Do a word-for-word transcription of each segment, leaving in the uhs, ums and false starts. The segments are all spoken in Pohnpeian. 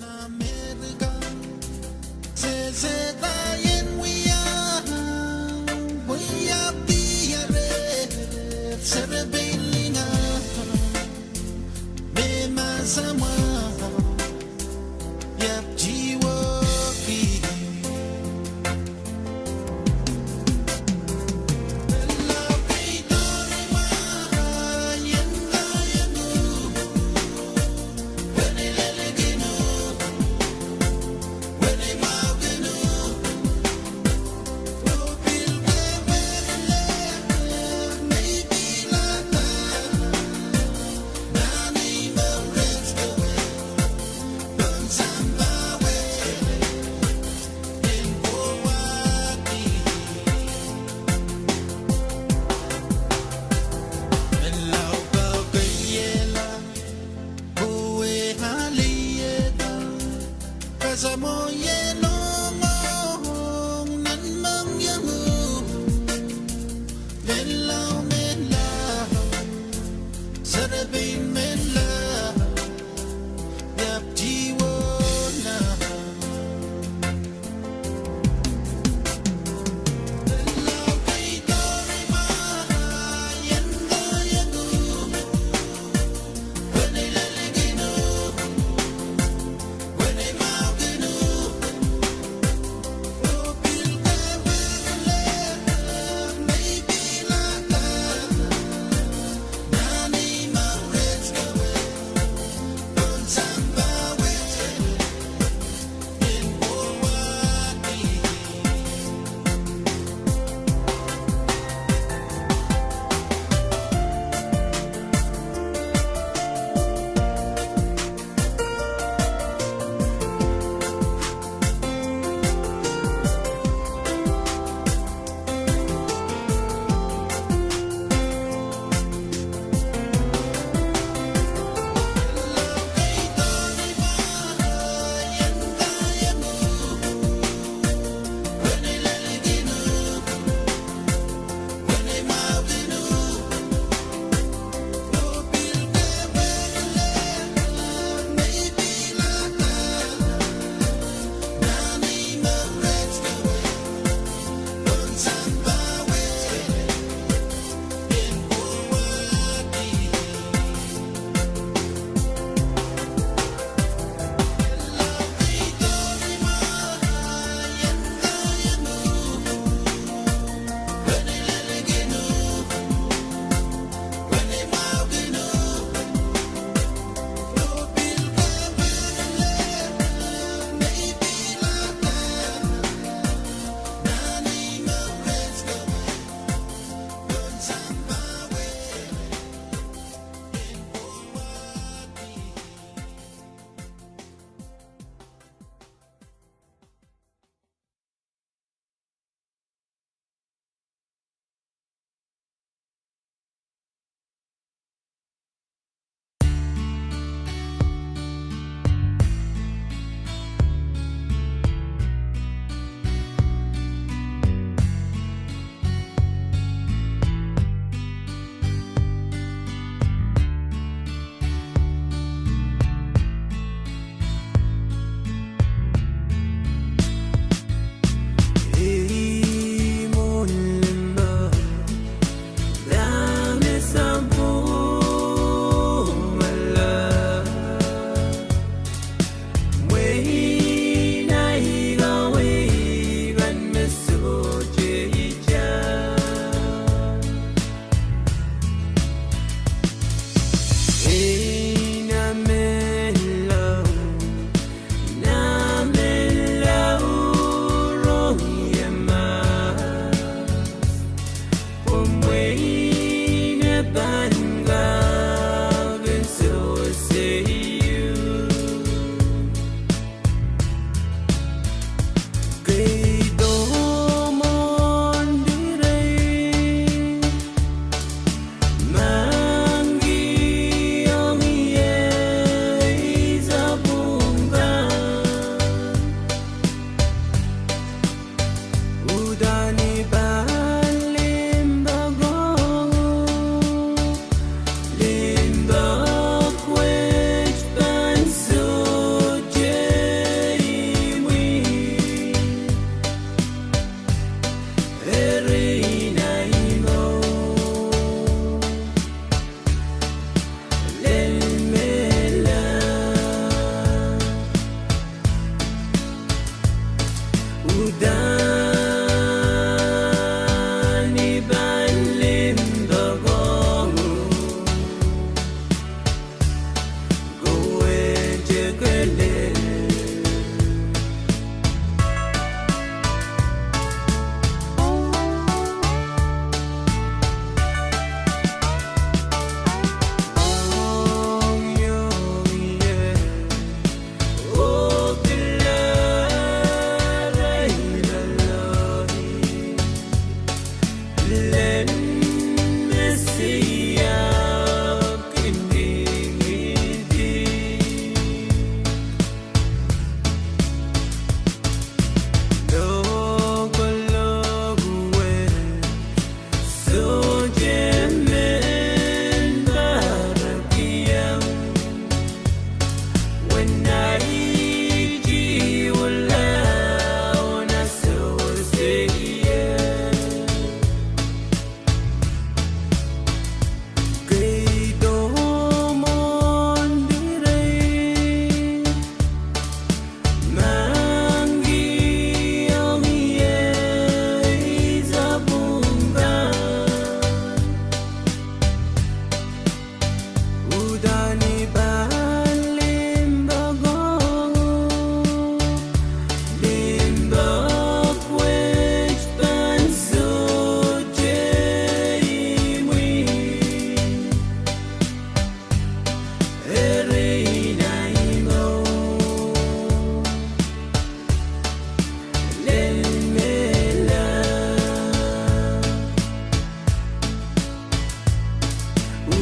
America, sehse da ien wia, wia diare, serepein lingan, me ma samwa, iap tiwoki.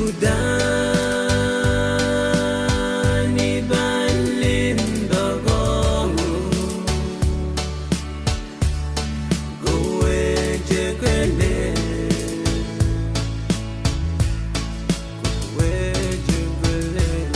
Udahn I pahn limpoak ong uhk, kawehte kelehpw, kawehte kelehpw.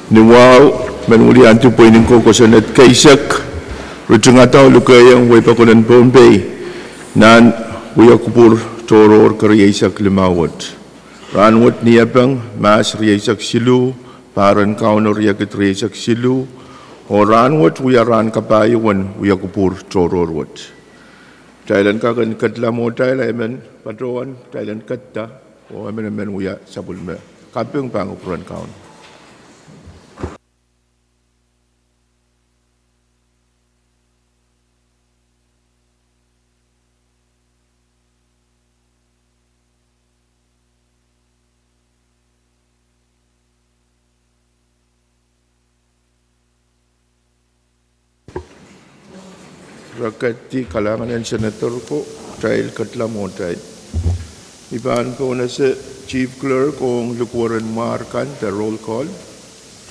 Ni wahu, men wiliandi pweinen kosonned keisek, ritingadau lukehiong wehi pokon en Pohnpei nan wia kupwur tohrohr kerieisek limau wet. Rahnwet Niepeng, Mahs rieisek siluh, pahr en Kauno riekid rieisek siluh, oh rahnwet wia rahn kapahieu en wia kupwur tohrohr wet. Kitail en kak en ketla mwohtail, emen patohwan kitail en ketta, oh emen emen wia sapwellime kaping pahn kupwuren Kauno. Rekedi kalahngan en Senator ko, kitail ketla mwohtail. I pahn pohnese Chief Clerk ong likwer en mwahr kan de roll call.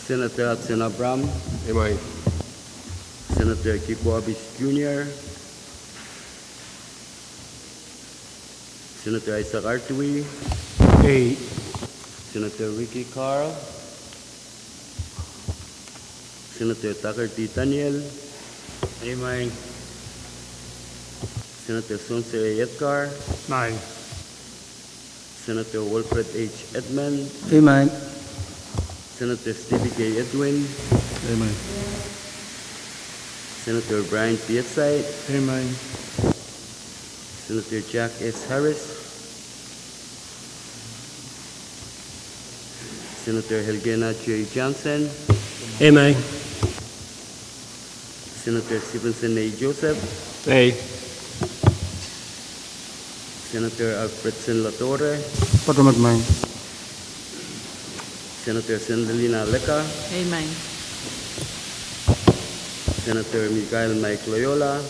Senator Hudson Abraham. Emen. Senator Kiko Abis Junior. Senator Isaac Artui. Ei. Senator Ricky Carl. Senator Tucker D. Daniel. Emen. Senator Spencer A. Edgar. Emen. Senator Wilfred H. Edmund. Emen. Senator Stevie K. Edwin. Emen. Senator Brian Piatsait. Emen. Senator Jack S. Harris. Senator Elgena J. Johnson. Emen. Senator Stevenson A. Joseph. Ei. Senator Alfredson Latore. Patohwan emen. Senator Sendilina Leka. Emen. Senator Michael Mike Loyola.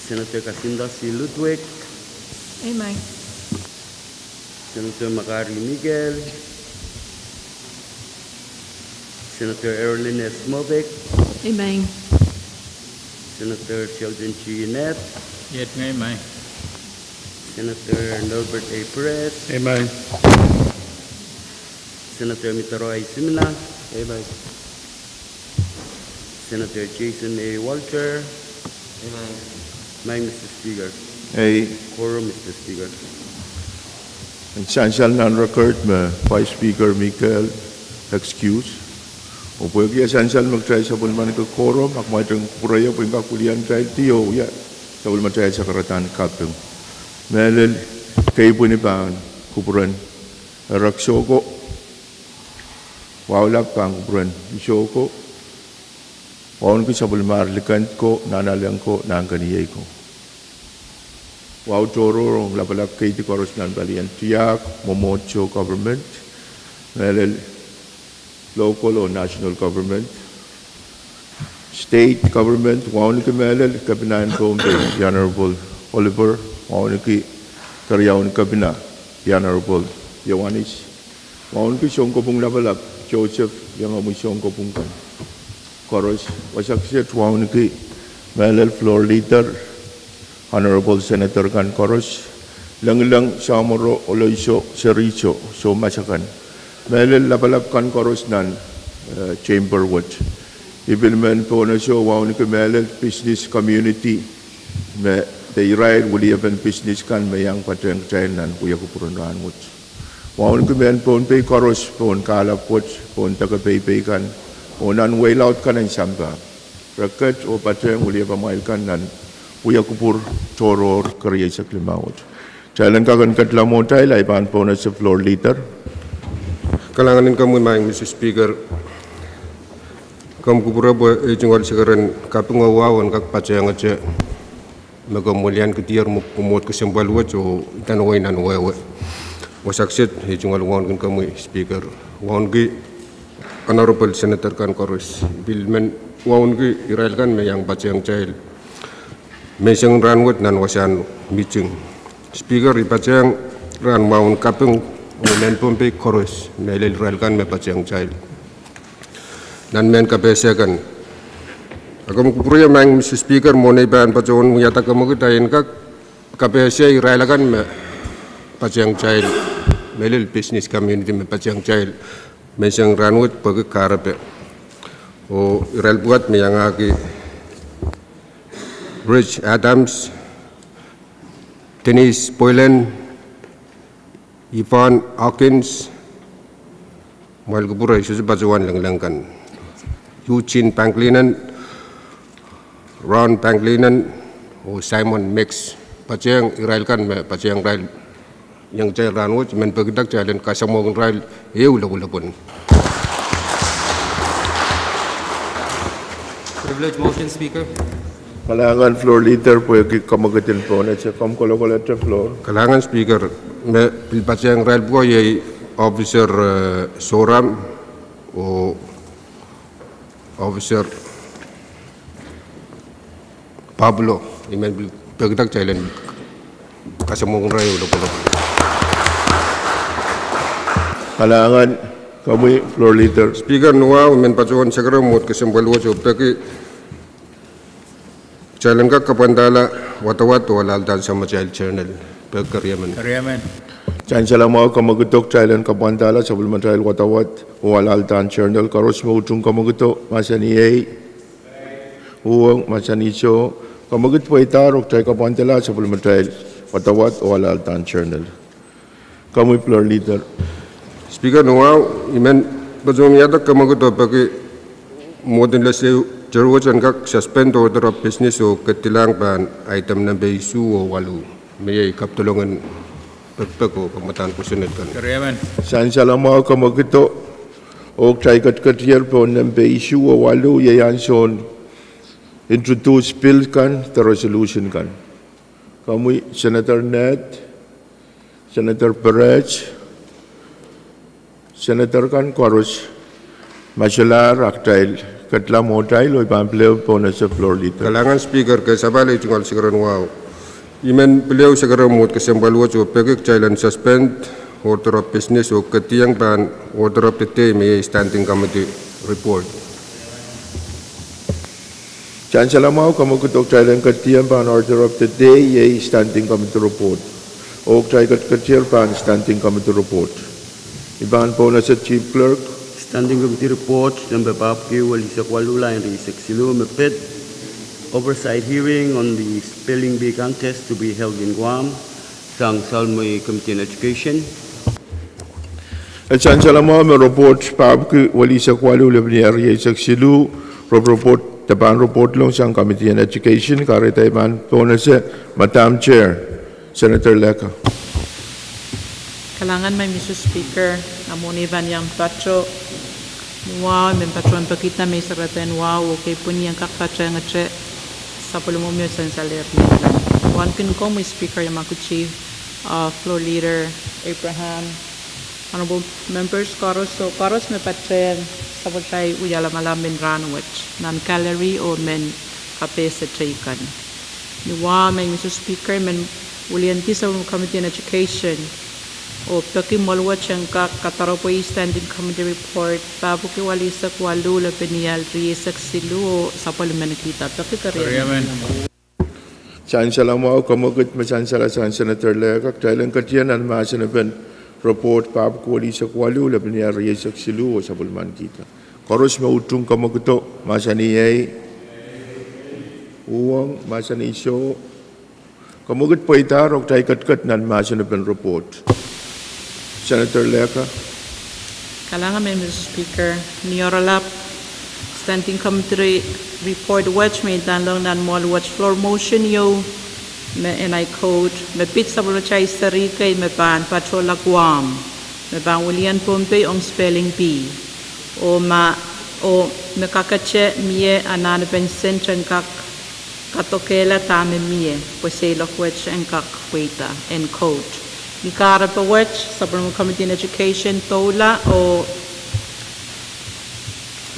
Senator Kasinda C. Ludwig. Emen. Senator Makari Mikel. Senator Erlin S. Mobik. Emen. Senator Sheldon G. Nett. Yet me, emen. Senator Norbert A. Perez. Emen. Senator Mitaro Aisimina. Emen. Senator Jason A. Walter. Emen. Maing Mister Speaker. Ei. Quorum, Mister Speaker. En sansal nan record me Vice Speaker Mikel excuse. Oh pwehki e sansal me kitail sapwellimaniki quorum, a kumwail en kupwureie pwe en kak wiliandi kitail, oh wia sapwellimatail sakaradahn kaping. Mehlel, kei pwini pahn kupwuren Ereksoko, Waulap pahn kupwuren Isoko, wauneki sapwellimar Likend ko, Nahnalek ko, Nahnkeniei ko. Wahu tohrohr ong lapalap keidi koaros nan palien tiahk, mwomwohdiso government, mehlel local oh national government, state government, wauneki mehlel Kepina en Pohnpei, The Honorable Oliver, wauneki keriaun Kepina, The Honorable Ioanis, wauneki sounkopwung lapalap Joseph, iangahki sounkopwung kan koaros. Wasa kiset wauneki mehlel floor leader, Honorable Senator kan koaros, lengileng, samworo, oloiso, seriso, soumas akan, mehlel lapalap kan koaros nan, eh, chamber wet. I pil men pohnese wauneki mehlel business community, me de irail wiliepen business kan me iang patehng kitail nan wia kupwuren rahnwet. Wauneki mehn Pohnpei koaros pohn kahlap wet, pohn deke peipei kan, oh nan wehi laud kan en sampah. Re ket oh patehng wiliepamwail kan nan wia kupwur tohrohr kerieisek limau wet. Kitail en kak en ketla mwohtail, ahi pahn pohnese floor leader. Kalahngan en komwi, Maing Mister Speaker. Komw kupwure pwe ei tungoal sekeren kaping oh wahu en kak patehngete me komw weliankihdier mwomwohd kesempwal wet oh idanwehi nan wehwe. Wasa kiset ei tungoal wauneki komwi Speaker, wauneki Honorable Senator kan koaros. I pil men wauneki irail kan me iang patehng kitail menseng rahnwet nan wasahn meeting. Speaker, I patehng rahn wahu en kaping ong mehn Pohnpei koaros, mehlel irail kan me patehng kitail nan mehn kapehse kan. A komw kupwureie, Maing Mister Speaker, mwohn ei pahn patohwan wiahda kemwekid, I en kak kapehse irail akan me patehng kitail mehlel business community me patehng kitail menseng rahnwet pwehki kahrepe. Oh irail pwukat me iangahki Rich Adams, Denise Boylan, Yvonne Hawkins, mwail kupwure sohte patohwan lengileng kan, Eugene Pangilinan, Ron Pangilinan, oh Simon Mix. Patehng irail kan me patehng irail iang kitail rahnwet, I men peki kitail en kasamwohng irail ehu lopwulopwun. Privilege motion, Speaker. Kalahngan Floor Leader pwehki kamwekid en pohnese. Komw kolokolete floor. Kalahngan Speaker, me pil patehng irail pwukoa iei Officer Soram oh Officer Pablo. I men pil peki kitail en kasamwohng irail ehu lopwulopwun. Kalahngan. Komwi Floor Leader. Speaker, ni wahu I men patohwan sekerehmwohd kesempwal wet oh peki kitail en kak kapwandahla wadawad oh alahldan samatail journal. Peki keriemen. Sansal mwahu kamwekid oh kitail en kapwandahla sapwellimatail wadawad oh alahldan journal. Koaros me utung kamwekido mahsanih ei. Uhwong, mahsanih soh. Kamwekid pweidahr oh kitail kapwandahla sapwellimatail wadawad oh alahldan journal. Komwi Floor Leader. Speaker, ni wahu I men patohwan wiahda kamwekid oh peki mwohd en legislature wet en kak suspend order of business oh kedilahng pahn item nempe isuh oh waluh, me iei kapdolongen pekpek oh pekmadahr kosonned kan. Sansal mwahu kamwekido, oh kitail ketiketier pohn nempe isuh oh waluh, iei ansoun introduce bill kan de resolution kan. Komwi Senator Ned, Senator Perez, Senator kan koaros, ma solahr, a kitail ketla mwohtail oh I pahn pil ehu pohnese Floor Leader. Kalahngan Speaker, ke sapahl ei tungoal sekerehn wahu. I men pil ehu sekerehmwohd kesempwal wet oh peki kitail en suspend order of business oh kediong pahn order of the day me iei standing committee report. Sansal mwahu kamwekid oh kitail en ketiong pahn order of the day iei standing committee report. Oh kitail ketiketier pahn standing committee report. I pahn pohnese Chief Clerk. Standing committee report nempe papki welisek waluh, lain rieisek siluh, me pid oversight hearing on the spelling bee contest to be held in Guam, sang Salmui Committee on Education. E sansal mwahu me report papki welisek waluh lepenia rieisek siluh, rop report de pahn reportlong sang Committee on Education. Kahrehda I pahn pohnese Madam Chair, Senator Lecker. Kalahngan maing Mister Speaker, a mwohni pahn iang patoh. Ni wahu I men patohwan pekihda me I sekerehdi en wahu oh kei pwihn en kak patehngete sapwellimomwi oh sansalehr ni wahu. Wauneki komwi Speaker Yamaguchi, uh, Floor Leader Abraham, honorable members koaros oh koaros me patehng sapwellimatail wialamalam en rahnwet nan gallery oh mehn kapehse teikan. Ni wahu maing Mister Speaker, I men wiliandi sapwellime Committee on Education oh peki mwoaluwet en kak kadaropwe standing committee report papki welisek waluh lepenia rieisek siluh oh sapwellimanikihda. Peki keriemen. Sansal mwahu kamwekid me sansal sang Senator Lecker. Kitail en ketier nan mahsen en report papki welisek waluh lepenia rieisek siluh oh sapwellimanikihda. Koaros me utung kamwekido mahsanih ei. Uhwong, mahsanih soh. Kamwekid pweidahr oh kitail ketiket nan mahsen en report. Senator Lecker. Kalahngan maing Mister Speaker, ni oaralap standing committee report wet me I nda leng nan mwoaluwet floor motion ieu, me en I quote, me pid sapwellimatail seri kei me pahn patohla Guam, me pahn wilian Pohnpei ong spelling bee, oh ma, oh me kakete mie anahnepen sent en kak kadokehla dahme mie pwe seiloak wet en kak pweida, end quote. Ni kahrepe wet sapwellime Committee on Education doula oh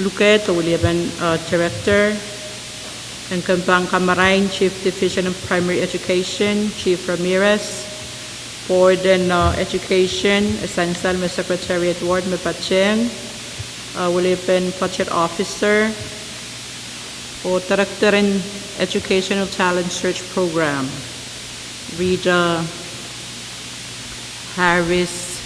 lukehte oh weliepen, uh, Director en kempen kamarain, Chief Division of Primary Education Chief Ramirez, Board en, uh, Education, e sansal me Secretariat Ward me patehng, uh, weliepen Budget Officer, oh Director en Educational Talent Search Program, Rita Harris,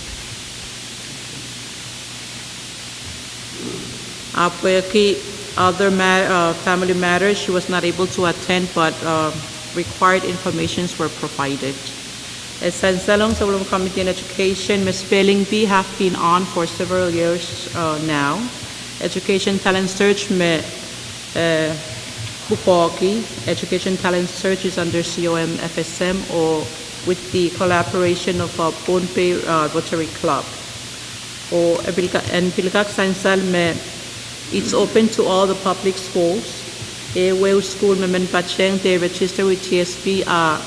Ah pwehki other ma- uh, family matters, she was not able to attend, but uh, required informations were provided. E sansalong sapwellime Committee on Education me spelling bee have been on for several years uh, now. Education talent search me uh, pwukoahki. Education talent search is under C O M F S M or with the collaboration of uh, Pohnpei uh, Rotary Club. Oh e pil kak, en pil kak sansal me it's open to all the public schools. Ehu ehu school me men patehng de register with T S P a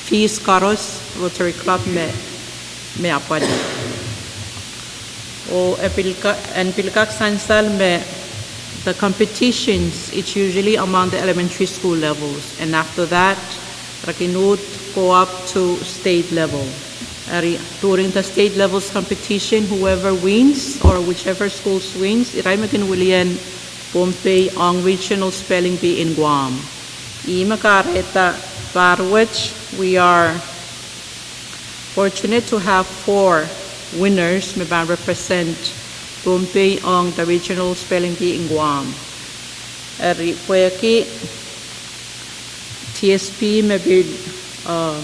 fees koaros Rotary Club me, me apwalih. Oh e pil kak, en pil kak sansal me the competitions, it's usually among the elementary school levels, and after that, re kin uhd go up to state level. Eri during the state levels competition, whoever wins or whichever schools wins, irail me kin wilian Pohnpei ong regional spelling bee in Guam. Ihme kahrehda pahr wet, we are fortunate to have four winners me pahn represent Pohnpei ong the regional spelling bee in Guam. Eri pwehki T S P me pil uh,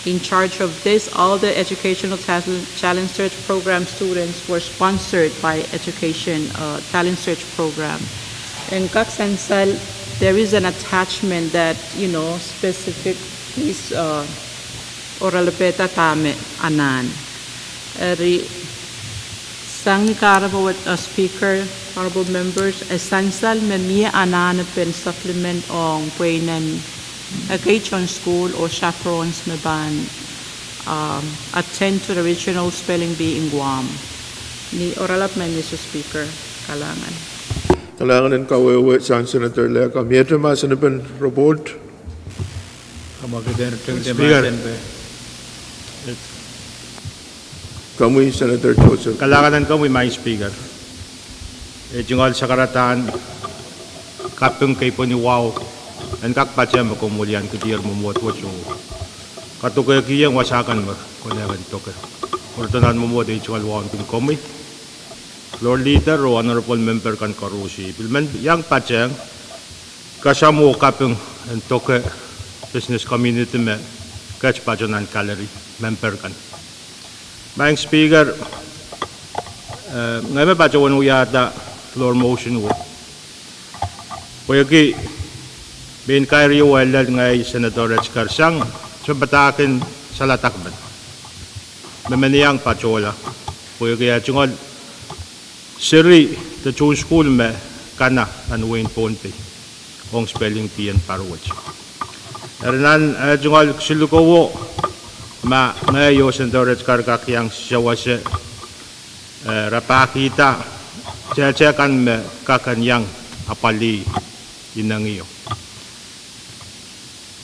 in charge of this, all the educational talent, talent search program students were sponsored by education uh, talent search program. En kak sansal, there is an attachment that, you know, specific is uh, oralipeda dahme anahn. Eri sang ni kahrepe wet uh, Speaker, honorable members, e sansal me mie anahnepen supplement ong pweinen ekei tohn school oh chaperones me pahn um, attend to the regional spelling bee in Guam. Ni oralap me Mister Speaker, kalahngan. Kalahngan en kawehwe sang Senator Leka. Miehte mahsen en report? Speaker. Komwi Senator Joseph. Kalahngan en komwi Madam Speaker. E tungoal sakaradahn kaping kei pweni wahu en kak patehng me komw wilian kidier mwomwohd wet oh kadokehkihong wasa kan me konehng en doke. Oardo nan mwomwohd e tungoal wauneki komwi, Floor Leader oh Honorable Member kan koaros. Pil men iang patehng kasamwo kaping en doke business community me ket patoh nan gallery, member kan. Madam Speaker, eh, ngehi me patohwan wiahda floor motion wet pwehki pein kairiewo lel ngehi Senator Edgar sang sounpadahk en saledek men me men iang patohla pwehki e tungoal seri de tohn school me kana nan wehin Pohnpei ong spelling bee en pahr wet. Eri nan eh, tungoal silukowo, ma ngehi oh Senator Edgar kak iang sewese, eh, rapahkihda tehte kan me kak en iang apwalih inengio.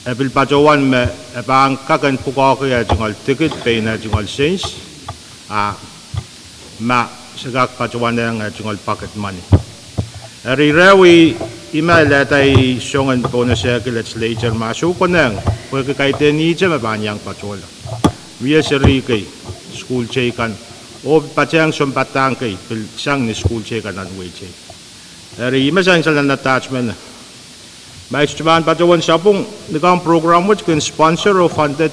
E pil patohwan me e pahn kak en pwukoahki eh, tungoal ticket pein eh, tungoal sens, a ma se kak patohwanehng eh, tungoal pocket money. Eri rehwi, ih me lehda ih songen Pohnpei Legislature ma soh konehng pwehki kaidehn ihte me pahn iang patohla. Mie seri kei school teikan oh patehng sounpadahk kei pil sang ni school teikan nan wehi tei. Eri ih me sansal nan attachment. Ma I sohte pahn patohwan sapwung, ni kahng program wet kin sponsor oh funded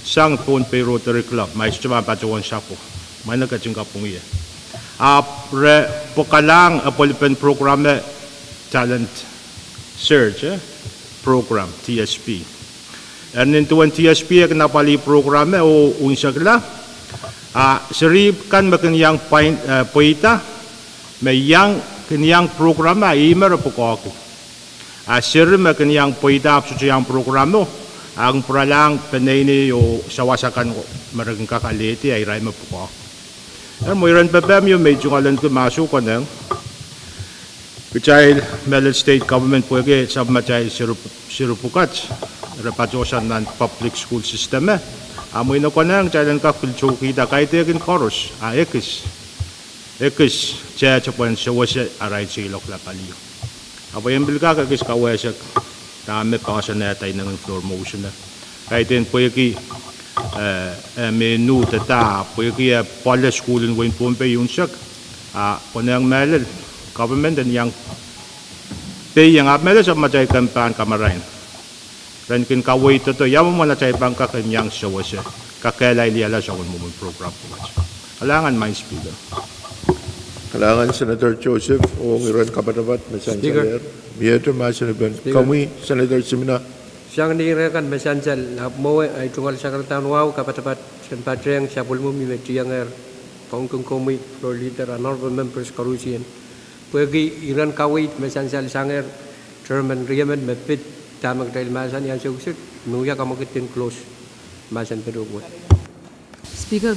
sang Pohnpei Rotary Club, ma I sohte pahn patohwan sapwung, ma I ketin kapwung ie. Ahpw re pwukalahng apwalipen program me Talent Search, eh, Program, T S P. Eri nin duwen T S P e kin apwalih program me oh unsekla, a seri kan me kin iang pweida me iang, kin iang program me, ihme re pwukoahki. A seri me kin iang pweida ahpw sohte iang program o, a kin pwuralahng peneinei oh sawasa kan me re kin kak alehdi, a irail me pwukoahki. Eri mweiren pepehm ieu me I tungoalenki ma soh konehng, kitail mehlel state government pwehki sapwmatail seri pwukat re patohsang nan public school system e, a mwein e konehng kitail en kak pil tuhkihda kaidehkin koaros, a ekis, ekis tehte pwehn sewese arail seiloak lapalio. Ahpw I en pil kak ekis kawehsek dahme poahsoanehda inengen floor motion e. Kaidehn pwehki eh, eh, me nuhdada, pwehki eh, pwoale sukuhl en wehin Pohnpei unsek, a konehng mehlel government en iang peiong, ahpw mehlel sapwmatail kan pahn kamarain. Ren kin kaweid doadoahk ia mwomwen atail pahn kak en iang sewese, kakehlailihla soangen mwomwen program pwukat. Kalahngan, Madam Speaker. Kalahngan Senator Joseph, ong iren kapatapat me sansalehr. Miehte mahsen en pen komwi, Senator Simina. Sang ni ire kan me sansal, ahpw mwowe ahi tungoal sakaradahn wahu kapatapat en patehng sapwellime me tiengehr, kaunkin komwi, Floor Leader, Honorable Members koarusie. Pwehki iren kaweid me sansal sangehr, chairman riemen me pid dahme kitail mahsanih ansou kiset, me wia kamwekid en close mahsen patohwan. Speaker,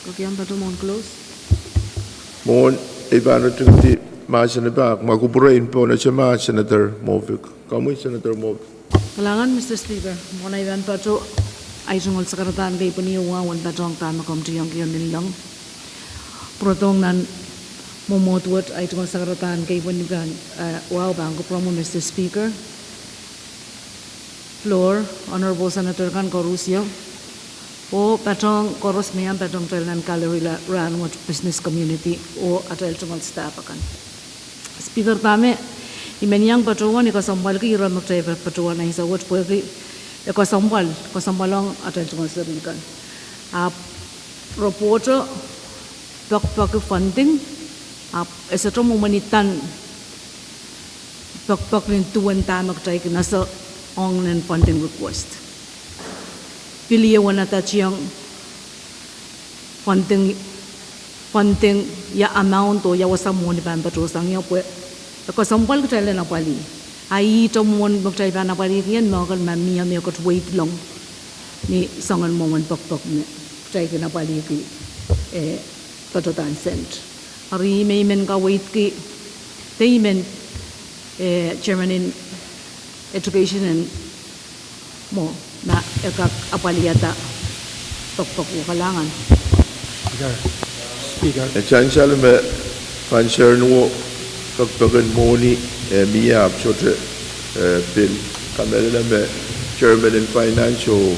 kokiambato mwohn close. Mwohn ei pahn ritingdi mahsen en pak, mwahu kupwure en pohnese ma Senator Moffitt. Komwi Senator Moffitt. Kalahngan, Mister Speaker. Mwohn ei pahn patoh ahi tungoal sakaradahn kei pwehn ie wahu en patohng dahme komw tiongkio ninleng. Pwurodohng nan mwomwohd wet ahi tungoal sakaradahn kei pwehn ie pahn, eh, wahu pahn kupwuromwi, Mister Speaker, Floor, Honorable Senator kan koarusie, oh patohng koaros me iang patohng kitail nan gallery la rahnwet, business community, oh atail tungoal staff akan. Speaker, dahme I men iang patohwan, I kesempwalki ire me kitail patohwan ansou wet pwehki e kesempwal, kesempwal ong atail tungoal seri kan. Ahpw report o pekipeki funding, ahpw e sohte mwomwen idahn pekipek nin duwen dahme kitail kin ese ong nan funding request. Pil ie wenatail tiong funding, funding, ia amount oh ia wasa mwohni pahn patohsang ie pwe e kesempwal kitail en apwalih. A ihte mwohn me kitail pahn apwalihki ien mehkan ma mie mehkot weidlong ni soangen mwomwen pekipek me kitail kin apwalihki, eh, patohdan sent. Eri me I men kaweidki, de I men, eh, chairman en education en mwo, ma e kak apwalihada pekipek wet. Kalahngan. Speaker. Speaker. E sansal me concern wo pekipek en mwohni, eh, mie ahpw sohte, eh, pil kamehlele me chairman en finance oh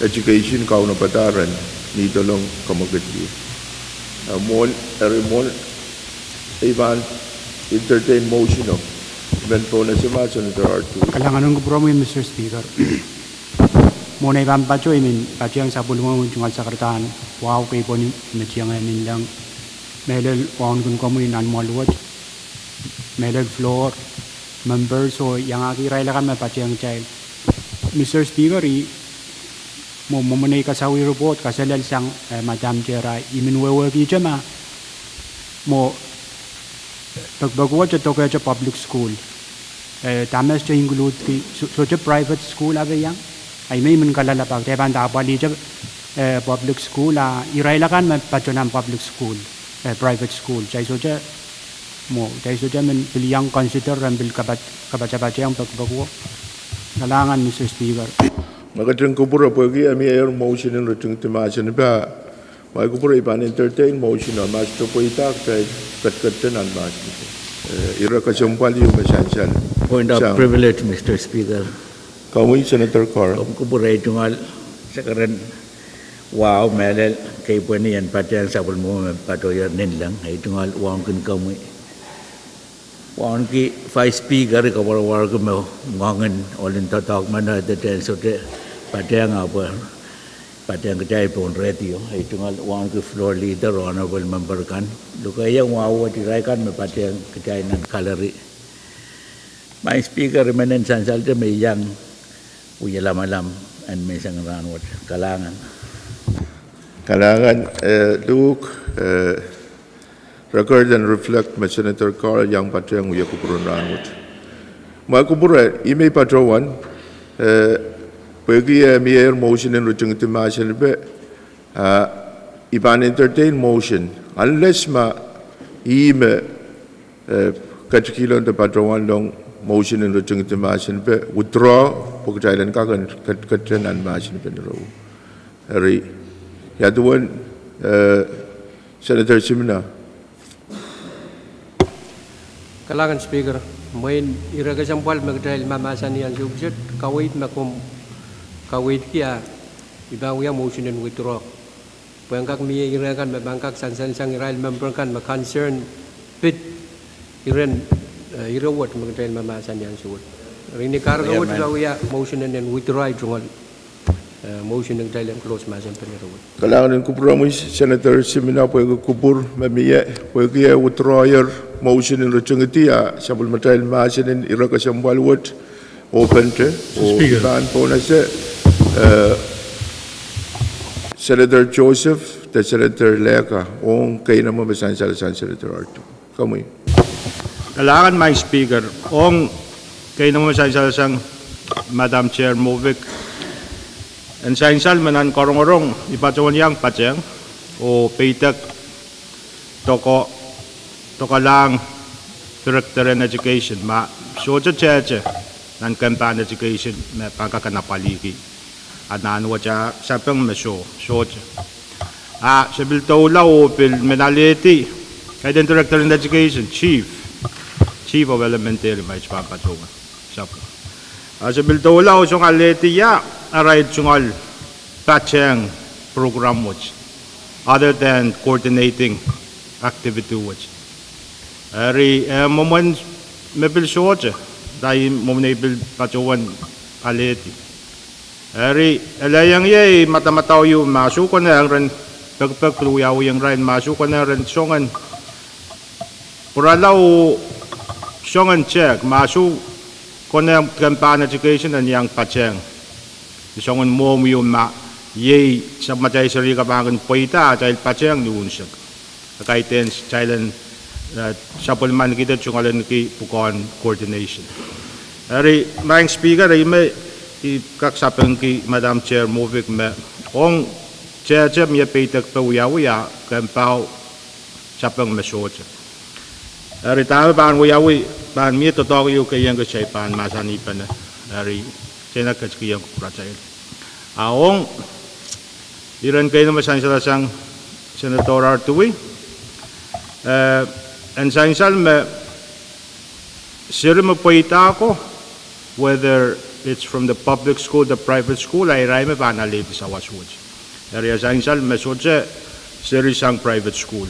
education kaunopada ren nidolong kamwekid ie. Eh, mwohn, eri mwohn ei pahn entertain motion o, I men pohnese ma Senator Artu. Kalahngan en kupwuromwi, Mister Speaker. Mwohn ei pahn patoh I men patehng sapwellime tungoal sakaradahn wahu kei pwehn ie me tiengehr ninleng. Mehlel wauneki komwi nan mwoal wet, mehlel floor, members oh iangahki irail akan me patehng kitail. Mister Speaker, I mwo, mwomwen ei kasawih report kaselel sang, eh, Madam Chair, I men wehwehkihte ma mwo pekipek wet e dokehte public school. Eh, dahme sohte include ki, so, sohte private school ape iang. Ahi me I men kalelapak, de pahn da apwalihte, eh, public school, a irail akan me patoh nan public school, eh, private school. Kitail sohte mwo, kitail sohte men pil iang consider ren pil kapat, kapatapatehng pekipek wo. Kalahngan, Mister Speaker. Ma ketin kupwure pwehki e mie ehr motion en ritingdi mahsen en pak, ma I kupwure I pahn entertain motion o, ma sohte pweida kitail ketiketete nan mahsen en pak. Eh, ire kesempwal ieu me sansal. Point of privilege, Mister Speaker. Komwi Senator Carl. Komw kupwure ei tungoal sakaradahn wahu mehlel kei pwehn ie en patehng sapwellime me patohier ninleng, ei tungoal wauneki komwi. Wauneki Vice Speaker, I koapworopworki me ngoang en ohl en doadoahk men e dehde sohte patehng ahpw patehng kitail pohn radio. Ei tungoal wauneki Floor Leader, Honorable Member kan. Lukehiong wahu wet irail kan me patehng kitail nan gallery. Madam Speaker, I men en sansalte me I iang wia lamalam en menseng en rahnwet. Kalahngan. Kalahngan, eh, Luke, eh, record en reflect me Senator Carl iang patehng wia kupwuren rahnwet. Ma kupwure, I men patohwan, eh, pwehki e mie ehr motion en ritingdi mahsen en pak, ah, I pahn entertain motion, unless ma ih me, eh, ketikihla de patohwan long motion en ritingdi mahsen en pak, withdraw, pwe kitail en kak en ket-, ketiketete nan mahsen en pak ni rou. Eri, ia duwen, eh, Senator Simina. Kalahngan Speaker, mwein ire kesempwal me kitail mahmahsanih ansou kiset, kaweid me komw kaweidki a, I pahn wia motion en withdraw. Pwe en kak mie ire kan me pahn kak sansalasang irail member kan me concern pid Iren, eh, ire wet me kitail mahmahsanih ansou wet. Eri ni kahrehda wet, ia wia motion en withdraw tungoal, eh, motion en kitail en close mahsen pen ire wet. Kalahngan en kupwuromwi Senator Simina pwehki kupwur me mie, pwehki e withdraw-er motion en ritingidi, a sapwellimatail mahsen en ire kesempwal wet, oh pente, oh pahn pohnese, eh, Senator Joseph de Senator Leka, ong keinemwe me sansalsang Senator Artu. Komwi. Kalahngan Madam Speaker, ong keinemwe me sansalsang Madam Chair Movic, en sansal me nan karongorong I patohwan iang patehng oh peidek doko, dokalahng Director en Education, ma sohte tehte nan kempan education me pahn kak apwalihki. A nan wet a sapeng me soh, sohte. A se pil doula oh pil men alehdi, kaidehn Director en Education, Chief, Chief of Elementary, ma I sohte pahn patohwan sapeng. A se pil doula oh song alehdi ia arail tungoal patehng program wet, other than coordinating activity wet. Eri, eh, mwomwen me pil sohte, da I mwomwen ei pil patohwan alehdi. Eri, elehieng ie I madamadau ieu ma soh konehng ren pekipek pil wiawihong irail ma soh konehng ren songen pwurala oh songen tehk ma soh konehng kempan education en iang patehng. Ni songen mwohmw ieu ma iei sapwellimatail seri ka pahn kin pweida atail patehng ni unsek. A kaidehn kitail en, eh, sapwellimanikihda tungoal ahneki pwukoahn coordination. Eri, Madam Speaker, ih me I kak sapengki Madam Chair Movic me ong tehte mie peidek pe wiawi a kempoak sapeng me sohte. Eri dahme pahn wiawi, pahn mie doadoahk ieu keieng kitail pahn mahsanihpene. Eri, kitail en ketikihong kupwuratail. A ong iren keinemwe me sansalsang Senator Artu, eh, en sansal me seri me pweida ko, whether it's from the public school, the private school, a irail me pahn alehdi sawas wet. Eri e sansal me sohte seri sang private school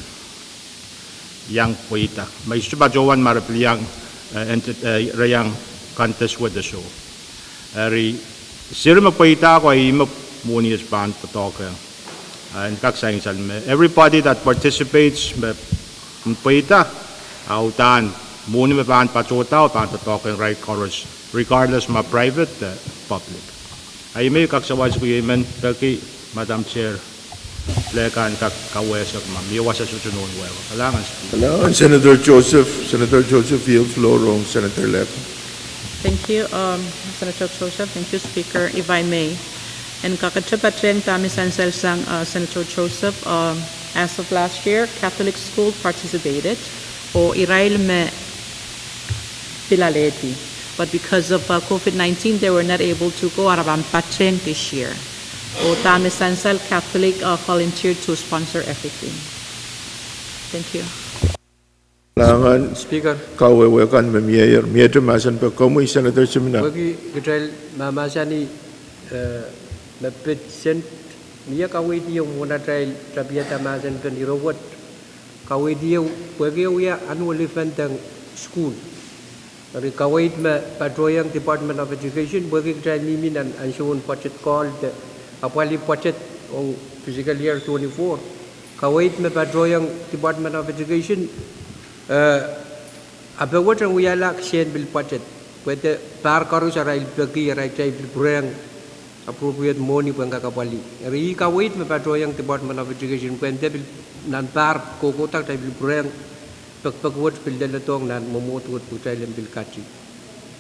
iang pweida. Ma I sohte patohwan ma re pil iang, eh, ent-, eh, re iang contest wet de soh. Eri seri me pweida ko ih me mwohni et pahn doadoahkehng. Ah, en kak sansal me everybody that participates me pweida, a uhdahn mwohni me pahn patohdo pahn doadoahkehng irail koaros, regardless ma private, eh, public. A ih me I kak sawaski, I men peki Madam Chair Leka en kak kawehsek ma mie wasa sohte nohn wehwe. Kalahngan Speaker. Kalahngan Senator Joseph, Senator Joseph, yield floor rong Senator Leka. Thank you, um, Senator Joseph. Thank you, Speaker. If I may, en kakete patehng dahme sansalsang, uh, Senator Joseph, um, as of last year, Catholic school participated, oh irail me pil alehdi. But because of, uh, COVID nineteen, they were not able to go, a re pahn patehng this year. Oh dahme sansal Catholic, uh, volunteered to sponsor everything. Thank you. Kalahngan Speaker. Kawehwe kan me mieier, miehte mahsen peki komwi Senator Simina. Pwehki kitail mahmahsanih, eh, me pid sent, mie kaweid ieu mwohn atail tapihada mahsen pen ire wet. Kaweid ieu pwehki e wia annual event en school. Eri kaweid me patohiong Department of Education, pwehki kitail mihmi nan ansoun budget call de apwalih budget ong fiscal year twenty-four. Kaweid me patohiong Department of Education, eh, a pil wet en wiahla kisehn pil budget. Pwehde pahr koaros arail peki, arail kitail pil pwurehng appropriate mwohni pwehn kak apwalih. Eri ih kaweid me patohiong Department of Education, pwehn de pil nan pahr kohkohdo kitail pil pwurehng pekipek wet pil leledohng nan mwomwohd wet pwe kitail en pil kati.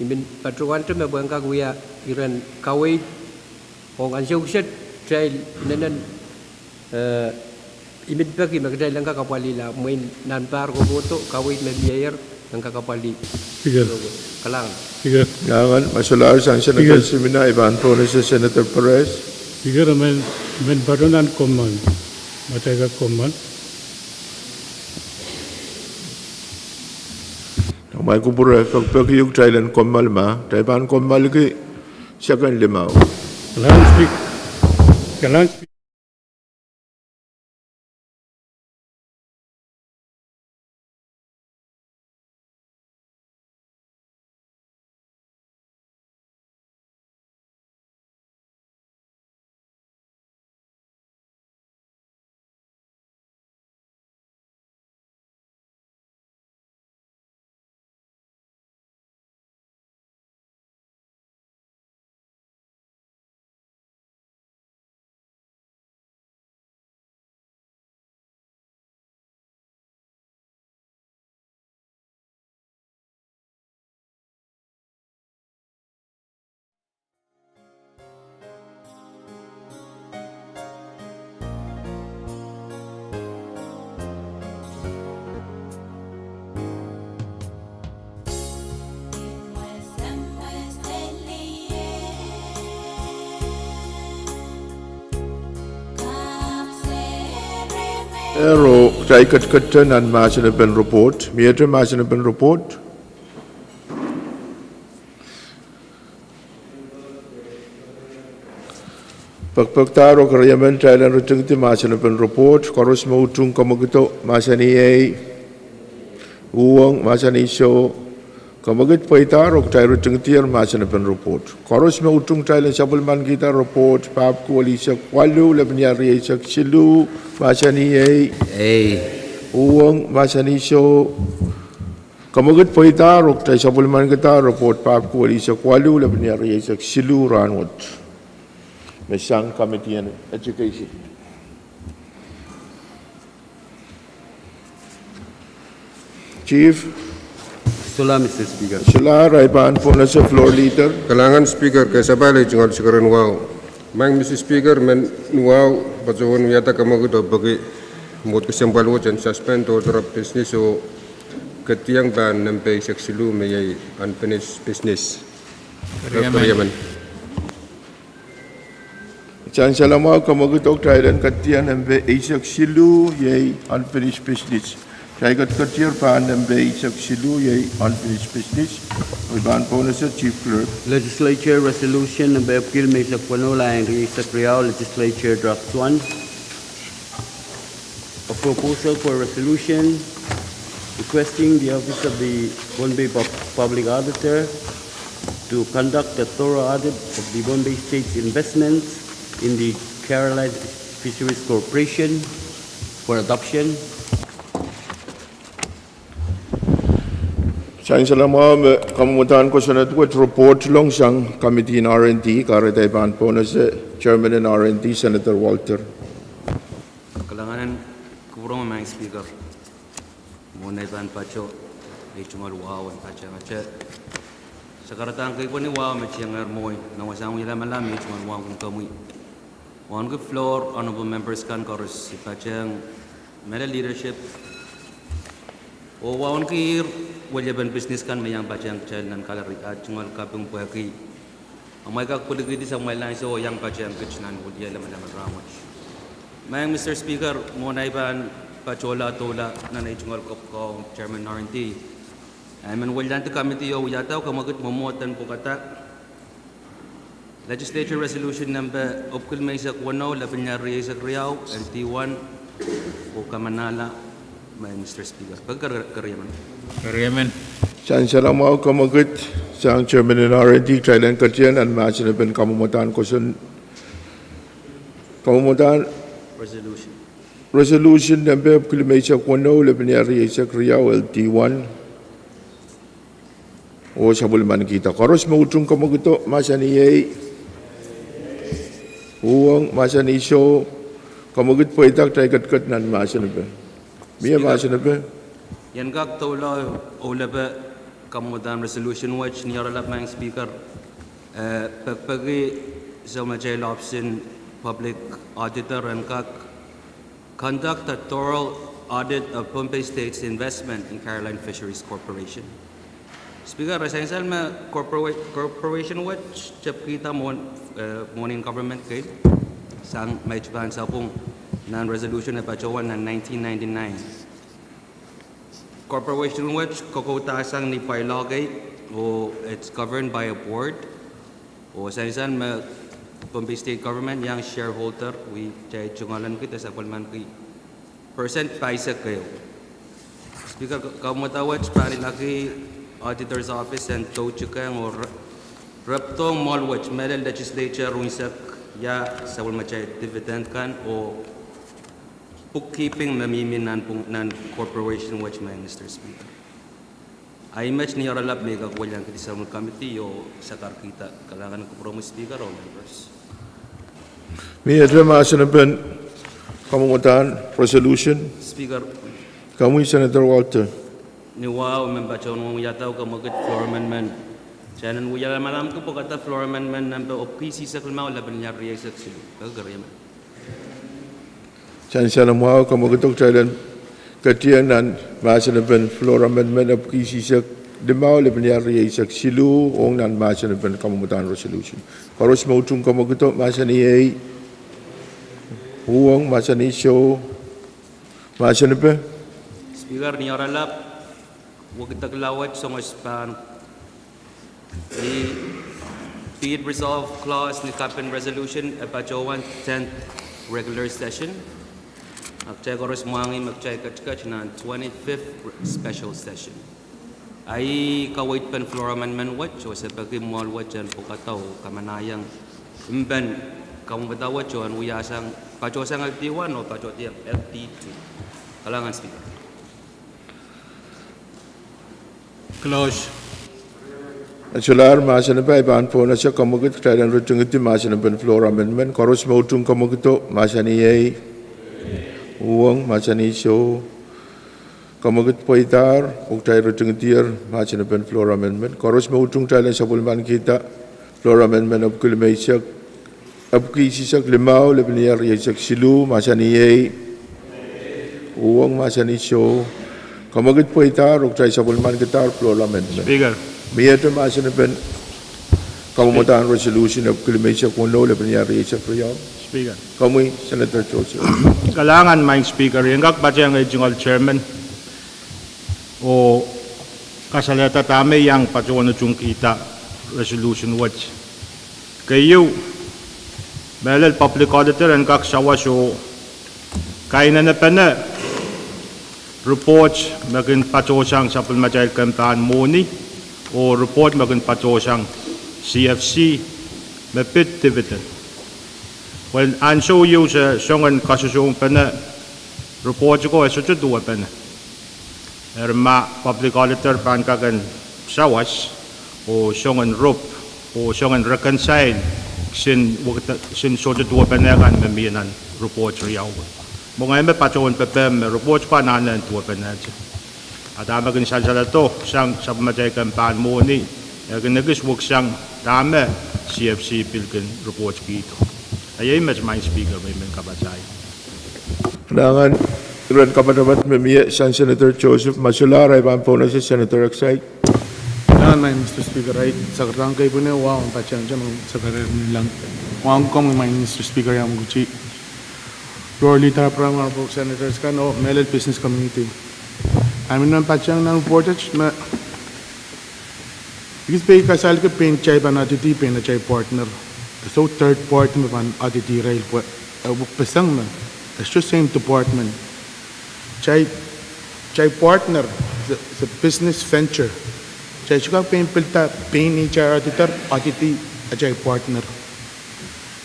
I men patohwante me pwehn kak wia iren kaweid ong ansou kiset kitail inenen, eh, I men peki me kitail en kak apwalihla mwein nan pahr kohkohdo kaweid me mieier en kak apwalih. Speaker. Kalahngan. Speaker. Kalahngan, ma solahr sang Senator Simina, I pahn pohnese Senator Perez. Speaker, I men, I men patohwan kommoal. Ma kitail kak kommoal. Amwail kupwure pekipeki uhk, kitail en kommoal ma, kitail pahn kommoalki second limau. Kalahngan Speaker. Kalahngan Speaker. Ero, kitail ketiket nan mahsen en report. Miehte mahsen en report. Pekpekdahr oh keriemen, kitail en ritingdi mahsen en report. Koaros me utung kamwakido, mahsanih ei. Uhwong, mahsanih soh. Kamwakid pweidahr oh kitail ritingdier mahsen en report. Koaros me utung, kitail en sapwellimanikihda report, pahpwiki eisek waluh, lepin iar rieisek siluh, mahsanih ei. Ei. Uhwong, mahsanih soh. Kamwakid pweidahr oh kitail sapwellimanikihda report, pahpwiki eisek waluh, lepin iar rieisek siluh rahnwet. Me sang Committee on Education. Chief. Solahr, Mister Speaker. Solahr, ahi pahn pohnese floor leader. Kalahngan Speaker, ke sapahl ei tungoal sikeren wahu. Maing Mister Speaker, me wahu patohwan wiahda kamwakid oh peki mwohd kesempwal wet en suspend order of business oh ketieng pahn nempe eisek siluh me iei unfinished business. Keriemen. Sansal mwahu kamwakid oh kitail en ketieng nempe eisek siluh iei unfinished business. Kitail ketiketier pahn nempe eisek siluh iei unfinished business. Ahi pahn pohnese Chief Clerk. Legislature Resolution nempe epwiki limeisek weneu, lain rieisek riau, Legislature Draft One. A proposal for a resolution requesting the Office of the Pohnpei Pub-, Public Auditor to conduct a thorough audit of the Pohnpei State's investments in the Caroline Fisheries Corporation for adoption. Sansal mwahu me kamwomwdahn kosonned wet report ong sang Committee on R and D, kahrehda ahi pahn pohnese Chairman en R and D, Senator Walther. Kalahngan en kupwuromwi Maing Speaker. Mwohn ei pahn patoh, ei tungoal wahu en patehngete. Sakaradahn keipweni wahu me tiengehr mwohi, nan wasahn wialamalahn ei tungoal wahu ong komwi. Wauneki floor, honorable members kan koaros, I patehng mehlel leadership oh wauneki ihr weliepen business kan me iang patehng kitail nan gallery, ah tungoal kaping pwehki amwail kak pwilikihdi samwalahn ansou oh iang patehng kit nan wiliala me lamalam rahnwet. Maing Mister Speaker, mwohn ei pahn patohla doula nan ei tungoal kaping ong Chairman R and D, I men weliandi committee oh wiahda kamwakid mwomwohd en pwukada Legislature Resolution nempe epwiki limeisek weneu, lepin iar rieisek riau, L D one, oh kamanahla, Maing Mister Speaker. Peki ker-, keriemen. Keriemen. Sansal mwahu kamwakid sang Chairman en R and D, kitail en ketieng nan mahsen en kamwomwdahn koson-, kamwomwdahn Resolution. Resolution nempe epwiki limeisek weneu, lepin iar rieisek riau, L D one. Oh sapwellimanikihda. Koaros me utung kamwakido, mahsanih ei. Uhwong, mahsanih soh. Kamwakid pweida, kitail ketiket nan mahsen epe. Mie mahsen epe. I en kak doula oh lepe kamwomwdahn resolution wet ni oaralap Maing Speaker. Eh, pekpeki sapwellimatail Office en Public Auditor en kak conduct a thorough audit of Pohnpei State's investment in Caroline Fisheries Corporation. Speaker, e sansal me corpora-, corporation wet tepkihda mwohn, eh, mwohn en government kei, sang me I pahn sapwung nan resolution e patohwan nan nineteen ninety-nine. Corporation wet kokoudahsang ni bylaw kei, oh it's governed by a board. Oh sansal me Pohnpei State Government iang shareholder, wia kitail tungoal en kihda sapwellimanki percent pahisek ehu. Speaker, ka-, kamwomwada wet pahn ilaki Auditor's Office en doutikeng oh re-, repedohng mwoahl wet, mehlel legislature unsek ia sapwellimatail dividend kan oh bookkeeping me mihmi nan pwung-, nan corporation wet, Maing Mister Speaker. Ahi met ni oaralap me I kak weliandi sang committee oh sakarkihda. Kalahngan kupwuromwi Speaker oh members. Miehte mahsen epen kamwomwdahn resolution. Speaker. Komwi Senator Walther. Ni wahu me patohwan wiahda kamwakid floor amendment. Kitail en wialamalahki pwukada floor amendment nempe epwiki isihsek limau, lepin iar rieisek siluh. Peki keriemen. Sansal mwahu, kamwakido, kitail en ketieng nan mahsen epen floor amendment epwiki isihsek limau, lepin iar rieisek siluh, ong nan mahsen epen kamwomwdahn resolution. Koaros me utung kamwakido, mahsanih ei. Uhwong, mahsanih soh. Mahsanipe. Speaker, ni oaralap, wekidekla wet Congress pahn, ni, be it resolved clause ni kapin resolution e patohwan tenth regular session. A kitail koaros mwahngih me kitail ketiket nan twenty-fifth special session. Ahi kaweid pen floor amendment wet, oh se peki mwoahl wet en pwukada oh kamanahieng mpen kamwomwada wet oh en wiahsang, patohsang L T one oh patohdiong L T two. Kalahngan Speaker. Close. E solahr mahsen pahn pwohnese kamwekid, kitail en ritingidi mahsen pen floor amendment. Koaros me utung kamwekido, mahsanih ei. Uhwong, mahsanih soh. Kamwekid pweidahr, oh kitail ritingidier mahsen pen floor amendment. Koaros me utung, kitail en sapwellimanikihda floor amendment epwiki limeisek, epwiki isisek limau, lepin ier rieisek siluh, mahsanih ei. Uhwong, mahsanih soh. Kamwekid pweidahr, oh kitail sapwellimanikihdahr floor amendment. Speaker. Miehte mahsen pen kamwomwadahn resolution epwiki limeisek weneu, lepin ier rieisek riau. Speaker. Komwi, Senator Joseph. Kalahngan Madam Speaker, I en kak patehng ei tungoal chairman oh kasalehda dahme I iang patohwan utungkihda resolution wet. Keieu, mehlel public auditor en kak sawas oh kainenepene report me kin patohsang sapwellimatail kempahn mwohni oh report me kin patohsang C F C me pid dividend. Pwe ansou ieu se songen kasohsohngpene report ko e sohte duwepene. Eri ma public auditor pahn kak en sawas oh songen rop oh songen reconcile kisin, kisin sohte duwepene kan me mie nan report riau. Mwo ngehi me patohwan pepehm me report ko anahne en duwepenehte. A dahme kin sansaledo sang sapwellimatail kempahn mwohni, e kin ekis weksang dahme C F C pil kin report kihdo. A iei met Madam Speaker, me I men kapatahieng. Kalahngan. Iren kapatamate me mie sang Senator Joseph, ma solahr ahi pahn pwohnese Senator Exide. Kalahngan Madam Mister Speaker, ahi sakadahn keipwine wahu en patehng sang Secretary Nilang. Wahu komwi Madam Mister Speaker, iang kuti Floor Leader Abraham, Honorable Senators kan oh mehlel business community. Ahmi nan patehng nan report et me ekis pein kasalehki pein kitail pahn audit-i pein atail partner. Soh third party me pahn audit-i irail pwe, eh, wekpeseng me, it's the same department. Kitail, kitail partner, the, the business venture. Kitail sohte kak pein pilada pein neitail auditor audit-i atail partner.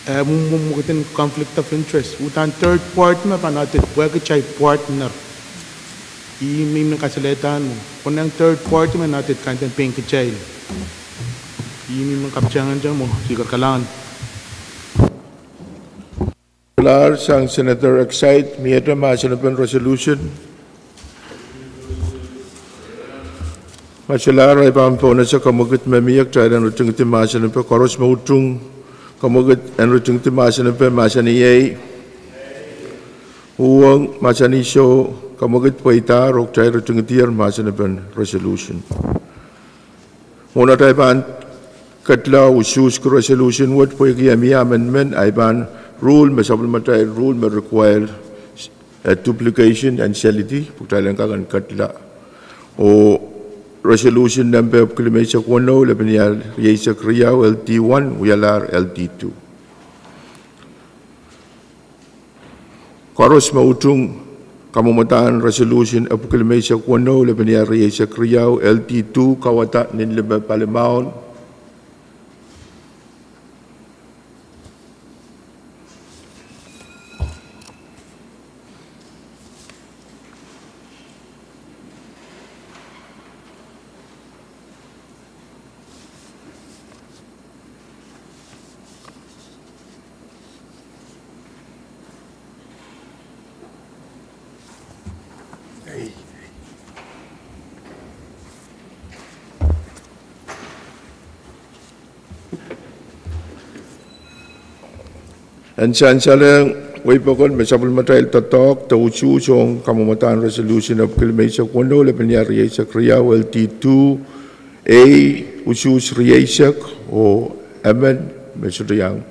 Eh, mwomw, mwomw, mwekid en conflict of interest. Uhdahn third party me pahn audit pwehki kitail partner. Ih me I men kasalehdahng mwo. Konehng third party men audit kaidehn pein kitail. Ih me I men kapatahieng mwo, Speaker, kalahngan. Solahr sang Senator Exide, miehte mahsen pen resolution. Ma solahr ahi pahn pwohnese kamwekid me mie, kitail en ritingidi mahsen pen, koaros me utung kamwekid en ritingidi mahsen pen, mahsanih ei. Uhwong, mahsanih soh. Kamwekid pweidahr, oh kitail ritingidier mahsen pen resolution. Mwohn atail pahn ketla usuhski resolution wet pwehki e mie amendment, ahi pahn rule me sapwellimatail rule me require, eh, duplication en selidi, pwe kitail en kak en ketla. Oh resolution nempe epwiki limeisek weneu, lepin ier rieisek riau, L T one, wialahr L T two. Koaros me utung kamwomwadahn resolution epwiki limeisek weneu, lepin ier rieisek riau, L T two, kawada nin lime palimaun. En sansalehng wei pokon me sapwellimatail doadoahk de usuhs ong kamwomwadahn resolution epwiki limeisek weneu, lepin ier rieisek riau, L T two A, usuhs rieisek, oh emen me sohte iang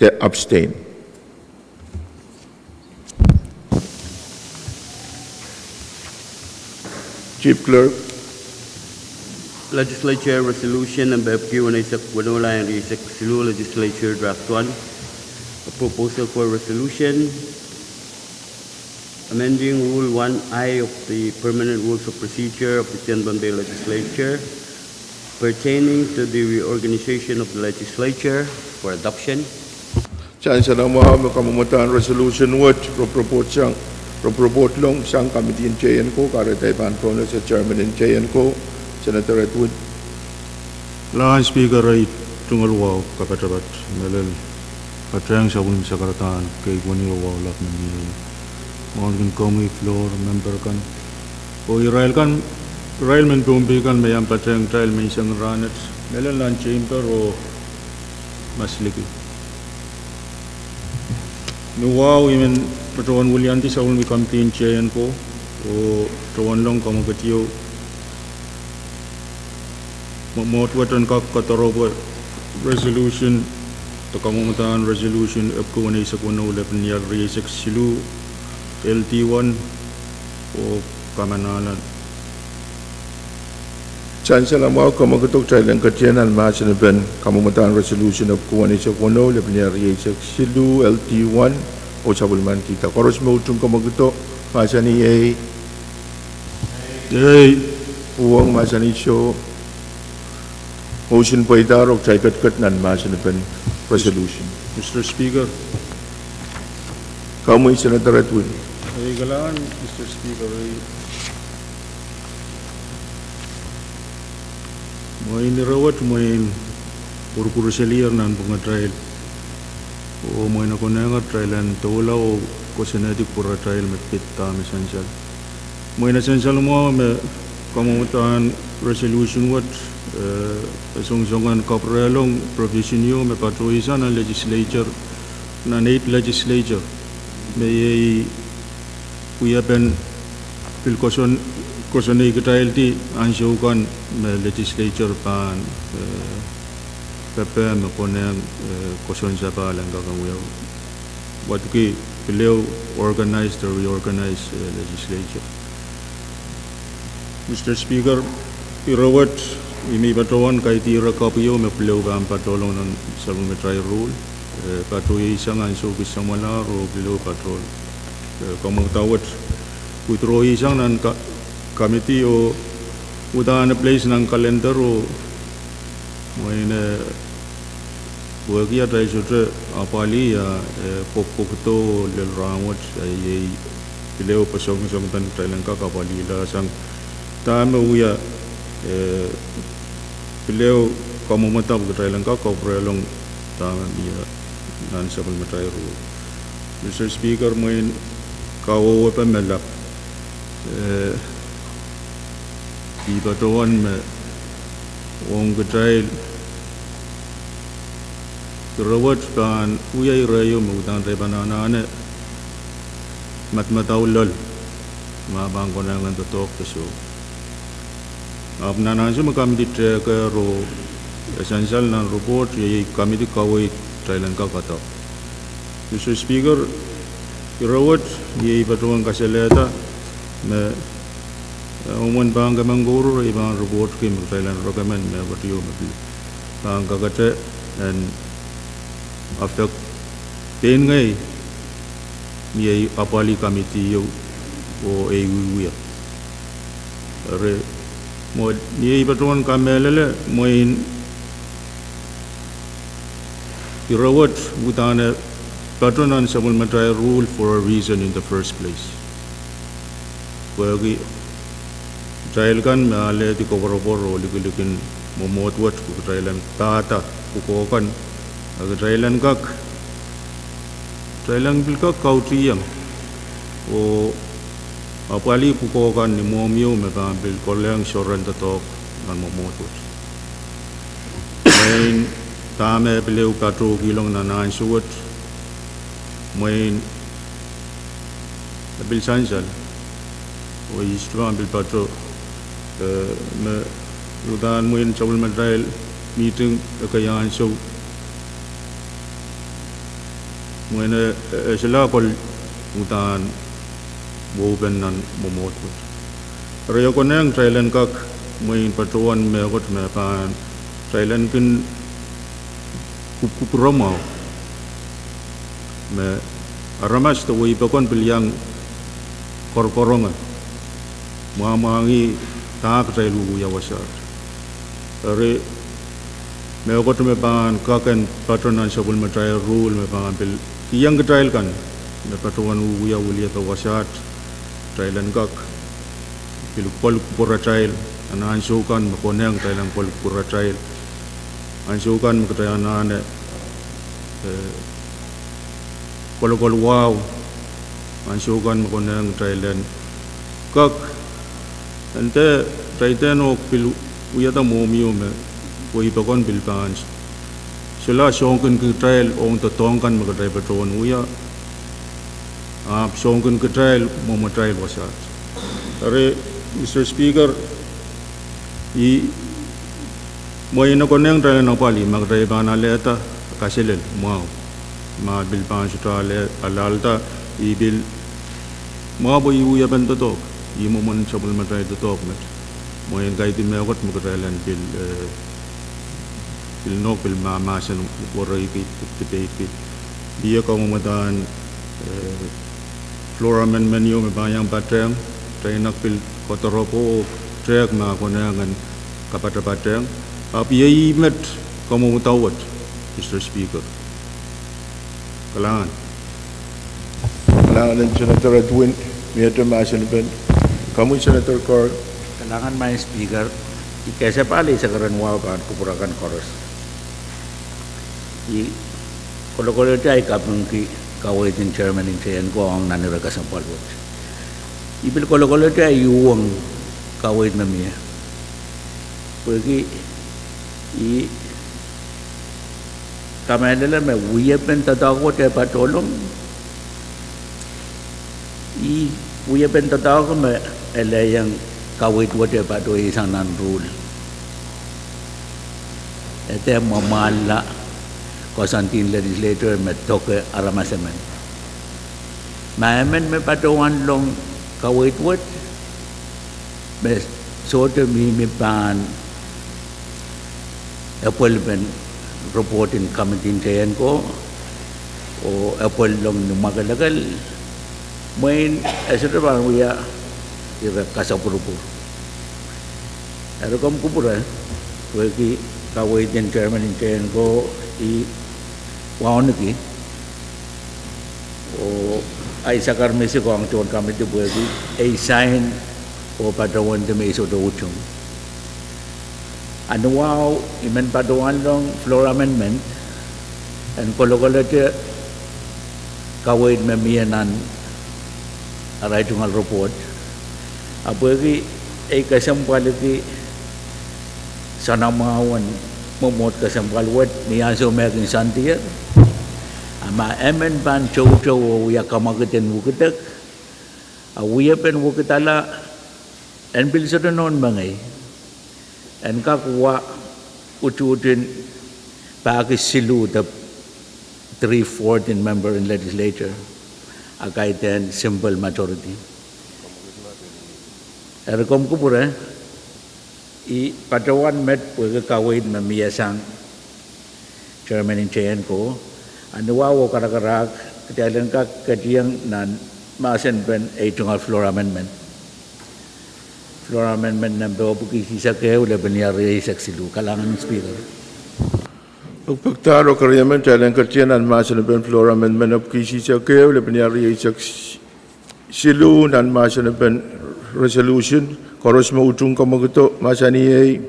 de abstain. Chief Clerk. Legislature Resolution number epwiki weneisek weneu lel rieisek siluh, Legislature Draft One, a proposal for resolution amending Rule one I of the Permanent Rules of Procedure of the Ten Pohnpei Legislature pertaining to the reorganization of the legislature for adoption. Sansal mwahu me kamwomwdahn resolution wet, re proposal sang, re proposal ong sang committee en J N ko, kahrehda I pahn pwonehng Chairman en J N ko, Senator Edwin. Lahn Speaker, ei tungoal wahu kapatapat, mehlel patehng sapwellime sakaradahn keipweni oh wahu lap me mie. Mwohn kin komwi floor member kan, oh irail kan, irail mehn Pohnpei kan me iang patehng kitail menseng rahnwet, mehlel nan chamber oh masliki. Me wahu I men patohwan wiliandi sapwellime committee en J N ko, oh tohwanlahng kamwekid ieu, mwo-, mwohd wet en kak kadoaropwe resolution, de kamwomwdahn resolution epwiki weneisek weneu, lepin ial rieisek siluh, L D one, oh kamanahla. Sansal mwahu, kamwekid, kitail en ketier nan mahsenepen kamwomwdahn resolution epwiki weneisek weneu, lepin ial rieisek siluh, L D one, oh sapwellimanikihda. Koaros me utung kamwekido, mahsanih ei. Ei. Uhwong, mahsanih soh. Motion pweida, oh kitail ketiket nan mahsenepen resolution. Mister Speaker. Komwi Senator Edwin. Ei, kalahngan, Mister Speaker, ei. Mwein ire wet mwein kurkur selier nanpwungatail, oh mwein e konehng atail en doula oh kosonnedik pwuratail me pid dahme sansal. Mwein e sansal mwahu me kamwomwdahn resolution wet, eh, e songosong en kapwurehlong provision ieu me patohsang nan legislature, nan eight legislature, me iei wiepen pil koson-, kosonned kitaildi ansou kan me legislature pahn, eh, pepehm me konehng, eh, kosonsapahl en kak en wia, wadki pil ehu organized or reorganized, eh, legislature. Mister Speaker, ire wet I men patohwan kaidehn kapw ieu me pil ehu pahn patohlong nan sapwellimatail rule, eh, patohsang ansou kis samwalahr oh pil ehu patohl, eh, kamwomwda wet withdraw-sang nan ka-, committee oh uhdahn place nan calendar oh mwein, eh, wehwehki atail sohte apwalih, ah, eh, kokohdo lel rahnwet, ah, iei pil ehu posongosong pen kitail en kak apwalih la sang dahme wia, eh, pil ehu kamwomwada pwe kitail en kak kapwurehlong dahme mie nan sapwellimatail rule. Mister Speaker, mwein kawehwepe me lap, eh, I patohwan me ong kitail ire wet pahn wia ire ieu me uhdahn re pahn anahne madamadau loal, ma pahn konehng en doadoahk de soh. Ahpw nan ansou me committee tehkehr oh e sansal nan report, iei committee kaweid kitail en kak doadoahk. Mister Speaker, ire wet iei I patohwan kasalehda me, eh, mwomwen pahn kemengkouruhr, I pahn report ki me kitail en recommend me wet ieu me pil pahn kakete en affect pein ngehi ni ei apwalih committee ieu oh ei wiewia. Eri, mwo, ni ei patohwan kamehlele mwein ire wet uhdahn e patoh nan sapwellimatail rule for a reason in the first place. Pwehki kitail kan me alehdi koapworopwor oh likilikin mwomwohd wet pwe kitail en pahda pwukoa kan, a kitail en kak, kitail en pil kak kautieng oh apwalih pwukoa kan ni mwohmw ieu me pahn pil kolehng sohren doadoahk nan mwomwohd wet. Mwein dahme pil ehu patohkilong nan ansou wet, mwein e pil sansal oh I sohte pahn pil patoh, eh, me uhdahn mwein sapwellimatail meeting ekei ansou, mwein e, e solahr kol uhdahn woupen nan mwomwohd wet. Eri e konehng kitail en kak mwein patohwan mehkot me pahn kitail en kin kupwukupwure mwahu, me aramas de wehi pokon pil iang koarokoaronge, mwamwahngih dahme kitail wiewia wasaht. Eri mehkot me pahn kak en pato nan sapwellimatail ruhl me pahn pil kihong kitail kan me patohwan wiewia wiepe wasaht, kitail en kak pil kupwukupwuratail, nan ansou kan me konehng kitail en kupwukupwuratail, ansou kan me kitail anahne, eh, kolokol wahu, ansou kan me konehng kitail en kak, en de, kitail de nohk pil wiahda mwohmwi o me wehi pokon pil pahn solahr soangen kitail ong doadoahk kan me kitail patohwan wia, ahpw soangen kitail mwomwatail wasaht. Eri, Mister Speaker, ih mwein e konehng kitail en apwalih ma kitail pahn alehda kaselel mwahu, ma pil pahn sohte ale-, alahlda, ih pil mwahu pwe ih wiepen doadoahk, ih mwomwen sapwellimatail doadoahk met. Mwein kaidehn mehkot me kitail en pil, eh, pil nohk pil mahmahsen wereiki, debateiki. Ih kamwomwdahn, eh, floor amendment ieu me pahn iang patehng, kitail en kak pil koadoaropwe oh tehk ma konehng en kapatapatehng. Ahpw iei ih met kamwomwdahn wet, Mister Speaker. Kalahngan. Kalahngan en Senator Edwin, miehte mahsen pen. Komwi Senator Carl. Kalahngan Maing Speaker, I kasapahl eisek ren wahu pahn kupwur akan koaros. I kolokolete ahi kapingki kaweid en chairman en T N ko ong nan ire kesempwal wet. I pil kolokolete ahi uhwong kaweid me mie. Pwehki I kamehlele me wiepen doadoahk wet e patohlong, ih wiepen doadoahk me elehieng kaweid wet e patohsang nan ruhl. E dehr mwamwahlla koasoandien legislator me doke aramas emen. Ma emen me patohwanlong kaweid wet, me sohte mihmi pahn epwelpen report en committee en T N ko, oh epwellong ni mwakelekel, mwein e sohte pahn wia ire kasapwurupwur. Eri komw kupwure, pwehki kaweid en chairman en T N ko I wauneki, oh ahi sakar misik ong tohn committee pwehki e sign oh patohwende me I sohte utung. A ni wahu I men patohwanlong floor amendment en kolokolete kaweid me mie nan arail tungoal report. A pwehki ei kesempwaliki soanamwahu en mwomwohd kesempwal wet ni ansou me e kin soandier, a ma emen pahn toutou oh wia kamwakid en wekidek, a wiepen wekidala en pil sohte nohn mengei, en kak wa utuhtin pahkis siluh de three fourth en member en legislature, a kaidehn simple majority. Eri komw kupwure, I patohwan met pwehki kaweid me mie sang chairman en T N ko, a ni wahu oh karakarahk kitail en kak ketieng nan mahsen pen ei tungoal floor amendment. Floor amendment nempe epwiki isihsek ehu lepeni rieisek siluh. Kalahngan Speaker. Pekpekdahr oh keriemen kitail en ketieng nan mahsen pen floor amendment epwiki isihsek ehu lepeni rieisek siluh nan mahsen pen resolution. Koaros me utung kamwakido, mahsanih ei.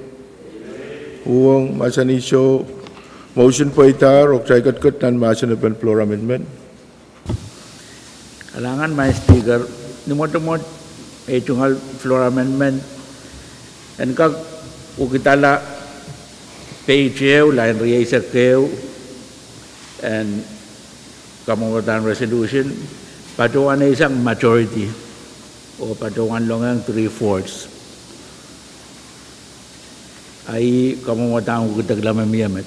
Uhwong, mahsanih soh. Motion pweidahr oh kitail ketiket nan mahsen pen floor amendment. Kalahngan Maing Speaker, ni mwotomwot ei tungoal floor amendment en kak wekidala page ehu, lain rieisek ehu en kamwomwdahn resolution, patohwan eisang majority oh patohwanlongehng three fourths. A ih kamwomwdahn wekidekla me mie met.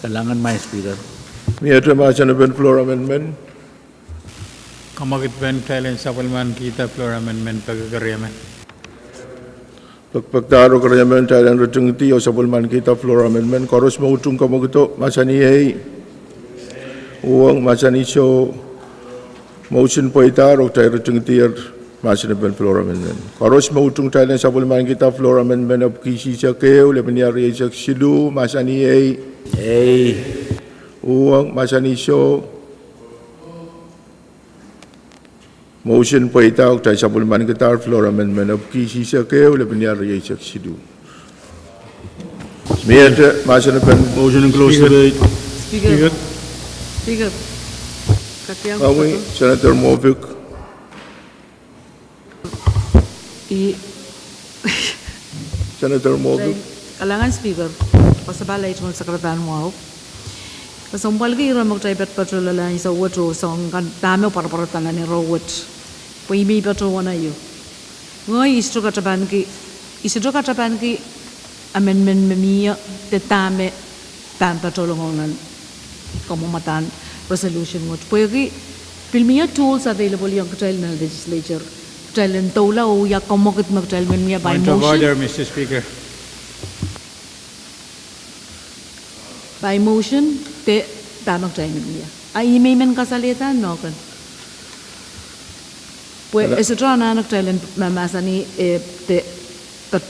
Kalahngan Maing Speaker. Miehte mahsen pen floor amendment. Kamwakid pen kitail en sapwellimanikihda floor amendment peki keriemen. Pekpekdahr oh keriemen, kitail en ritingidi oh sapwellimanikihda floor amendment. Koaros me utung kamwakido, mahsanih ei. Uhwong, mahsanih soh. Motion pweidahr oh kitail ritingidier mahsen en floor amendment. Koaros me utung, kitail en sapwellimanikihda floor amendment epwiki isihsek ehu, lepin rieisek siluh, mahsanih ei. Ei. Uhwong, mahsanih soh. Motion pweidahr oh kitail sapwellimanikidahr floor amendment epwiki isihsek ehu, lepin rieisek siluh. Miehte mahsen en Motion en close debate. Speaker. Speaker. Speaker. Katiang Awi, Speaker. Senator Moffitt. I Senator Moffitt. Kalahngan Speaker, koasoia pali tungoal sakarada mwahu. Kesempwalki ire me kitail patopato lel ansou wet oh soangen dahme pwarapwarada nan ire wet. Pwe ih me I patohwan aio. Ngehi I sohte katapanki, I sohte katapanki amendment me mie de dahme pahn patohlong nan kamwomwadahn resolution wet. Pwehki pil mie tools available ong kitail nan legislature. Kitail en doula oh wia kamwakid me kitail men mie by motion. Point of order, Mister Speaker. By motion, de dahme kitail men mie. A ih me I men kasalehda nohken. Pwe e sohte anahne kitail en mahmahsanih, eh, de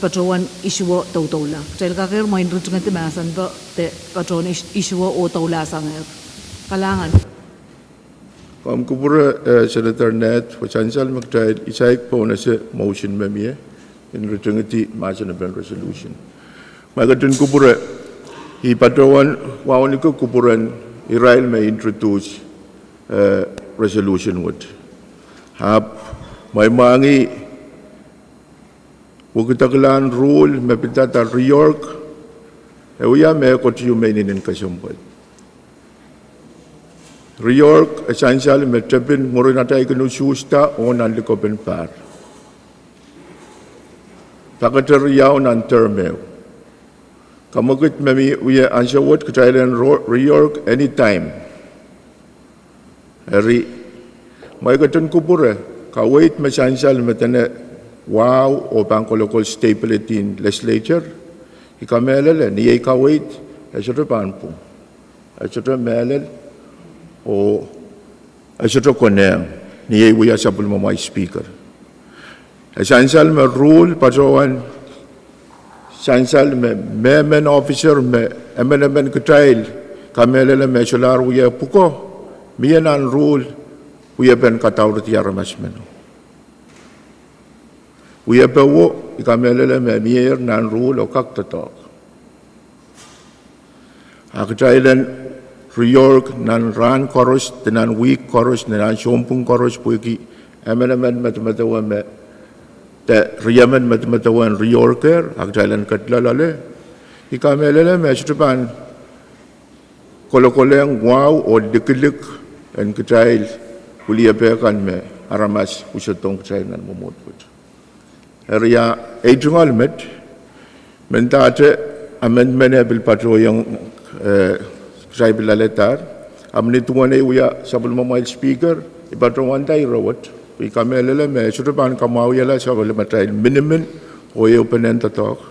patohwan issue o doudoula. Kitail kakehr mwein ritingedi mahsen pwe de patohwan is-, issue o doula sangehr. Kalahngan. Komw kupwure, eh, Senator Ned, pwe sansal me kitail isaik pohnese motion me mie, en ritingedi mahsen en resolution. Ma I ketin kupwure, I patohwan wauneki kupwuren irail me introduce, eh, resolution wet. Ahpw, ma I mwahngih wekidekla en rule me pidada reorg, e wia mehkot ieu me I inenen kesempwal. Reorg e sansal me tepin mwurin atail kin usuhsda oh nan likopen pahr. Pakete riau nan term ehu. Kamwakid me mie ansou wet kitail en ro-, reorg anytime. Eri, ma I ketin kupwure, kaweid me sansal me dene wahu oh pahn kolokol stability en legislature, I kamehlele, ni ei kaweid, e sohte pahn pwung. E sohte mehlel, oh e sohte konehng, ni ei wia sapwellimamwail speaker. E sansal me rule patohwan sansal me, mehmen officer me emenemen kitail kamehlele me solahr wia pwuko, mie nan rule wiepen kadauredi aramas men. Wiepe wo, I kamehlele me mieier nan rule oh kak doadoahk. A kitail en reorg nan rahn koaros, de nan wihk koaros, de nan sounpwong koaros, pwehki emenemen medemedewe me, de riemen medemedewe en reorg-er, a kitail en ketin loale. I kamehlele me sohte pahn kolokolehng wahu oh likilik en kitail wiepe kan me aramas usedong kitail nan mwomwohd wet. Eri a, ei tungoal met, mendahte amendment e pil patohiong, eh, kitail pil alehdahr, a mie duwen ei wia sapwellimamwail speaker, I patohwanda ire wet, I kamehlele me sohte pahn kamwahwihala sapwellimatail minimin oh ehupenen doadoahk.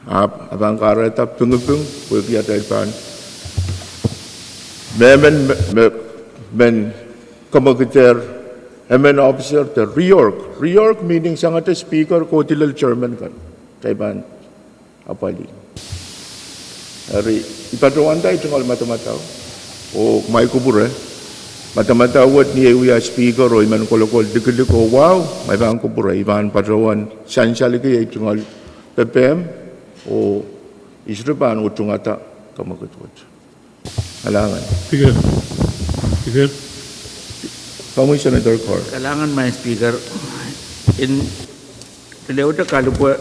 Ahpw, a pahn kahrehda pingiping, pwehki atail pahn mehmen me, me, men kamwakidehr, emen officer de reorg. Reorg meaning sangete speaker kohdi lel chairman kan. Kitail pahn apwalih. Eri, I patohwanda ei tungoal madamadau. Oh ma I kupwure, madamadau wet ni ei wia speaker oh I men kolokol likilik oh wahu, ma I pahn kupwure, I pahn patohwan sansalki ei tungoal pepehm, oh I sohte pahn utungada kamwakid wet. Kalahngan. Speaker. Speaker. Komwi Senator Carr. Kalahngan Madam Speaker. En pil ehute kalipwe,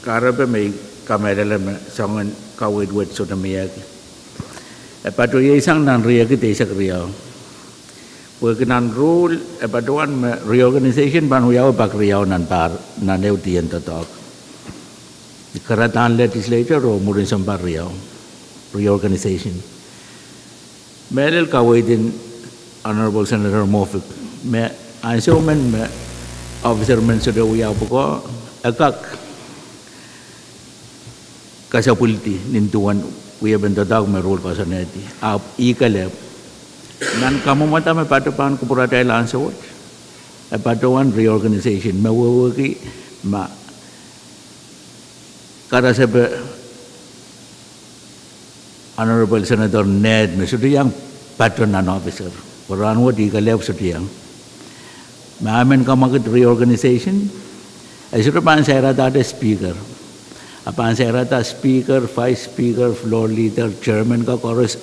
kahrepe me I kamehlele me soangen kaweid wet sohte mie. E patohwan sang nan riekid eisek riau. Pwehki nan rule, e patohwan me reorganization pahn wiawi pak riau nan pahr, nan ehu dien doadoahk. Kahrehda legislature oh mwurin sounpar riau, reorganization. Mehlel kaweid en Honorable Senator Moffitt, me ansou men me officer men sohte wia pwukoa, e kak kasapwildi nin duwen wiepen doadoahk me re koasoanehdi. Ahpw ih kelehpw, nan kamwomwada me patohwan kupwuratail ansou wet, e patohwan reorganization me wehwehki ma karasepe Honorable Senator Ned me sohte iang patoh nan office er. Pwe rahnwet ih kelehpw sohte iang. Ma emen kamwakid reorganization, e sohte pahn sairadahte speaker. A pahn sairada speaker, vice speaker, floor leader, chairman ka koaros,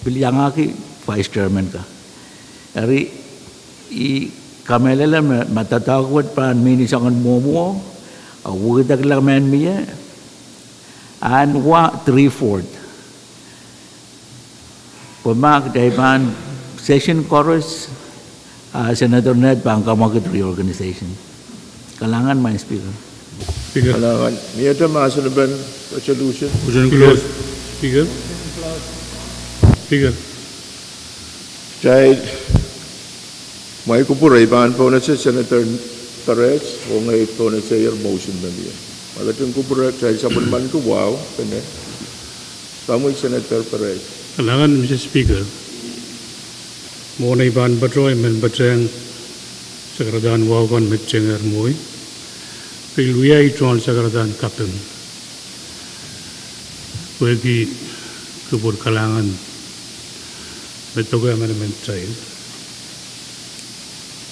pil iangahki vice chairman ka. Eri I kamehlele me, me doadoahk wet pahn mihmi soangen mwomwohdiso, a wekidekla mehn mie, a en wa three fourth. Pwe ma kitail pahn session koaros, a Senator Ned pahn kamwakid reorganization. Kalahngan, Madam Speaker. Speaker. Kalahngan. Miehte mahsen en resolution? Motion close. Speaker. Speaker. Kitail, mwein kupwure I pahn pohnese Senator Perez, oh ngehi pohnesehier motion me mie. Ma ketin kupwure, kitail sapwellimaniki wahu, pene. Komwi Senator Perez. Kalahngan, Mister Speaker. Mwohn ei pahn patoh, I men patehng sakaradahn wahu kan me tengehla mwowe. Pil wia ei tungoal sakaradahn kaping. Pwehki kupwur kalahngan me doke emenemen kitail.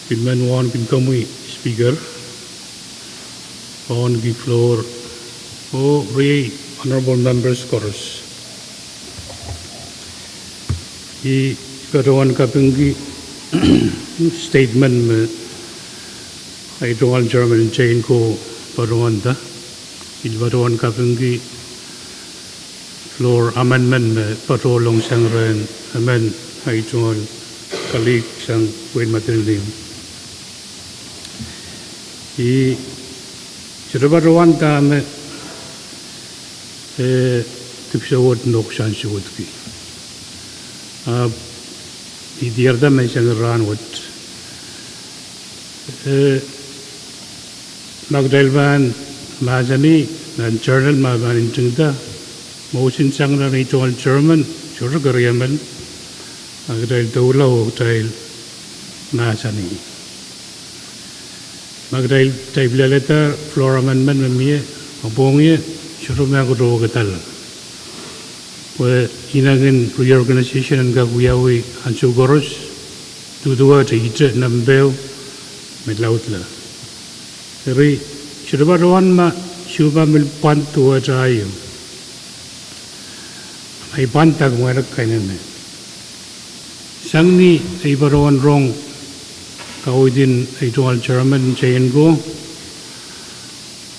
I men wauneki komwi Speaker, wauneki floor, oh riei honorable members koaros. I patohwan kapingki statement me ei tungoal chairman en tein ko patohwanda. I patohwan kapingki floor amendment me patohwalong sang rehn emen ei tungoal colleague sang wehin Madolenihmw. I sohte patohwan dahme, eh, dipwisou wet nohk sang suwedki. Ahpw I diarada me sang rahn wet. Eh, ma kitail pahn mahsanih, nan journal ma pahn ntingda, motion sang rehn ei tungoal chairman, sohte keriemen, a kitail doula oh kitail mahsanih. Ma kitail, kitail pil alehda floor amendment me mie, ma pwong ie, sohte me kitail kak doula. Pwe inengin reorganization en kak wiawi ansou koaros, duduwehte ihte nempeho me laudla. Eri, sohte patohwan ma, sohte pahn pil pwand duwehte aio. Ei pwand dak mware kainene. Sang ni ei patohwan rong kaweid en ei tungoal chairman en tein ko,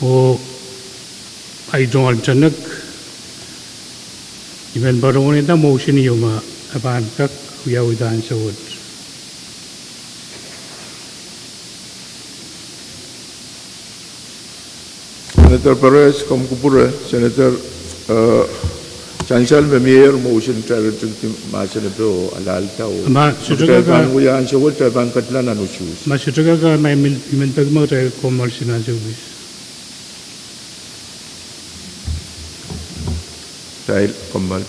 oh ei tungoal tenek, I men patohwanehda motion ieu ma e pahn kak wiawihda ansou wet. Senator Perez, komw kupwure, Senator, eh, sansal me mie motion directing mahsen en peo alahlda o. Ma sohte kak, pahn wia ansou wet, kitail pahn ketla nan usuhs. Ma sohte kak, ma I men, I men peki ma kitail kommoal sang ansou wis. Kitail kommoal.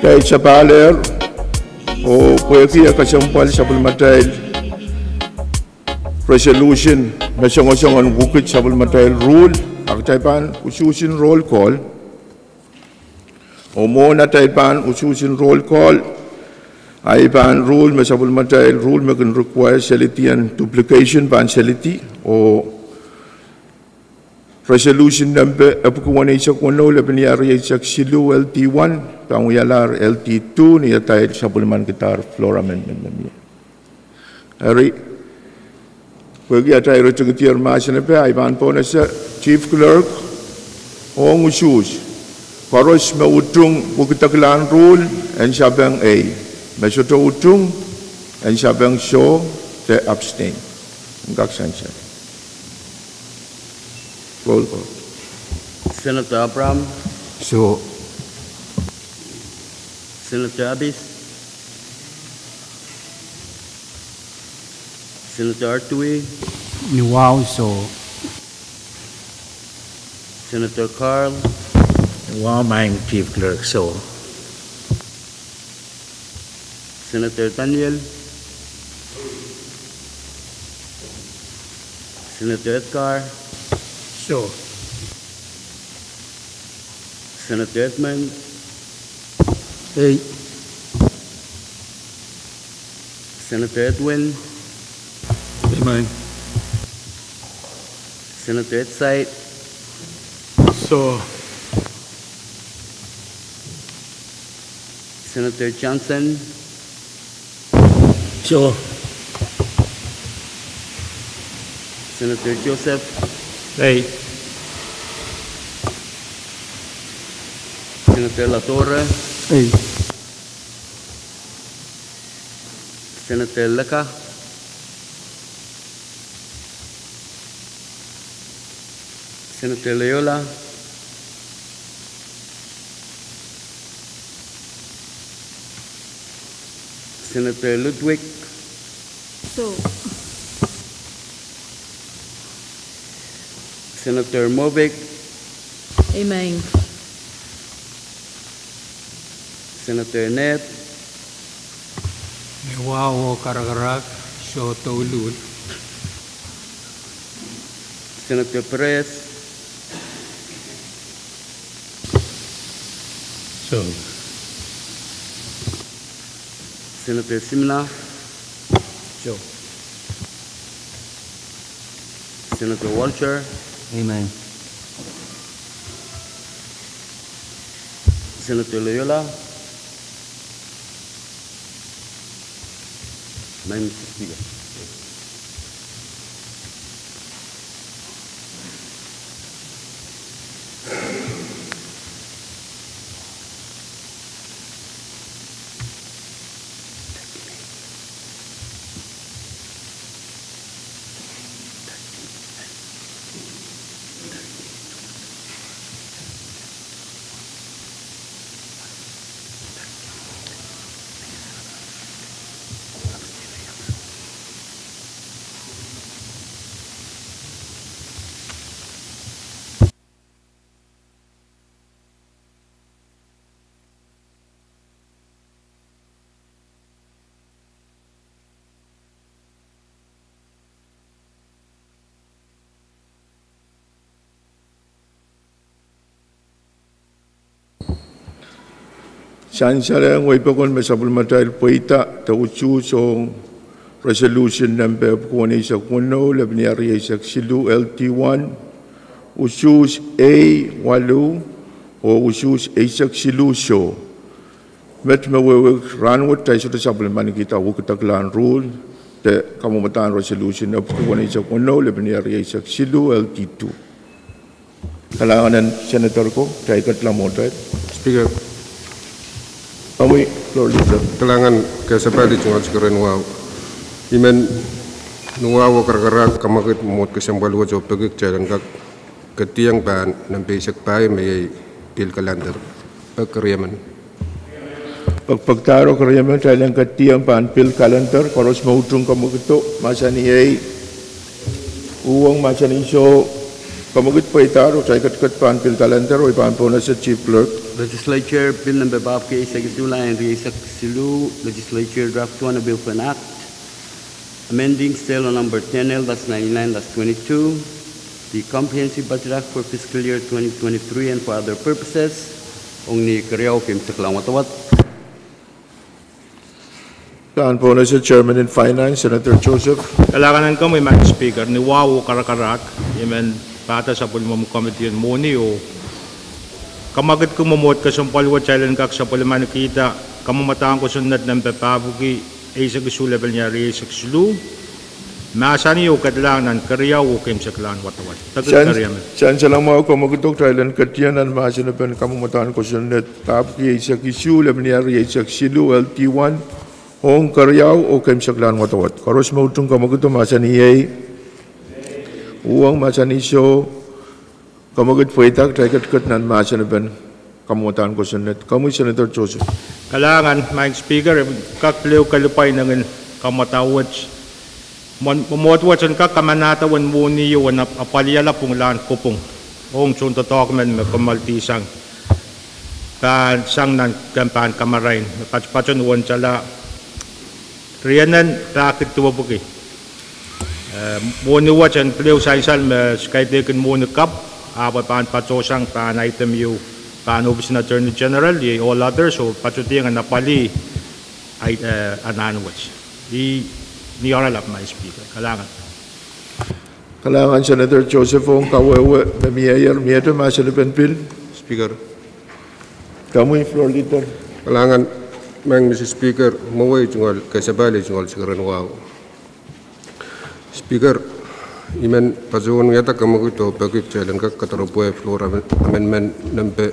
Kitail sapahl ehr, oh pwehki e kesempwal sapwellimatail resolution me songosong en wukid sapwellimatail ruhl, a kitail pahn usuhs en roll call. Oh mwohn atail pahn usuhs en roll call, ahi pahn ruhl me sapwellimatail ruhl me kin require selidi en duplication pahn selidi, oh resolution nempe epwiki weneisek weneu, lepin ire rieisek siluh, L D one, pahn wialahr L D two ni atail sapwellimankidahr floor amendment me mie. Eri, pwehki atail ritingdier mahsen epe, ahi pahn pohnese Chief Clerk ong usuhs. Koaros me utung wekidekla en ruhl en sapeng ei. Me sohte utung en sapeng soh de abstain. En kak sansal. Roll call. Senator Abraham. Soh. Senator Abis. Senator Artui. Ni wahu, soh. Senator Carl. Ni wahu, Madam Chief Clerk, soh. Senator Daniel. Senator Edgar. Soh. Senator Edmund. Ei. Senator Edwin. Amen. Senator Edsait. Soh. Senator Johnson. Soh. Senator Joseph. Ei. Senator Ladora. Ei. Senator Leka. Senator Leola. Senator Ludwig. So. Senator Movaik. Amen. Senator Ned. Ni wahu oh karakarahk, soh douluhl. Senator Perez. So. Senator Simla. So. Senator Walter. Amen. Senator Loyola. Madam Speaker. Sansalehng wei pokon me sapwellimatail pweida de usuhs ong resolution nempe epwiki weneisek weneu, lepeni eisek siluh, L T one, usuhs A waluh, oh usuhs eisek siluh soh. Met me wehwehki rahnwet, kitail sohte sapwellimanikihda wekidek lahn ruhl de kamwomwdahn resolution epwiki weneisek weneu, lepeni eisek siluh, L T two. Kalahngan en Senator ko, kitail ketla mwohtail. Speaker. Omwi, Floor Leader. Kalahngan, kesempwal tungoal sikeren wahu. I men, ni wahu oh karakarahk, kamwakid, mwomwohd kesempwal wet oh peki kitail en kak ketieng pahn nempe eisek pahieu me iei pil kalender. Pek keriemen. Pek, pekdahro keriemen, kitail en ketieng pahn pil kalender, koaros me utung kamwakido, mahsanih ei. Uhwong mahsanih soh, kamwakid pweidahro, kitail ketiket pahn pil kalender, oh I pahn pohnese Chief Clerk. Legislature Bill nempe papwiki eisek isuh, lain rieisek siluh, Legislature Draft One, a Bill for an Act amending State Law Number ten L dash ninety-nine dash twenty-two, the Comprehensive Budget Act for fiscal year twenty twenty-three and for other purposes, ong ni keriau oh keimwseklahn wadawad. Pahn pohnese Chairman en Finance, Senator Joseph. Kalahngan en komwi, Madam Speaker, ni wahu oh karakarahk, I men pahda sapwellimomwi committee en mohni oh kamwakidki mwomwohd kesempwal wet kitail en kak sapwellimanikihda kamwomwdahn kosonned nempe papwiki eisek isuh, lepeni eisek siluh, mahsanih oh kedlahng nan keriau oh keimwseklahn wadawad. Pek keriemen. Sansalamwahu, kamwakido, kitail en ketieng nan mahsen en kamwomwdahn kosonned papwiki eisek isuh, lepeni eisek siluh, L T one, ong keriau oh keimwseklahn wadawad. Koaros me utung kamwakido, mahsanih ei. Uhwong mahsanih soh. Kamwakid pweida, kitail ketiket nan mahsen en kamwomwdahn kosonned. Komwi, Senator Joseph. Kalahngan, Madam Speaker, I kak pil ehu kalipw inengin kamwadau wet. Mwomwohd wet en kak kamanahda uwen mwohnio en ap-, apwalihala pwungalahn kopwung ong tohndoadoahk men me kommoaldihsang pahn sang nan kemp pahn kamarain me patopato ni uwen tala rienen pahkid duwepwiki. Eh, mwohni wet en pil ehu sansal me kaidehkin mwohni kapw, ahpw pahn patohsang pahn item ieu, pahn ohpis en Attorney General, iei all others, oh patohdiong en apwalih, eh, anahn wet. Ih, ni oaralap, Madam Speaker. Kalahngan. Kalahngan Senator Joseph, ong kawehwe me mieier, miehte mahsen en pil. Speaker. Komwi, Floor Leader. Kalahngan, Madam Speaker, mwowe tungoal, kesempwal tungoal sikeren wahu. Speaker, I men patohwan wiahda kamwakid oh peki kitail en kak kadaropwe floor amen-, amendment nempe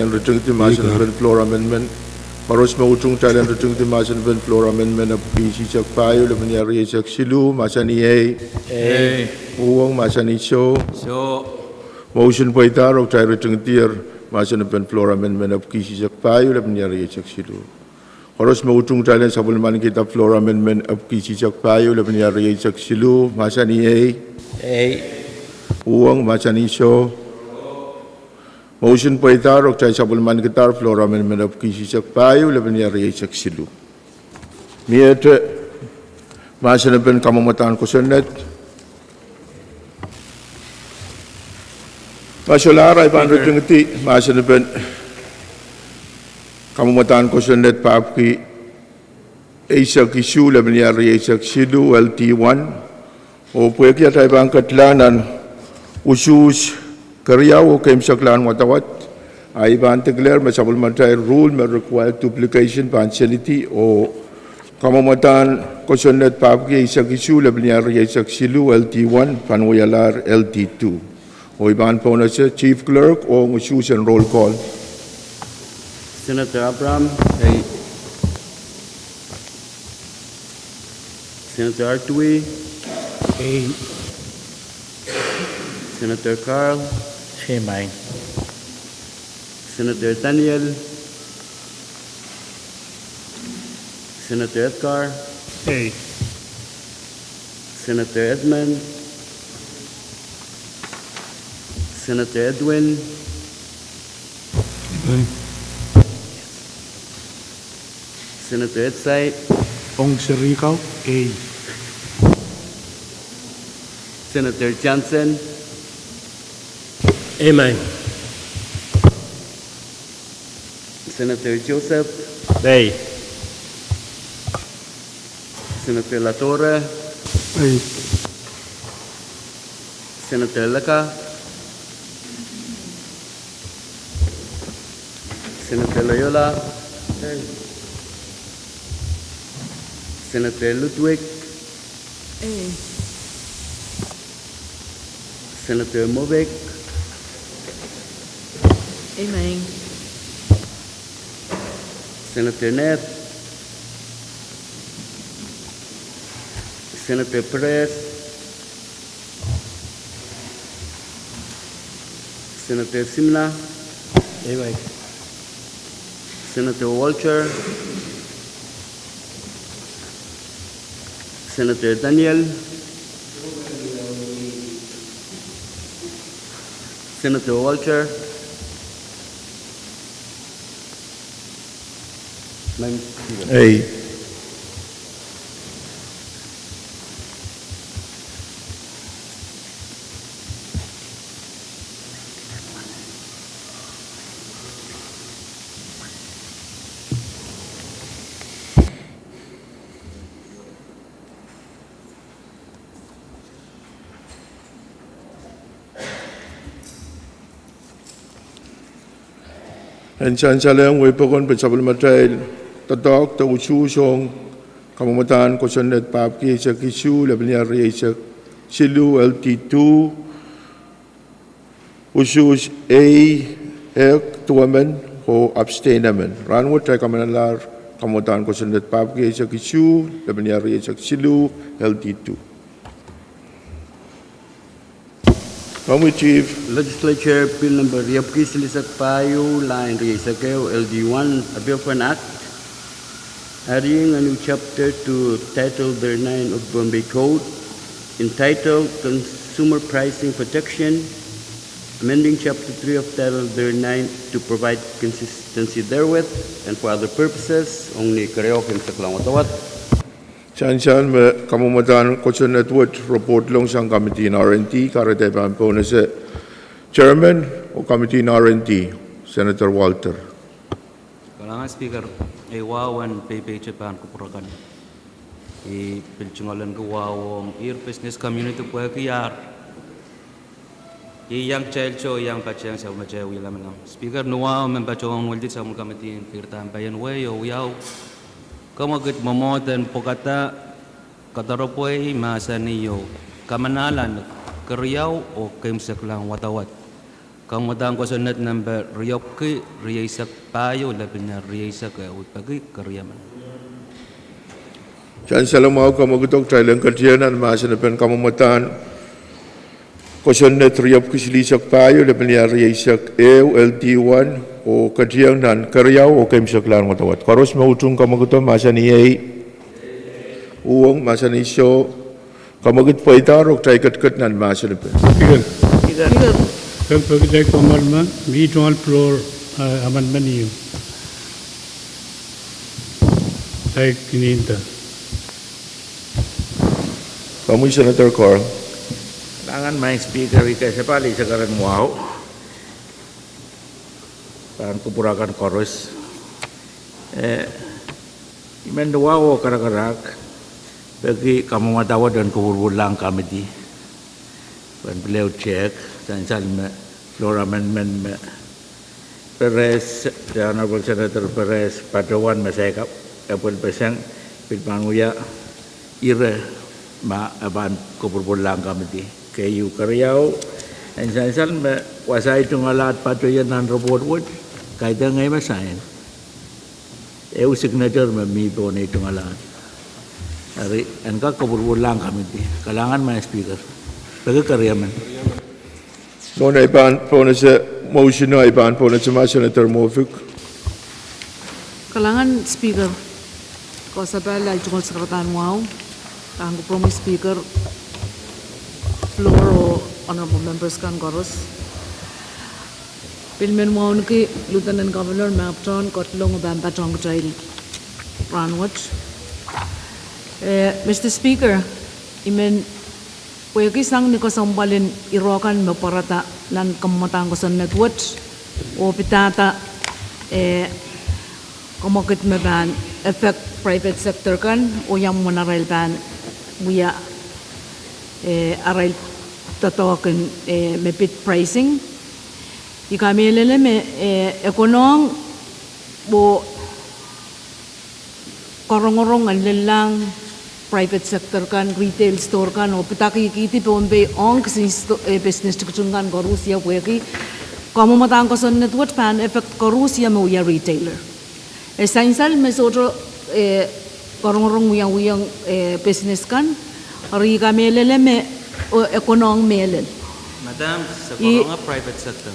kitail en ritingdi mahsen en floor amendment. Koaros me utung kitail en ritingdi mahsen en floor amendment epwiki isihsek pahieu, lepin rieisek siluh, mahsanih ei. Uhwong, mahsanih soh. Motion pweida, oh kitail ritingdier mahsen en floor amendment epwiki isihsek pahieu, lepin rieisek siluh. Koaros me utung kitail en sapwellimanikihda floor amendment epwiki isihsek pahieu, lepin iar rieisek siluh, mahsanih ei. Ei. Uhwong, mahsanih soh. Motion pweidahr oh kitail sapwellimanikihdahr floor amendment epwiki isihsek pahieu, lepin iar rieisek siluh. Miehte mahsen en kamwomwdahn kosonned. Ma solahr, I pahn ritingidi mahsen en kamwomwdahn kosonned pahpwiki eisek isuh, lepin iar rieisek siluh, L D one. Oh pwehki atail pahn kedlahng nan usuhs keriau oh keimwseklahn wadawad, I pahn declare me sapwellimatail rule me require duplication pahn selidi, oh kamwomwdahn kosonned pahpwiki eisek isuh, lepin iar rieisek siluh, L D one, pahn wialahr L D two. Oh I pahn pohnese Chief Clerk ong usuhs en roll call. Senator Abraham. Ei. Senator Artui. Ei. Senator Carl. Ei, maing. Senator Daniel. Senator Edgar. Ei. Senator Edmund. Senator Edwin. Ei. Senator Etsai. Ong serihkau, ei. Senator Johnson. Ei, maing. Senator Joseph. Ei. Senator Latore. Ei. Senator Leka. Senator Loyola. Ei. Senator Ludwig. Ei. Senator Mobek. Ei, maing. Senator Ned. Senator Perez. Senator Simla. Ei, maing. Senator Walter. Senator Daniel. Senator Walter. Ei. En sansalehng wehi pokon pwe sapwellimatail doadoahk de usuhs ong kamwomwdahn kosonned pahpwiki eisek isuh, lepin iar rieisek siluh, L D two, usuhs ei, ek, duwemen, oh abstain emen. Rahnwet kitail kamanalahr kamwomwdahn kosonned pahpwiki eisek isuh, lepin iar rieisek siluh, L D two. Komwi, Chief. Legislature Bill Number riepwiki silihsek pahieu, lain rieisek ehu, L D one, a bill for an act adding a new chapter to Title thirty-nine of Pohnpei Code entitled Consumer Pricing Protection, amending Chapter three of Title thirty-nine to provide consistency therewith and for other purposes, ong ni keriau keimwseklahn wadawad. Sansal me kamwomwdahn kosonned wet report lohng sang Committee en R and D, kahrehda I pahn pohnese Chairman oh Committee en R and D, Senator Walter. Kalahngan Speaker, ei wahu en peipei Japan kupwur akan. I pil tungoal en ki wahu ong ihr business community pwehki ar iang kitail soh, iang patehng sapwellimatail wie lamalam. Speaker, ni wahu me patohwan weldi sapwellimatail committee en kirdahn paien wehi oh wiahu kamwekid mwomwohd en pwukada kadaropwe mahsanih oh kamanahla ni keriau oh keimwseklahn wadawad. Kamwomwdahn kosonned nempe riepwiki rieisek pahieu, lepin iar rieisek ehu, peki keriemen. Sansal mwahu kamwekid, kitail en ketier nan mahsen en kamwomwdahn kosonned riepwiki silihsek pahieu, lepin iar rieisek ehu, L D one, Oh ketieng nan keriau oh keimwseklahn wadawad. Koaros me utung kamwekid mahsanih ei. Uhwong mahsanih soh. Kamwekid pweida oh kitail ketiket nan mahsen epe. Speaker. Speaker. Speaker. Peki kitail komoalma, mi tungoal floor, uh, amendment ieu. Kitail kin nda. Komwi Senator Carl. Kalahngan Madam Speaker, I kesempwal eisek ren wahu. Pahn kupwur akan koaros. Eh, I men wahu oh karakarahk peki kamwomwada wet en kupwurpwurlahng committee. Pwehn pil ehu tehk, sansal me floor amendment me Perez, the Honorable Senator Perez patohwan me saik epwel peseng, pil pahn wia ire ma e pahn kupwurpwurlahng committee. Keieu keriau, en sansal me wasa ei tungoal ahd patohwan nan report wet, kaidehn ngehi me sain. Ehu signature me mi pohn ei tungoal ahd. Eri, en kak kupwurpwurlahng committee. Kalahngan Madam Speaker. Peki keriemen. Mwohn ei pahn pohnese motion, ei pahn pohnese ma Senator Mofik. Kalahngan Speaker. Koasoapahl ahi tungoal sekretail wahu. Pahn kupwuromwi Speaker, floor oh honorable members kan koaros. Pil men wauneki Lieutenant Governor me pahn ketilong oh pahn patohwan kitail rahnwet. Eh, Mister Speaker, I men pwehki sang ni kesempwal en irokan me pwarada nan kamwomwadahn kosonned wet, oh pidada, eh, kamwekid me pahn affect private sector kan, oh ia mwomwen arail pahn wia, eh, arail doadoahk en, eh, me pid pricing. I kamehlele me, eh, e konehng oh karongorong en lellahng private sector kan, retail store kan, oh pidakihkihdi Pohnpei ong kisin sto-, eh, business tikitik kan koaros, ia pwehki kamwomwadahn kosonned wet pahn affect koaros ia me wia retailer. E sansal me sohte, eh, karongorong wiawiong, eh, business kan, eri I kamehlele me, oh, e konehng mehlel. Madam, se I- konehng private sector.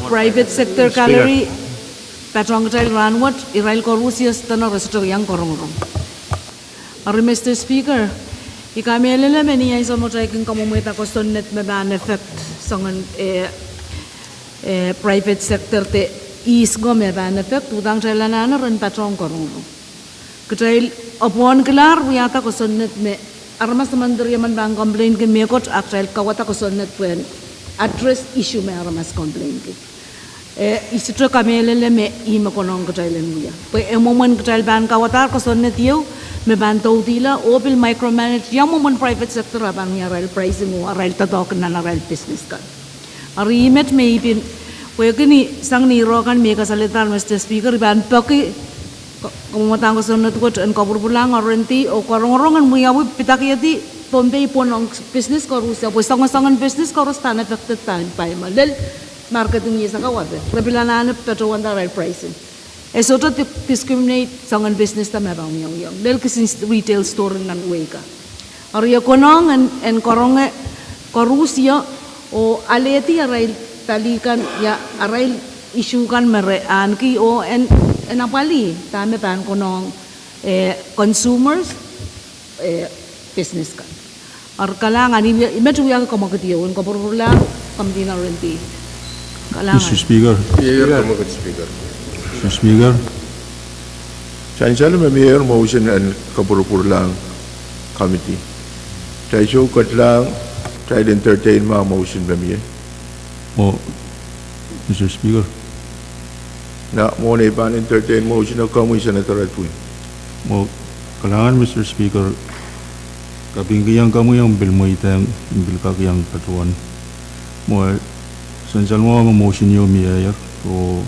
Private sector gallery, patohwan kitail rahnwet, irail koaros ia sohte, re sohte iang karongorong. Eri Mister Speaker, I kamehlele me ni ansou me kitail kin kamwomwada kosonned me pahn affect soangen, eh, eh, private sector de ihs ngo me pahn affect, uhdahn kitail anahne ren patohwan karongorong. Kitail apwohnkilahr wiahda kosonned me aramas emen de riemen pahn complainki mehkot, a kitail kauwada kosonned pwehn address issue me aramas complainki. Eh, I sohte kamehlele me ih me konehng kitail en wia. Pwe e mwomwen kitail pahn kauwadahr kosonned ieu me pahn doudihla, oh pil micromanage ia mwomwen private sector a pahn wia arail pricing oh arail doadoahk nan arail business kan. Eri ih met me I pil, pwehki ni sang ni irokan me I kasalehda Mister Speaker, I pahn peki ka-, kamwomwadahn kosonned wet en kapwurpwurlahng R and D oh karongorong en wiawi pidakihdi Pohnpei pwon ong business koaros ia, pwe soangen soangen business koaros pahn affected pahn pai ma lel marketing ies akau ape, re pil anahne patohwanda arail pricing. E sohte di-, discriminate soangen business da me pahn wiawiong, lel kisin retail store nan wehi kan. Eri e konehng en, en karonge koaros ia oh alehdi arail pali kan ia arail issue kan me re ahneki oh en, en apwalih dahme pahn konehng, eh, consumers, eh, business kan. Eri kalahngan, I met wiahki kamwekid ieu en kapwurpwurlahng committee nan R and D. Kalahngan. Mister Speaker. Mister Speaker. Sansal me mie motion en kapwurpwurlahng committee. Kitail sou ketilahng, kitail entertain ma motion me mie. Oh, Mister Speaker. Nan mwohn ei pahn entertain motion, komwi Senator Edwin. Oh, kalahngan Mister Speaker. Kapingkihong komwi ong pil mweidehng, pil kak iang patohwan. Mwo, sansal mwo me motion ieu mieier, oh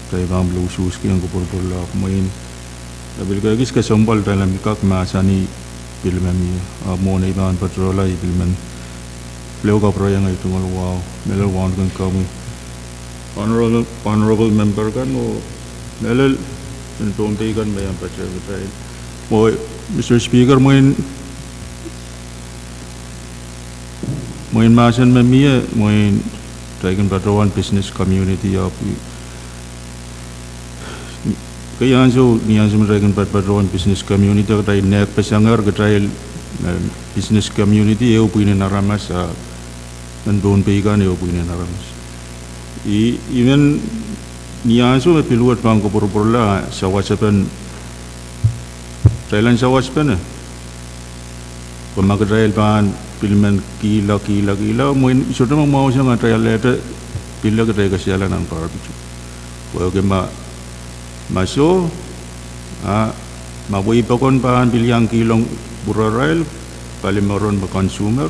kitail pahn pil usuhskihong kapwurpwurlahng mwein. E pil kak kis kesempwal kitail en pil kak mahsanih pil me mie. A mwohn ei pahn patohla I pil men pil ehu kapwurehiong ei tungoal wahu, mehlel wauneki komwi Honorable, Honorable Member kan oh mehlel en Pohnpei kan me iang patohla kitail. Mwo, Mister Speaker, mwein, mwein mahsen me mie, mwein Kitail kin patohwan business community, ahpw kei ansou, ni ansou me kitail kin pat patohwan business community, kitail nehkpesengehr kitail, eh, business community, ehu pwihnen aramas, a, mehn Pohnpei kan ehu pwihnen aramas. I, I men, ni ansou me pil wet pahn kopwurupwurla, sawasepen, kitail en sawaspene. Pwe ma kitail pahn pil men kihla, kihla, kihla, mwein sohte me mwahu sang atail lete pil kitail kesehla nan garbage. Pwehki ma, ma soh, a, ma wehi pokon pahn pil iang kihlong pwurarail, pali moron me consumer.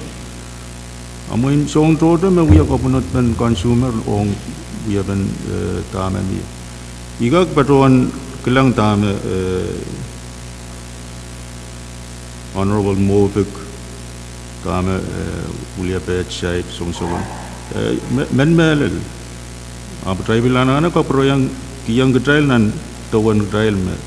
A mwein soahng tohto me wia kapwunodpen consumer ong wiepen, eh, dahme mie. I kak patohwan kilang dahme, eh, Honorable Moffitt, dahme, eh, wiliape said, soangosoangen, eh, me, men mehlel. Ahpw kitail pil anahne kapwurehiong, kihong kitail nan dewen kitail me,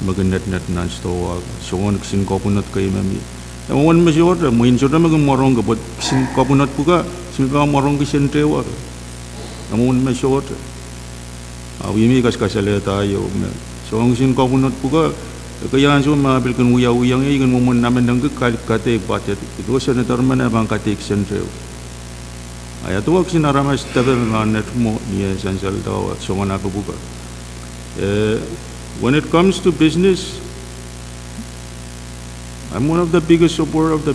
me kin netnet nan stowa, soangen kisin kapwunod kei me mie. E mwomwen me sohte, mwein sohte me kin mwarohng ke, pwe kisin kapwunod pwuka, sohte me pahn mwarohng kisehn dewa. E mwomwen me sohte. Ahpw I men kakasalehda ieu me, soangen kisin kapwunod pwuka, ekei ansou me pil kin wiawihong ie, I kin mwomwen namenengki kadeik, kadeik budget. Ido senator men e pahn kadeik kisehn dewa. A ia duwen kisin aramas depe me pahn net mwo ni eh sansalda oh soangen ape pwuka. Eh, when it comes to business, I'm one of the biggest supporter of the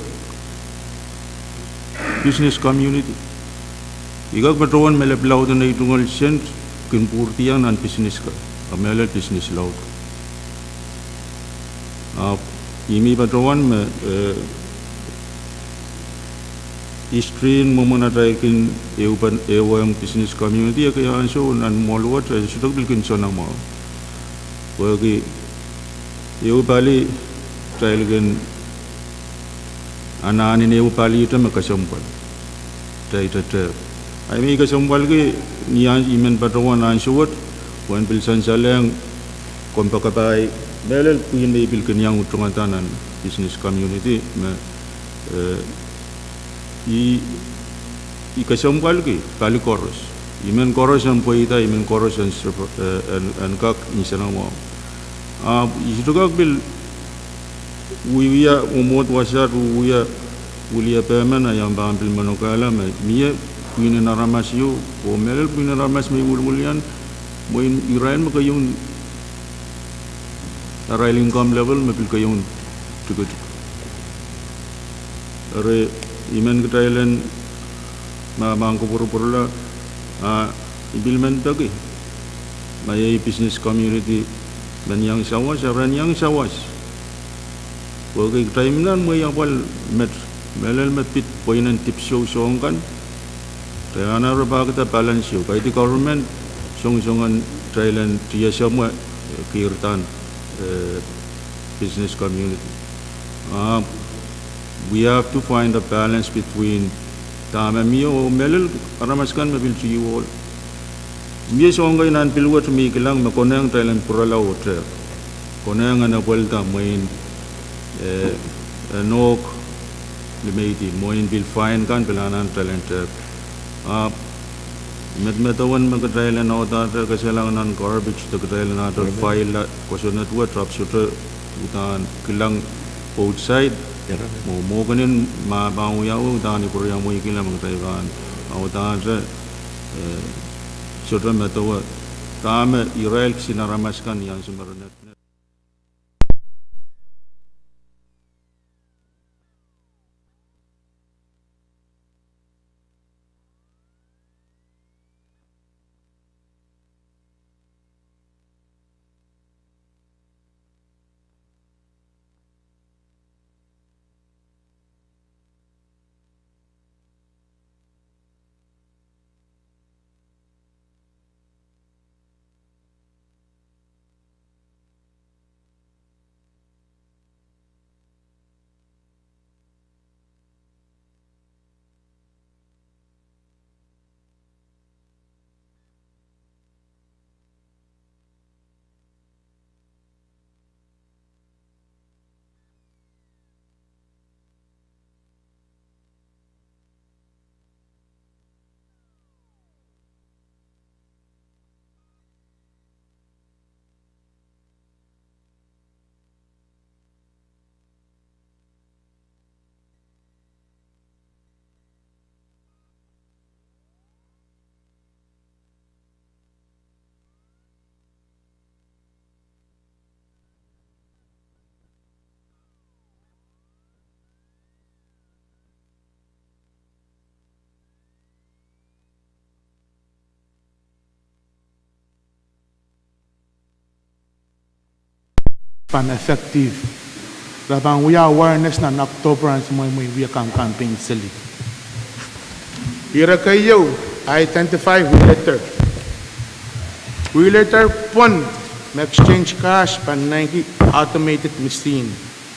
business community. I kak patohwan me lepin laud en ei tungoal sent kin pwurdiong nan business ka, a mehlel business laud. Ahpw I men patohwan me, eh, history en mwomwen atail kin ehu pahn, ehu ong business community, ekei ansou nan mwoahl wet, eh, sohte pil kin soanamwahu. Pwehki ehu pali, kitail kin anahnen ehu pali ihte me kesempwal. Kitail te, te. Ahi me I kesempwalki ni ah-, I men patohwan ansou wet, pwehn pil sansalehng kompoakepahi, mehlel pwihn me I pil kin iang utungada nan business community me, eh, I, I kesempwalki pali koaros. I men koaros en pweida, I men koaros en sep-, eh, en, en kak nsenamwahu. Ahpw I sohte kak pil wiewia mwomwohd wasaht, wiewia wiliape men, a I ahpw pahn pil manokehla me mie pwihnen aramas ieu, oh mehlel pwihnen aramas me I wiliwilian, mwein irail me keieun arail income level me pil keieun tikitik. Eri I men kitail en, ma, ma kopwurupwurla, a, I pil men peki ma iei business community men iang sawas, a ren iang sawas. Pwehki kitail nan mwehi apwal met, mehlel me pid pweinen dipwisou soahng kan, kitail anahne rapahkihda balance ieu. Kaidehn government songosong en kitail en D S M, eh, kirdahn, eh, business community. Ah, we have to find a balance between dahme mie oh mehlel aramas kan me pil tiuohl. Mie soahng kei nan pil wet me I kilang me konehng kitail en pwurala oh tehk. Konehng en epwelda mwein, eh, en ohk limeidi, mwein pil fine kan pil anahne kitail en tehk. Ahpw medemedewe me kitail en audahdahte kesehlahng nan garbage de kitail en audahdahte file kosonned wet, ahpw sohte uhdahn kilang both side. Mwo, mwohn kenen ma pahn wiawi uhdahn I pwuriamweikihla me kitail pahn audahdahte, eh, sohte medewe dahme irail kisin aramas kan iang summer net. pahn effective. Re pahn wia awareness nan October ansou me mwein wia campaign seli. Ire keieu, identify realtor. Realtor pwon me exchange cash pahn nanki automated machine.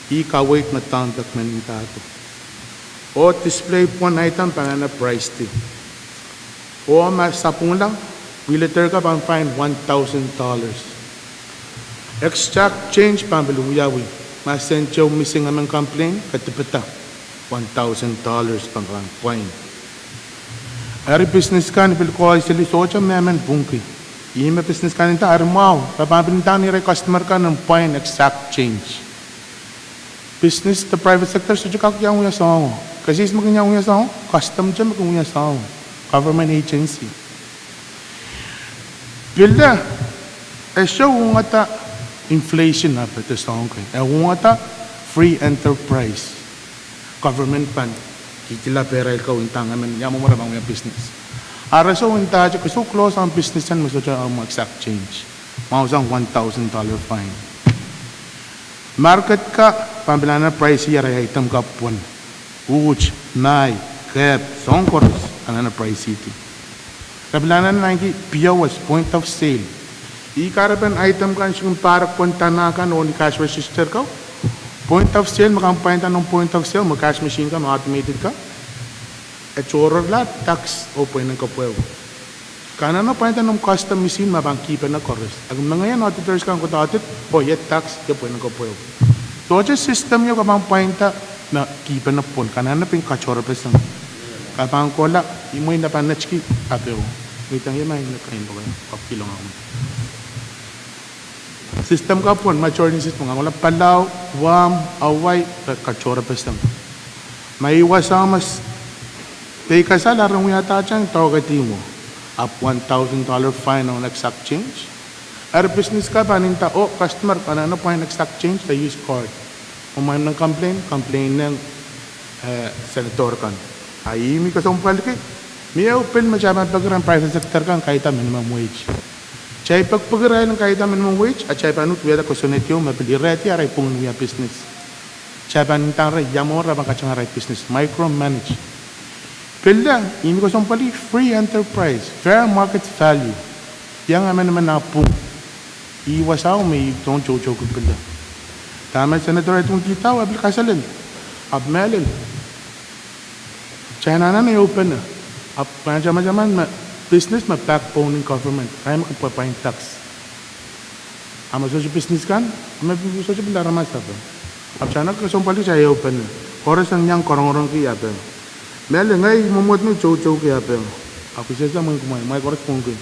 Ih kaweid me document ndahdo. Oh display pwon item pahn anahne price di. Oh ma sapwungala, realtor ka pahn fine one thousand dollars. Exact change pahn pil wiawi. Ma sent ehu missing emen complain, ke dipida one thousand dollars pahn kan pwain. Eri business kan pil koasoia sohte me emen pwungki. Ihme business kan nda eri mwahu, re pahn pil nda ni ire customer kan en pwain exact change. Business de private sector sohte kak iang wia soango. Kesiehs me kin iang wia soango, custom te me kin wia soango. Government agency. Pil e soh ungada inflation a pete soang kei. E ungada free enterprise. Government pahn kihdi pehrail ko indahng emen ia mwomwe re pahn wia business. Eri soh indahte ke soh close on business en me sohte amw exact change. Mwahu sang one thousand dollar fine. Market ka pahn pil anahne price ih arail item ka pwon. Uht, mai, kehp, soang koaros anahne price di. Re pil anahne nanki P O S, point of sale. Ih kahrepen item kan sikin pahrek pwon dahna kan oh ni cash register ko. Point of sale me kan pwainda nan point of sale me cash machine kan automated ka. E tohrohrla tax oh pweinen kepweo. Ke anahne pwainda nan custom machine me pahn kihpene koaros. Ahki mengei en auditors kan kohda audit, oh iet tax, iet pweinen kepweo. Sohte system ieu ke pahn pwainda me kihpene pwon, ke anahne pein katohrepeseng. Ke pahn kohla, imwein e pahn netiki apeo. Mweidohng ie ma ine kain pwukat, pahn kilong ahmw. System ka pwon, majority system kan kohla Palau, Guam, Hawaii, re katohrepeseng. Ma ih wasa me s-, peikasal a ren wiahda tang doadoahk edi mwo. Ahpw one thousand dollar fine on exact change. Eri business ka pahn nda, oh, customer, ke anahne pwain exact change, de use card. Oh ma emen complain, complain nen, eh, senator kan. A ih me kesempwalki, mie ehu pil me kitail pahn peki rehn private sector kan kaida minimum wage. Kitail pekipeki irail en kaida minimum wage, a kitail pahn uhd wiahda kosonned ieu me pil irehdi arail pwungen wia business. Kitail pahn ndahng irail ia mwomwe re pahn katengehda arail business, micromanage. Pil e, ih me kesempwalki free enterprise, fair market value. Iang emenemen ah pwung. Ih wasao me ih tohn toutou ki pil e. Dahme senator Edwin kihda, e pil kaselel. Ahpw mehlel. Kitail anahne ehupene. Ahpw pahn tamataman me business me backbone en government. Irail me kak pwain tax. A ma sohte business kan, a ma sohte pil aramas ape. Ahpw kitail anahne kesempwalki kitail ehupene. Koaros en iang korongorongki ape. Mehlel ngehi mwomwohd me toutouki ape. Ahpw sehse mwein kumwail, mwein koaros pwungki.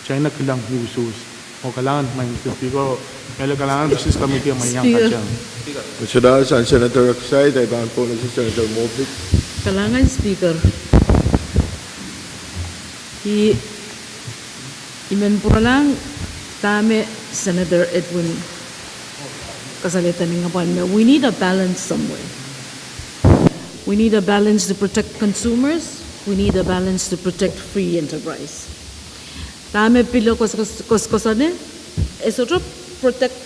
Kitail anahne kilang ni usuhs. Oh kalahngan, Madam Speaker, oh mehlel kalahngan Business Committee me iang Speaker. Katail. Kosonned sang Senator Exide, I pahn pwong sang Senator Mobley. Kalahngan Speaker. I, I men pwuralahng dahme Senator Edwin kasalehda ni ngapwal me, we need a balance somewhere. We need a balance to protect consumers. We need a balance to protect free enterprise. Dahme pil e kos, kos, kos, koasoane, e sohte protect,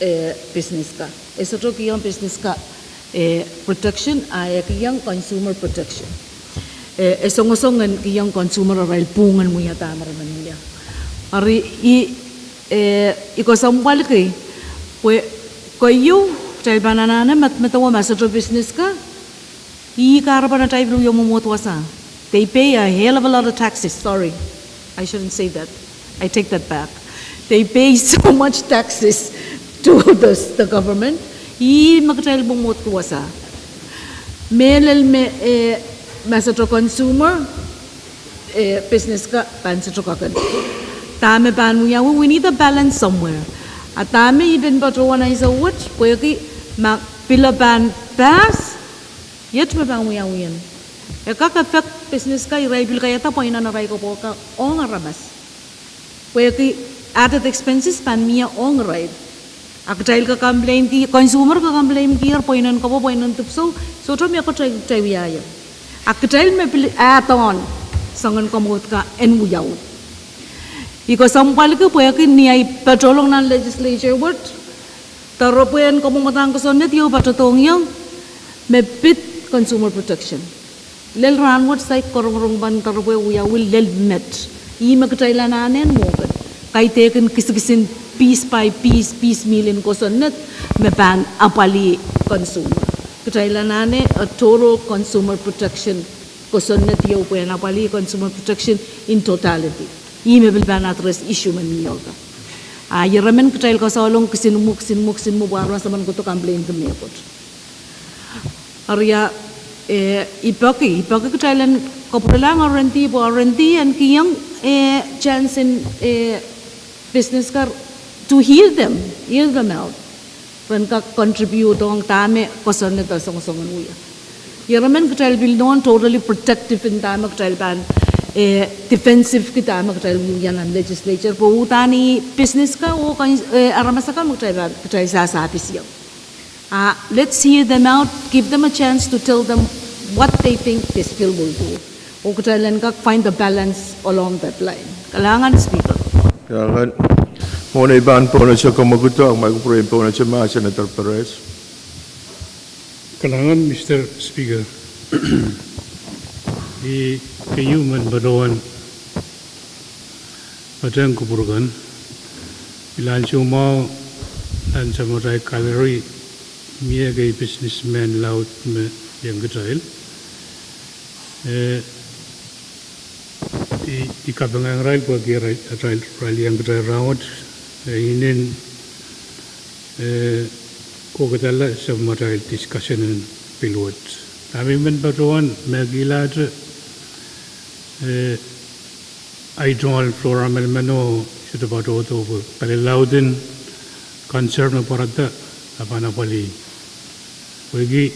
eh, business ka. E sohte kihong business ka, eh, protection, a e kihong consumer protection. Eh, e songosong en kihong consumer arail pwungen wia dahme re men wia. Eri I, eh, I kesempwalki, pwe keieu, kitail pahn anahne medemedewe ma sohte business ka, ih kahrepen atail pil wia mwomwohd wasa. They pay a hell of a lot of taxes. Sorry, I shouldn't say that. I take that back. They pay so much taxes to the, the government. Ih me kitail mwomwohd wasa. Mehlel me, eh, ma sohte consumer, eh, business ka pahn sohte koaken. Dahme pahn wiawi, we need a balance somewhere. A dahme I pil patohwan ansou wet, pwehki ma pil e pahn pass, iet me pahn wiawi en. E kak affect business ka, irail pil kaiahda pweinen arail koapworopwor ong aramas. Pwehki added expenses pahn mie ong irail. A kitail kak complain ki, consumer kak complain ki, er pweinen koapworopwor, pweinen dipwisou, sohte mie kitail, kitail wiahiong. A kitail me pil add on, soangen komour ka en wiawi. I kesempwalki pwehki ni ahi patohlong nan legislature wet, doaropwe en kamwomwdahn kosonned ieu patohdohng ie me pid consumer protection. Lel rahnwet saik korongorong pahn doaropwe wiawi lel met. Ih me kitail anahne mwohn kaidehkin kisinkisin piece by piece, piecemeal en kosonned me pahn apwalih consumer. Kitail anahne a total consumer protection kosonned ieu pwehn apwalih consumer protection in totality. Ih me pil pahn address issue me mie kan. A ieremen kitail kasalong kisin mwo, kisin mwo, kisin mwo pwe aramas emen kohdo complain de mehkot. Eri, eh, I peki, I peki kitail en kapwurelahng R and D pwe R and D en kihong, eh, chance en, eh, business kan to hear them, hear them out. Ren kak contribute ong dahme kosonned e songosong en wia. Ieremen kitail pil nohn totally protective en dahme kitail pahn, eh, defensive ki dahme kitail wia nan legislature pwe uhdahn ih business kan oh kan, eh, aramas akan me kitail pahn, kitail sahsahpis ie. Uh, let's hear them out, give them a chance to tell them what they think this bill will do. Oh kitail en kak find the balance along that line. Kalahngan Speaker. Kalahngan. Mwohn ei pahn pohnese kamwekid, ma I kupwure en pohnese ma Senator Perez. Kalahngan Mister Speaker. I keieu men patohwan patehng kupwur kan. I ansou mwahu nan samatail gallery mie ekei businessmen laud me iang kitail. Eh, I, I kapinga irail pwehki irail, irail iang kitail rahnwet, eh, inenen, eh, kohkidala samatail discussion en pil wet. Dahme I men patohwan mehkihla te, eh, ahi tungoal floor amen meno sohte patohdo pwe pali lauden concern me pwarada a pahn apwalih. Pwehki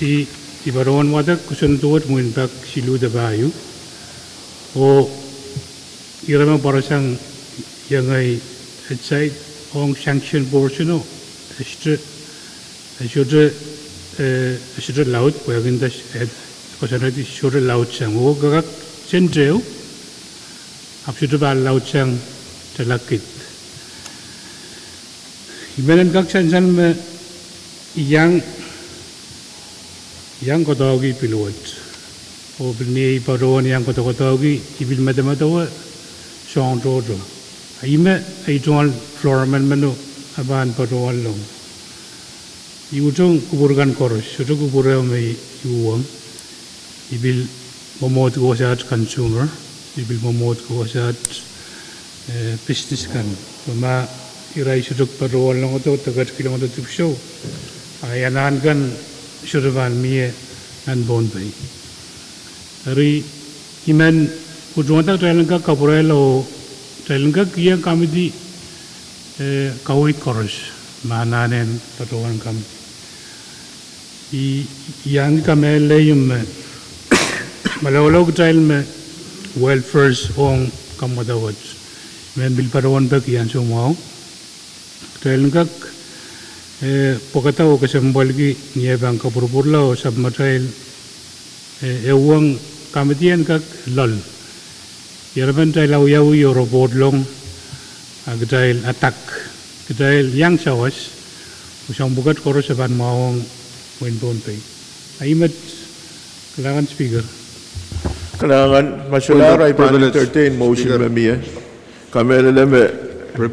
I, I patohwan wadek kosonned wet mwein pak siluh de pahieu. Oh ire me pwarasang iang ahi side ong sanction portion o, e sohte, e sohte, eh, e sohte laud, pwehki nda, eh, kosonned sohte laudsang. Oh kak senteo, ahpw sohte pahn laudsang talakid. I men en kak sansal me I iang, iang koadoahki pil wet. Oh pil ni ei patohwan iang koadokoadoahki, I pil medemedewe soahng tohto. Ih me ei tungoal floor amen meno a pahn patohwanlong. I utung kupwur kan koaros, sohte kupwure me I uhwong. I pil mwomwohdki wasaht consumer, I pil mwomwohdki wasaht, eh, business kan. Pwe ma irail sohte patohwanlongodo, deketkilongodo dipwisou, a ahi anahn kan sohte pahn mie nan Pohnpei. Eri I men utung wadek kitail en kak kapwurehla oh kitail en kak iang committee, eh, kaweid koaros me anahne patohwan committee. I, I iang kamehlele me malaulau kitail me welfare ong kamwadawet me pil patohwan peki ansou mwahu. Kitail en kak, eh, pwekada oh kesempwalki ni ei pahn kapwurpwurla oh sapwmatail, eh, e uhwong committee en kak loal. Ieremen kitail awiawi oh report long, a kitail adak. Kitail iang sawas, oh soahng pwukat koaros e pahn mwahuwong wehin Pohnpei. A ih met, kalahngan Speaker. Kalahngan, ma solahr ahi pahn entertain motion me mie. Kamehlele me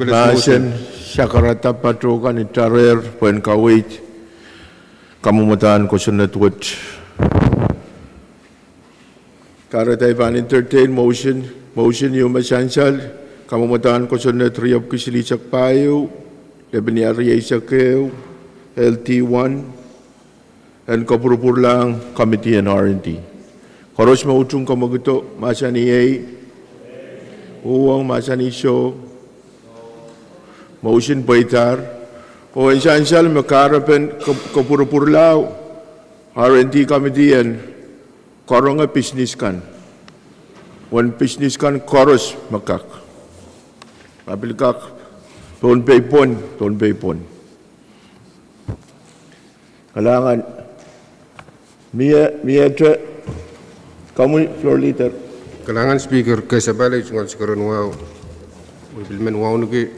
mahsen sakarada patohwan itar pwehn kaweid kamwomwadahn kosonned wet. Kahrehda I pahn entertain motion, motion ieu me sansal, kamwomwadahn kosonned riepwiki silihsek pahieu, lepin riehsek ehu, L T one, en kapwurpwurlahng committee en R and D. Koaros me utung kamwekido, mahsanih ehi, uhwong mahsanih soh, motion pweidahr, oh en sansal me kahrepen kap-, kapwurpwurla R and D committee en karonge business kan. Uwen business kan koaros me kak. Ma pil kak, Pohnpei pwon, Pohnpei pwon. Kalahngan, mie, miehte, komwi floor leader. Kalahngan Speaker, kasapahl ei tungoal sikeren wahu. Pil men wauneki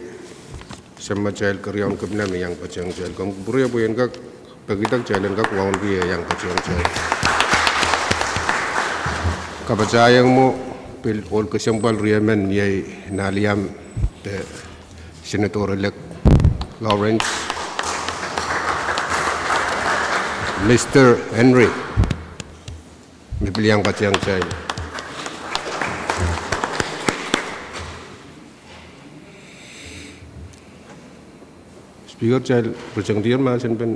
samatail keriaun kepina me iang patehng kitail. Komw pwuria pwe en kak pekida kitail en kak wauneki e iang patehng kitail. Kapatahieng mwo pil ohl kesempwal riemen iei Nahliam de Senator-elect Lawrence, Mister Henry, me pil iang patehng kitail. Speaker, kitail ritengdier mahsen pen,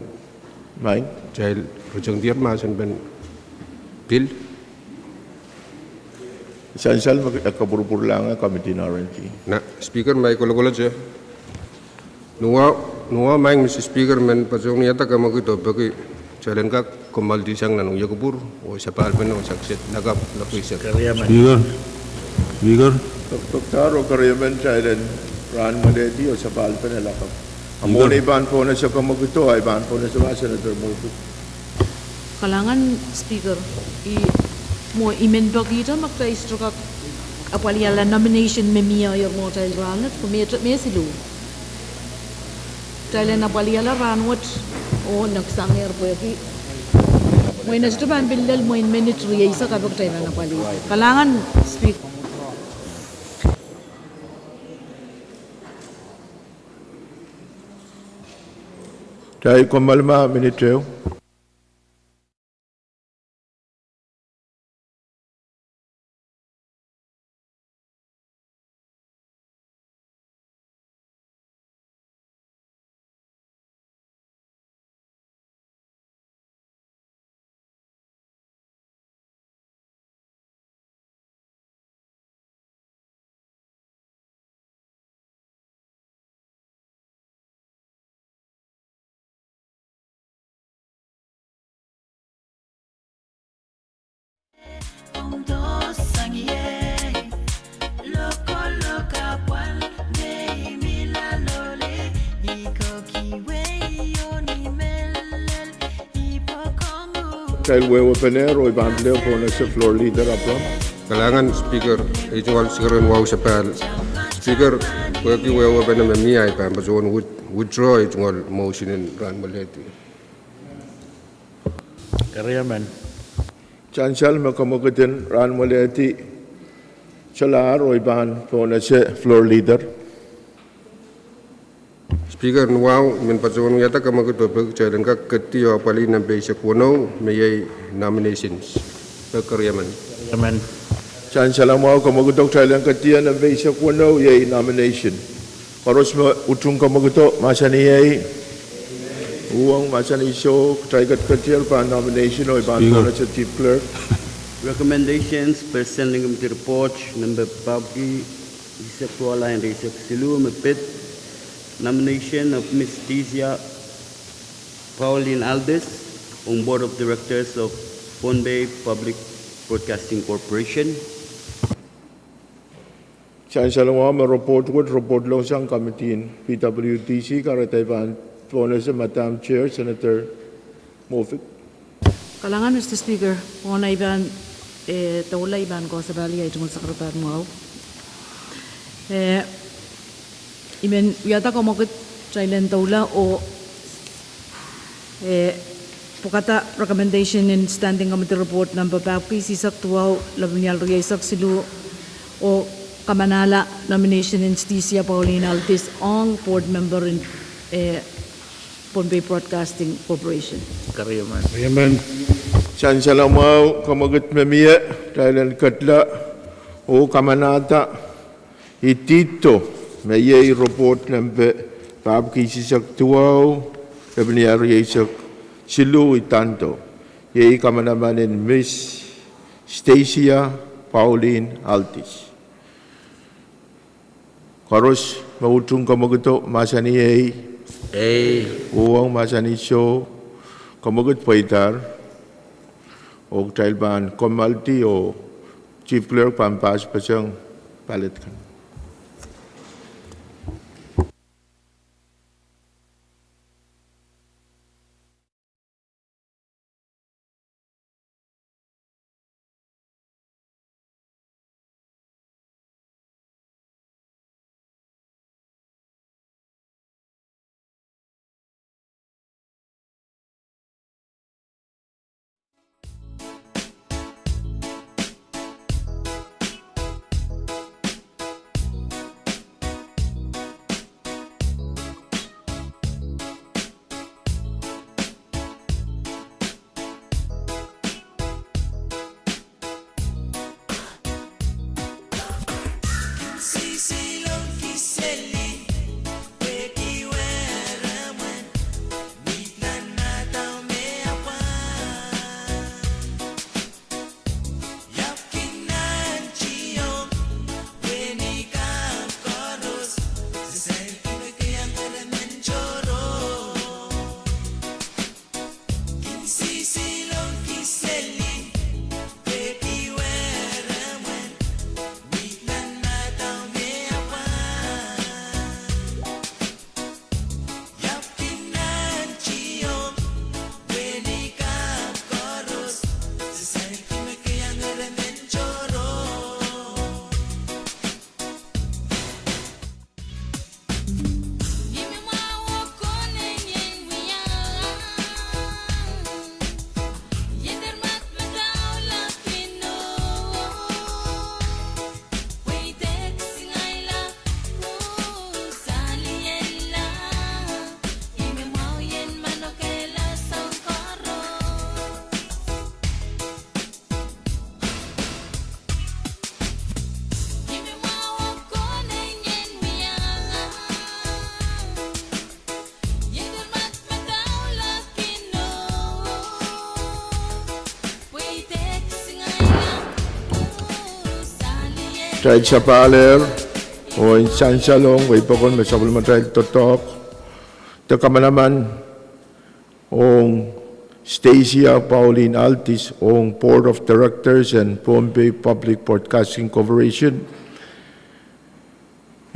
kitail ritengdier mahsen pen pil. Sansal me e kapwurpwurlahng committee en R and D. Na, Speaker, ma I kolokolete. Ni wahu, ni wahu, Mister Speaker, men patohwan wiahda kamwekid oh peki kitail en kak komoaldi sang nan wiekiper oh sapahlpene oh sakset lakapw lokated. Speaker, Speaker. Pekpekdahr oh keriemen kitail en rahn mwalehdi oh sapahlpene lakapw. Speaker. Mwohn ei pahn pohnese kamwekido, ei pahn pohnese ma Senator Moffitt. Kalahngan Speaker, I, mwo I men pekihda ma kitail sohte kak apwalihala nomination me mie ier mwo kitail rahnwet, pwe me, me siluh. Kitail en apwalihala rahnwet, oh next sang ier pwehki mwein e sohte pahn pil lel mwein minit rieisek ape kitail pahn apwalih. Kalahngan Speaker. Kitail komoalma minit ehu. Kitail wehwehpene roh I pahn pil pohnese floor leader Abraham. Kalahngan Speaker, ei tungoal sikeren wahu sapahl. Speaker, pwehki wehwehpene me mie, I pahn patohwan withdraw ei tungoal motion en rahn mwalehdi. Keriemen. Sansal me kamwekid en rahn mwalehdi solahr oh I pahn pohnese floor leader. Speaker, ni wahu, I men patohwan wiahda kamwekid oh peki kitail en kak ketidi oh apwalih nempe eisek weneu me iei nominations. Pek keriemen. Keriemen. Sansal mwahu, kamwekido kitail en ketidi nempe eisek weneu iei nomination. Koaros me utung kamwekido mahsanih ei. Uhwong mahsanih soh, kitail ketiketier pahn nomination oh I pahn pohnese Chief Clerk. Recommendations pursuant to committee report nempe pahpwiki eisek duwau, line eisek siluh me pid. Nomination of Miss Thesia Pauline Aldis ong Board of Directors of Pohnpei Public Broadcasting Corporation. Sansal mwahu, me report wet, report lohng sang committee en P W D C, kahrehda I pahn pohnese Madam Chair, Senator Moffitt. Kalahngan Mister Speaker, mwohn ei pahn, eh, doula I pahn kasapahlih ei tungoal sikeren wahu. Eh, I men wiahda kamwekid kitail en doula oh, eh, pwukada recommendation en Standing Committee Report nempe pahpwiki eisek duwau, lapalap rieisek siluh, oh kamanahla nomination en Thesia Pauline Aldis ong board member en, eh, Pohnpei Broadcasting Corporation. Keriemen. Keriemen. Sansal mwahu, kamwekid me mie, kitail en ketla oh kamanahda idihdo me iei report nempe pahpwiki eisek duwau, lapalap rieisek siluh idahdo. Iei kamanaman en Miss Stacia Pauline Aldis. Koaros me utung kamwekido mahsanih ei. Ei. Uhwong mahsanih soh, kamwekid pweidahr. Oh kitail pahn komoaldi oh Chief Clerk pahn passpaseng ballot kan. Kitail sapahl ehr oh en sansalong wei pokon me sapwellimatail doadoahk de kamanaman ong Stacia Pauline Altis ong Board of Directors en Pohnpei Public Broadcasting Corporation,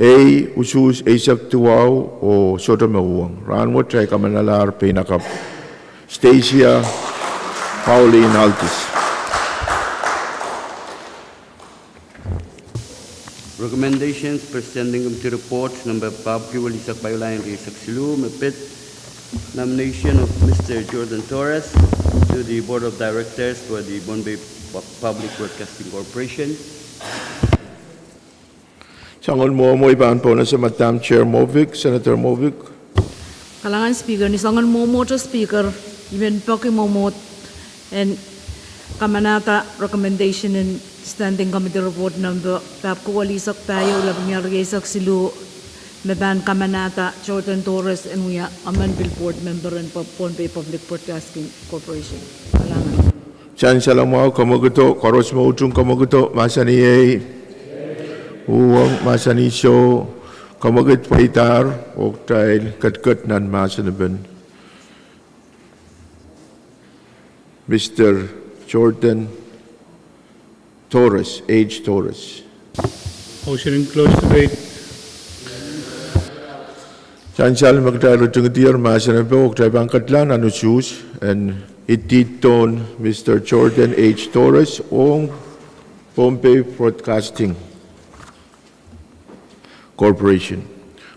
ei usuhs eisek duwau oh sohte me uhwong. Rahnwet kitail kamanalahr peinakapw Stacia Pauline Altis. Recommendations per Standing Committee Report number papki welihsek pahieu, lain rieisek siluh me pid. Nomination of Mister Jordan Torres to the Board of Directors for the Pohnpei Pu-, Public Broadcasting Corporation. Soangen mwomwo I pahn pohnese Madam Chair Movic, Senator Movic. Kalahngan Speaker, ni soangen mwomwohte Speaker, I men peki mwomwohd en kamanahda recommendation en Standing Committee Report number papki welihsek pahieu, lapalap rieisek siluh, me pahn kamanahda Jordan Torres en wia emen pil board member en Pu-, Pohnpei Public Broadcasting Corporation. Kalahngan. Sansal mwahu, kamwekid oh koaros me utung kamwekid oh mahsanih ei. Uhwong, mahsanih soh, kamwekid pweidahr oh kitail ketiket nan mahsen en Mister Jordan Torres, H Torres. Motion in close debate. Sansal me kitail ritingdier mahsen en Pohnpei oh kitail pahn kedla nan usuhs en idihdohn Mister Jordan H Torres ong Pohnpei Broadcasting Corporation.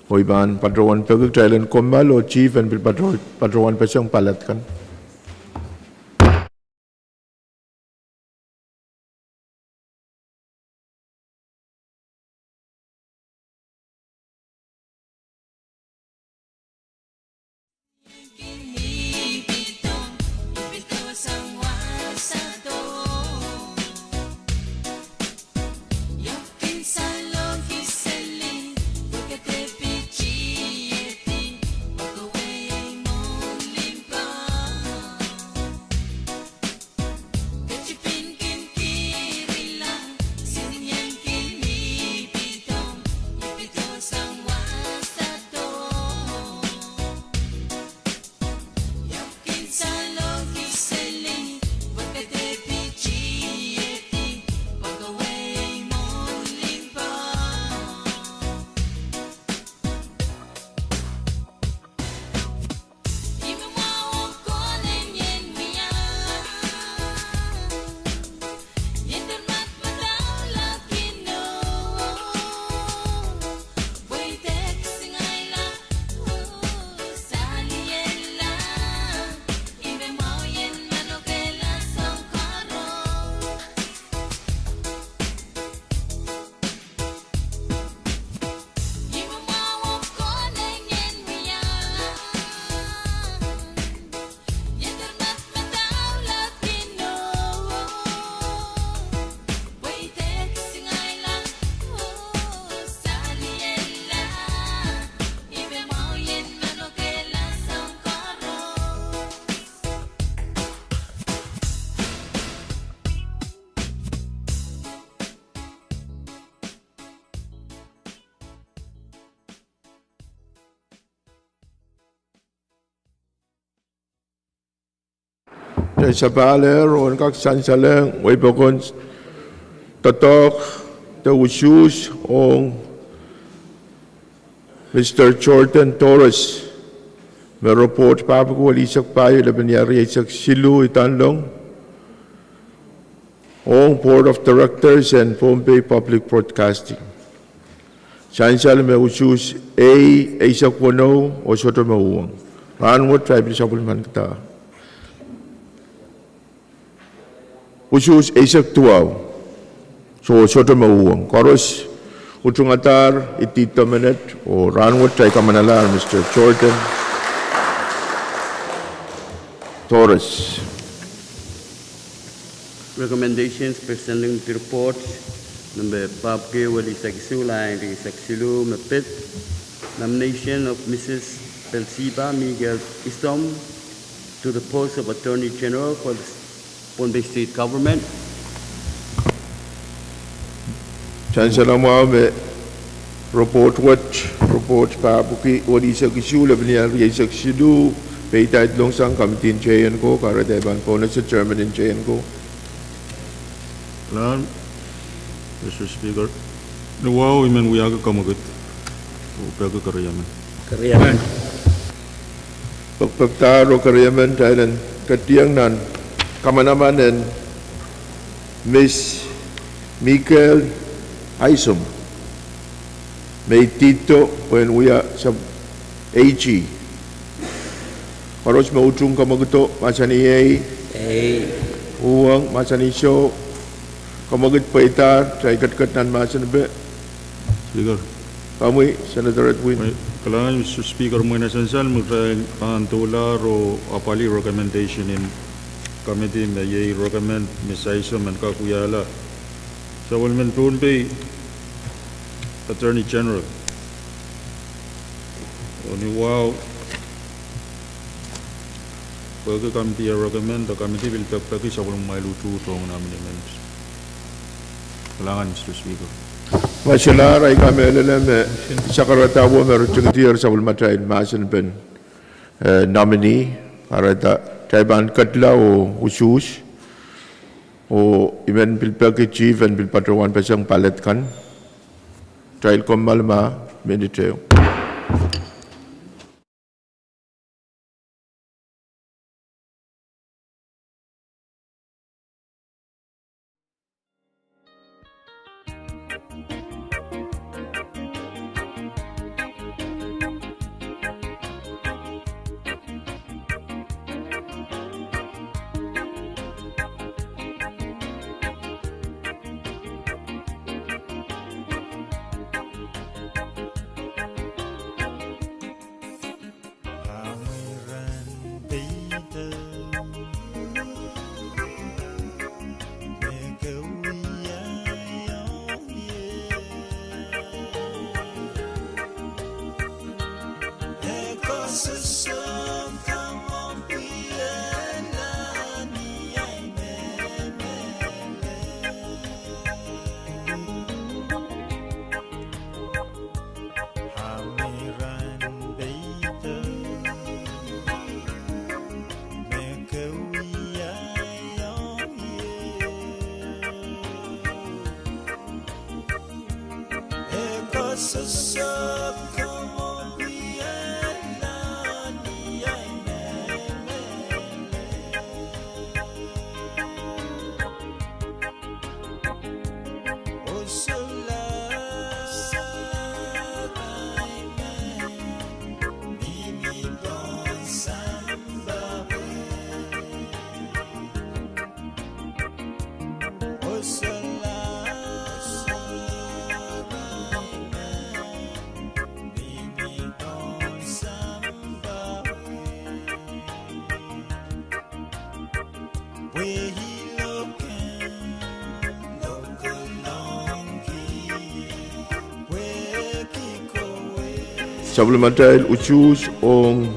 Oh I pahn patohwan peki kitail en kommoal oh chief en pil pato-, patohwan peseng ballot kan. Kitail sapahl ehr oh en kak sansalehng wei pokon doadoahk de usuhs ong Mister Jordan Torres, me report papki welihsek pahieu, lapalap rieisek siluh idanlong, ong Board of Directors en Pohnpei Public Broadcasting. Sansal me usuhs ei eisek weneu oh sohte me uhwong. Rahnwet kitail pil sapwellimanikda usuhs eisek duwau, soh, sohte me uhwong. Koaros utungadahr idihdo menet oh rahnwet kitail kamanalahr Mister Jordan Torres. Recommendations per Standing Committee Report number papki welihsek isuh, lain rieisek siluh me pid. Nomination of Missus Pelsiba Miguel Istom to the post of Attorney General for the Pohnpei State Government. Sansal mwahu me report wet, report pahpwiki welihsek isuh, lepin ial rieisek siluh, peidahn doadoahk sang committee en J N ko, kahrehda I pahn pohnese chairman en J N ko. Lahng, Mister Speaker. Ni wahu I men wiahki kamwekid oh peki keriemen. Keriemen. Pekpekdahr oh keriemen, kitail en ketieng nan kamanaman en Miss Michael Isom, me I dihdo pwehn wia sub A G. Koaros me utung kamwekido, mahsanih ei. Ei. Uhwong, mahsanih soh. Kamwekid pweidahr, kitail ketiket nan mahsen en Speaker. Komwi, Senator Edwin. Kalahngan, Mister Speaker, mwein e sansal me kitail pahn doulahr oh apwalih recommendation en committee me iei recommend Miss Isom en kak wiahla sapwellimen Pohnpei Attorney General. Oh ni wahu, pwehki committee e recommend, committee pil pekipeki sapwellimamwail utuht ong nominee men. Kalahngan, Mister Speaker. Ma solahr, I kamehlele me sakarada wo me ritingdier sapwellimatail mahsen en, eh, nominee, kahrehda kitail pahn kedla oh usuhs, oh I men pil peki chief en pil patohwan peseng ballot kan. Kitail kommoal ma minit ehu. Sapwellimatail usuhs ong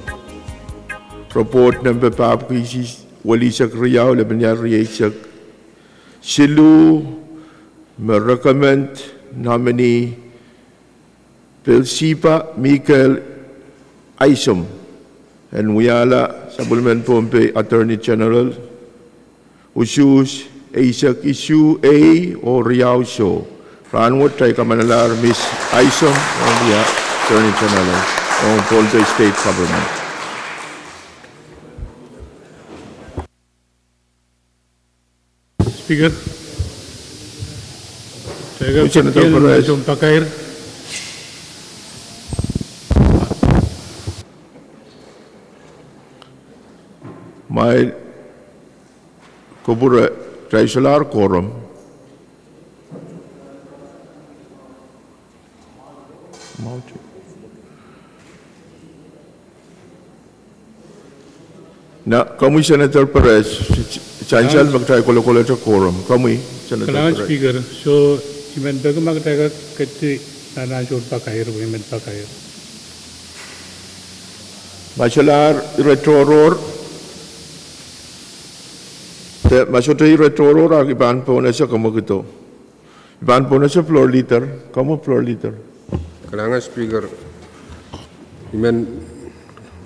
report nempe pahpwiki welihsek riau, lepin ial rieisek siluh, me recommend nominee Belsiba Michael Isom en wiahla sapwellimen Pohnpei Attorney General. Usuhs eisek isuh ei oh riau soh. Rahnwet kitail kamanalahr Miss Isom en wia Attorney General ong Pohnpei State Government. Speaker, Senator Perez. Mwail kupwure, kitail solahr quorum. Na, komwi Senator Perez, sansal me kitail kolokolete quorum. Komwi Senator Perez. Kalahngan Speaker, so I men peki ma kitail kak ketin nan ansou pakair, I men pakair. Ma solahr ire tohrohr, de ma sohte ire tohrohr, I pahn pohnese kamwekido. Pahn pohnese floor leader, komwi floor leader. Kalahngan Speaker, I men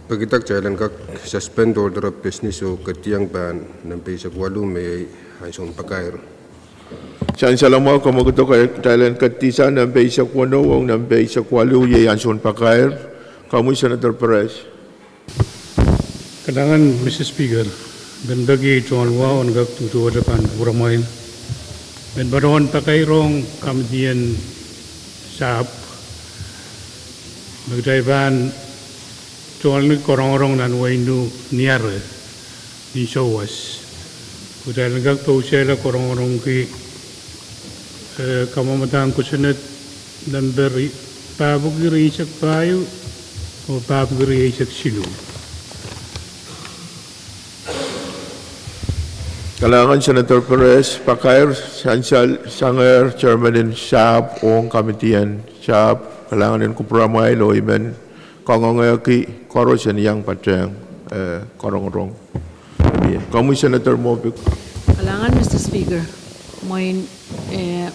pekida kitail en kak suspend order of business oh ketiong pahn nempe eisek waluh me iei ansoun pakair. Sansal mwahu, komwi kitail en ketidihsang nempe eisek weneu oh nempe eisek waluh iei ansoun pakair. Komwi Senator Perez. Kalahngan Mister Speaker, I men peki tohn wahu en kak duduwehte pahn kupwuramwail. I men patohwan pakairong kamitien sahpw me kitail pahn tohnleng korongorong nan wehin Nuh ni Are ni souwas. Kitail en kak pousehla korongorongki, eh, kamwamadahn kosonned nempe ri-, pahpwiki rieisek pahieu oh pahpwiki rieisek siluh. Kalahngan Senator Perez, pakair sansal sangehr chairman en sahpw ong kamitien sahpw. Kalahngan en kupwuramwail oh I men kangoangehki koaros en iang patehng, eh, korongorong. Komwi Senator Moffitt. Kalahngan Mister Speaker, mwein, eh,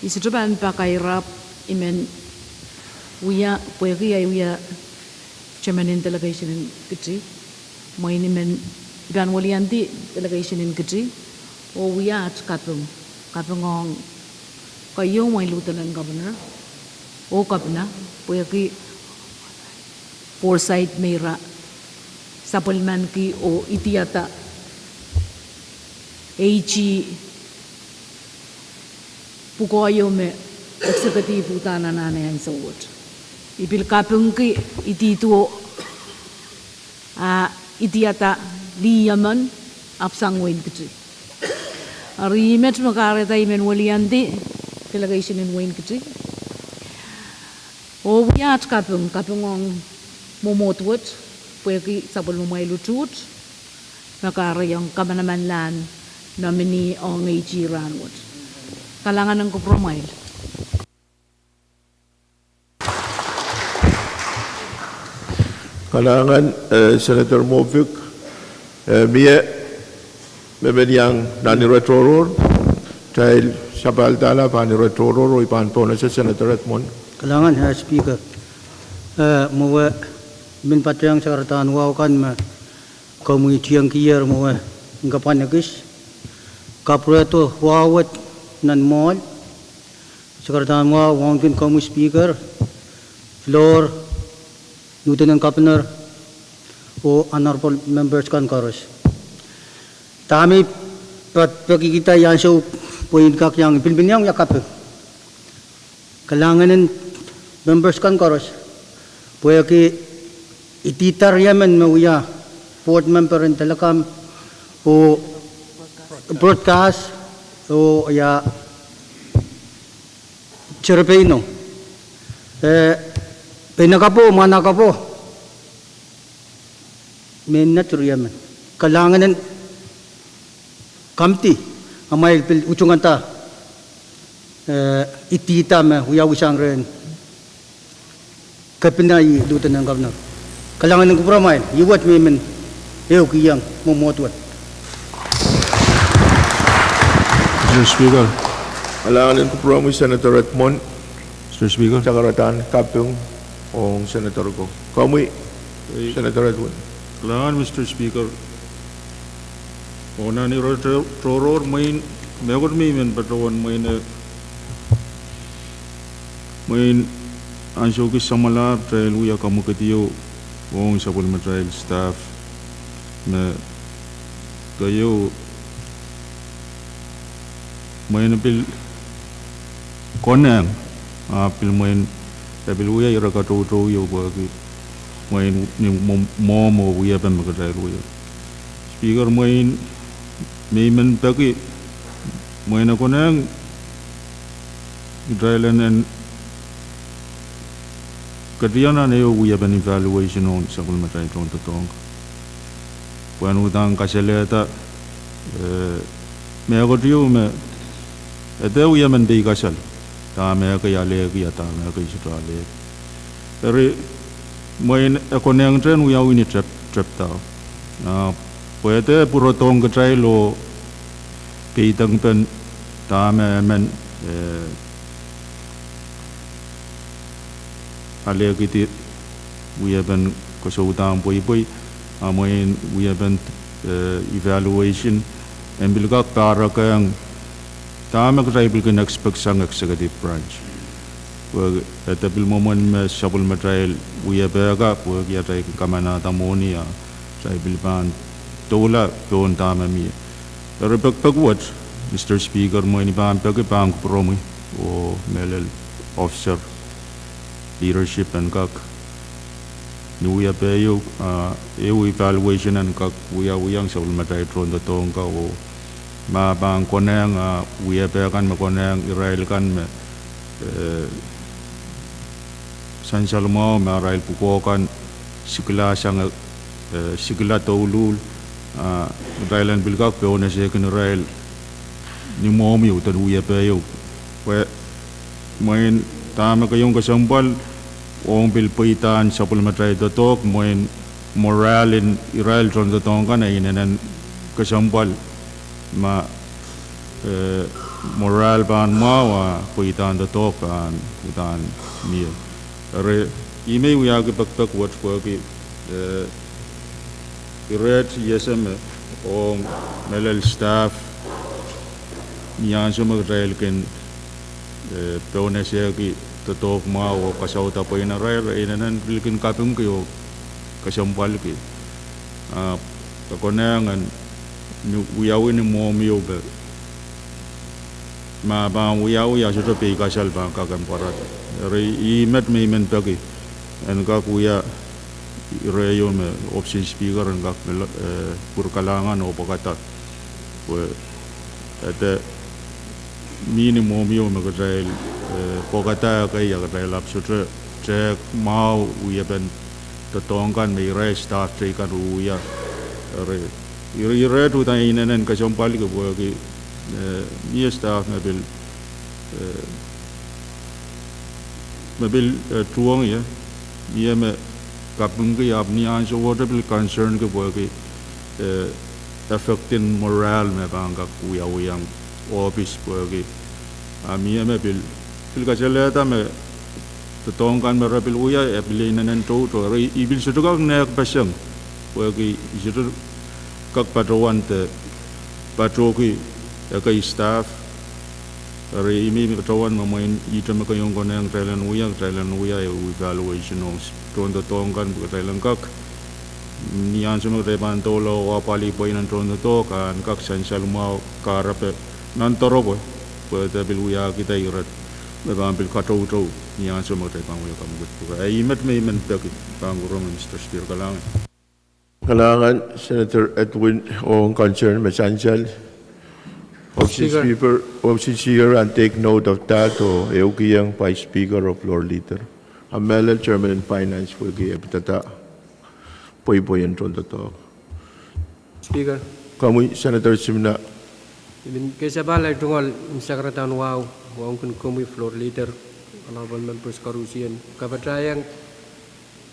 I sohte pahn pakair ahpw I men wia, pwehki ahi wia chairman en delegation en Kiti. Mwein I men, I pahn weliandi delegation en Kiti oh wia at kaping, kaping ong keieu mwein Lieutenant Governor oh Kepina, pwehki foresight me ira sapwellimaniki oh idiada eiti pwukoa ieu me executive uhdahn anahne ansou wet. I pil kapingki idihdo, ah, idiada lih emen ahpw sang wehin Kiti. Eri met me kahrehda I men weliandi delegation en wehin Kiti oh wia at kaping, kaping ong mwomwohd wet, pwehki sapwellimamwail utuht me kahrehiong kamanamanlahn nominee ong eiti rahn wet. Kalahngan en kupwuramwail. Kalahngan, eh, Senator Moffitt, eh, mie me men iang nan ire tohrohr, kitail sapahl dahla pahn ire tohrohr oh I pahn pohnese Senator Edmund. Kalahngan, eh, Speaker. Eh, mwowe I men patehng sakaradahn wahu kan me komwi tiengkier mwowe, kapwunod ekis, kapwurehdo wahu wet nan mwohl. Sakaradahn wahu, wauneki komwi Speaker, floor, Lieutenant Governor, oh honorable members kan koaros. Dahme I pekikihda ansou pwe I en kak iang, I pil men iang wia kaping. Kalahngan en members kan koaros, pwehki idihda riemen me wia board member en telecom oh broadcast oh ia serepeino, eh, peinakapwo, mwahnakapwo, mehn nett riemen. Kalahngan en komiti, amwail pil utungada, eh, idihda me wiawi sang rehn Kepina oh Lieutenant Governor. Kalahngan en kupwuramwail, I wet me I men ehukihong mwomwohd wet. Mister Speaker. Kalahngan en kupwuromwi Senator Edmund. Mister Speaker. Sakaradahn kaping ong senator ko. Komwi, eh, Senator Edwin. Kalahngan Mister Speaker. Oh nan ire to-, tohrohr mwein, mehkot me I men patohwan mwein, eh, mwein ansou kis samwalahr kitail wia kamwekid ieu ong sapwellimatail staff me keieu mwein pil konehng, ah, pil mwein, e pil wia ire katoutou ieu pwehki mwein ni mwo-, mwohmw oh wiepen me kitail wia. Speaker, mwein me I men peki, mwein e konehng kitail en, en ketido nan ehu wiepen evaluation ong sapwellimatail tohndoadoahk. Pwehn uhdahn kasalehda, eh, mehkot ieu me e dehr wia mehn peikasal, dahme ekei alehki, dahme ekei sohte alehki. Eri mwein e konehng kitail en wiawi ni tep-, tepda. Ah, pwe e dehr pwurodohng kitail oh peidengpen dahme emen eh, alehkidi wiepen kasoudahn pweipwei, a mwein wiepen, eh, evaluation, en pil kak pahrekiong dahme kitail pil kin expect sang executive branch. Pwe e de pil mwomwen me sapwellimatail wiepe kan, pwehki atail kin kamanada mwohni a kitail pil pahn doula pohn dahme mie. Eri pekipek wet, Mister Speaker, mwein I pahn peki pahn kupwuromwi oh mehlel officer leadership en kak ni wiepe ieu, ah, ehu evaluation en kak wiawiong sapwellimatail tohndoadoahk kan oh ma pahn konehng, ah, wiepe kan me konehng irail kan me, eh, sansal mwahu me arail pwukoa kan sikila sang, eh, sikila douluhl, ah, irail en pil kak pohnese kin irail ni mwohmwi oh den wiepe ieu. Pwe mwein dahme keieun kesempwal ong pil pweidahn sapwellimatail doadoahk, mwein morale en irail tohndoadoahk kan e inenen kesempwal ma, eh, morale pahn mwahu a pweidahn doadoahk pahn uhdahn mie. Eri ih me I wiahki pekipek wet pwehki, eh, I rehi ese me ong mehlel staff ni ansou me kitail kin, eh, pohnese ki doadoahk mwahu oh kasauda pweinen irail, e inenen pil kin kapingki oh kesempwalki, ah, e konehng en wiawi ni mwohmwi oh pwe ma pahn wiawi a sohte peikasal pahn kak en pwarada. Eri ih met me I men peki en kak wia ire ieu me Office en Speaker en kak, eh, pwurkalahngan oh pwekada pwe e de mihmi ni mwohmwi oh me kitail, eh, pwekada ekei a kitail ahpw sohte tehk mwahu wiepen doadoahk kan me irail staff teikan wiawi. Eri, eri, ire uhdahn inenen kesempwalki pwehki, eh, mie staff me pil, eh, me pil, eh, tuhwong ie, mie me kapingki ahpw ni ansowohte pil concernki pwehki, eh, affecten morale me pahn kak wiawiong ohpis pwehki, ah, mie me pil, pil kasalehda me doadoahk kan me re pil wia e pil inenen toutou. Eri I pil sohte kak nehkpeseng pwehki I sohte kak patohwan de patohki ekei staff. Eri I men patohwan me mwein ihte me keieun konehng kitail en wia, kitail en wia ehu evaluation ong tohndoadoahk kan pwe kitail en kak, ni ansou me kitail pahn doula oh apwalih pweinen tohndoadoahk, en kak sansal mwahu kahrepe nan doaropwe pwe de pil wiahkida ire me pahn pil katoutou ni ansou me kitail pahn wia kamwekid pwukoa. Ih met me I men peki, pahn kupwuromwi Mister Speaker. Kalahngan. Kalahngan Senator Edwin ong concern me sansal. Office en Speaker, Office en Speaker, and take note of that oh ehukihong Vice Speaker oh Floor Leader. A mehlel Chairman en Finance pwehki e pidada pweipweien tohndoadoahk. Speaker. Komwi Senator Simina. I men kesempwal ahi tungoal en sakaradahn wahu ong komwi Floor Leader, Honorable Members koarusie, kapatahiong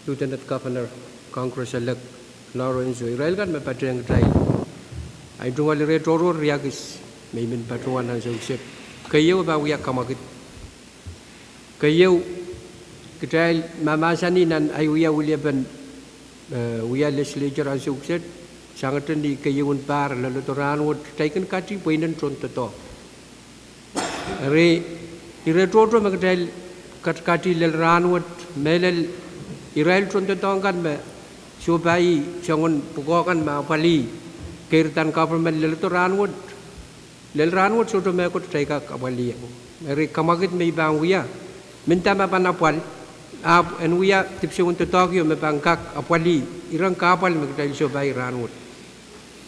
Lieutenant Governor, Congress-elect Lorenzo, irail kan me patehng kitail. Ahi tungoal ire tohrohr riakis me I men patohwan ansou kiset. Keieu pahn wia kamwekid. Keieu, kitail mahmahsanih nan ahi wia wiliapen, eh, wia legislature ansou kiset, sangete ni keieun pahr leledo rahnwet, kitail kin kati pweinen tohndoadoahk. Eri, ire tohto me kitail katikati lel rahnwet, mehlel irail tohndoadoahk kan me sohpai soangen pwukoa kan me apwalih keirdahn government leledo rahnwet, lel rahnwet sohte mehkot kitail kak apwalih. Eri kamwekid me I pahn wia, mendahte ma pahn apwal, ahpw en wia dipwisoun doadoahk ieu me pahn kak apwalih iren kahpwal me kitail sohpai rahnwet.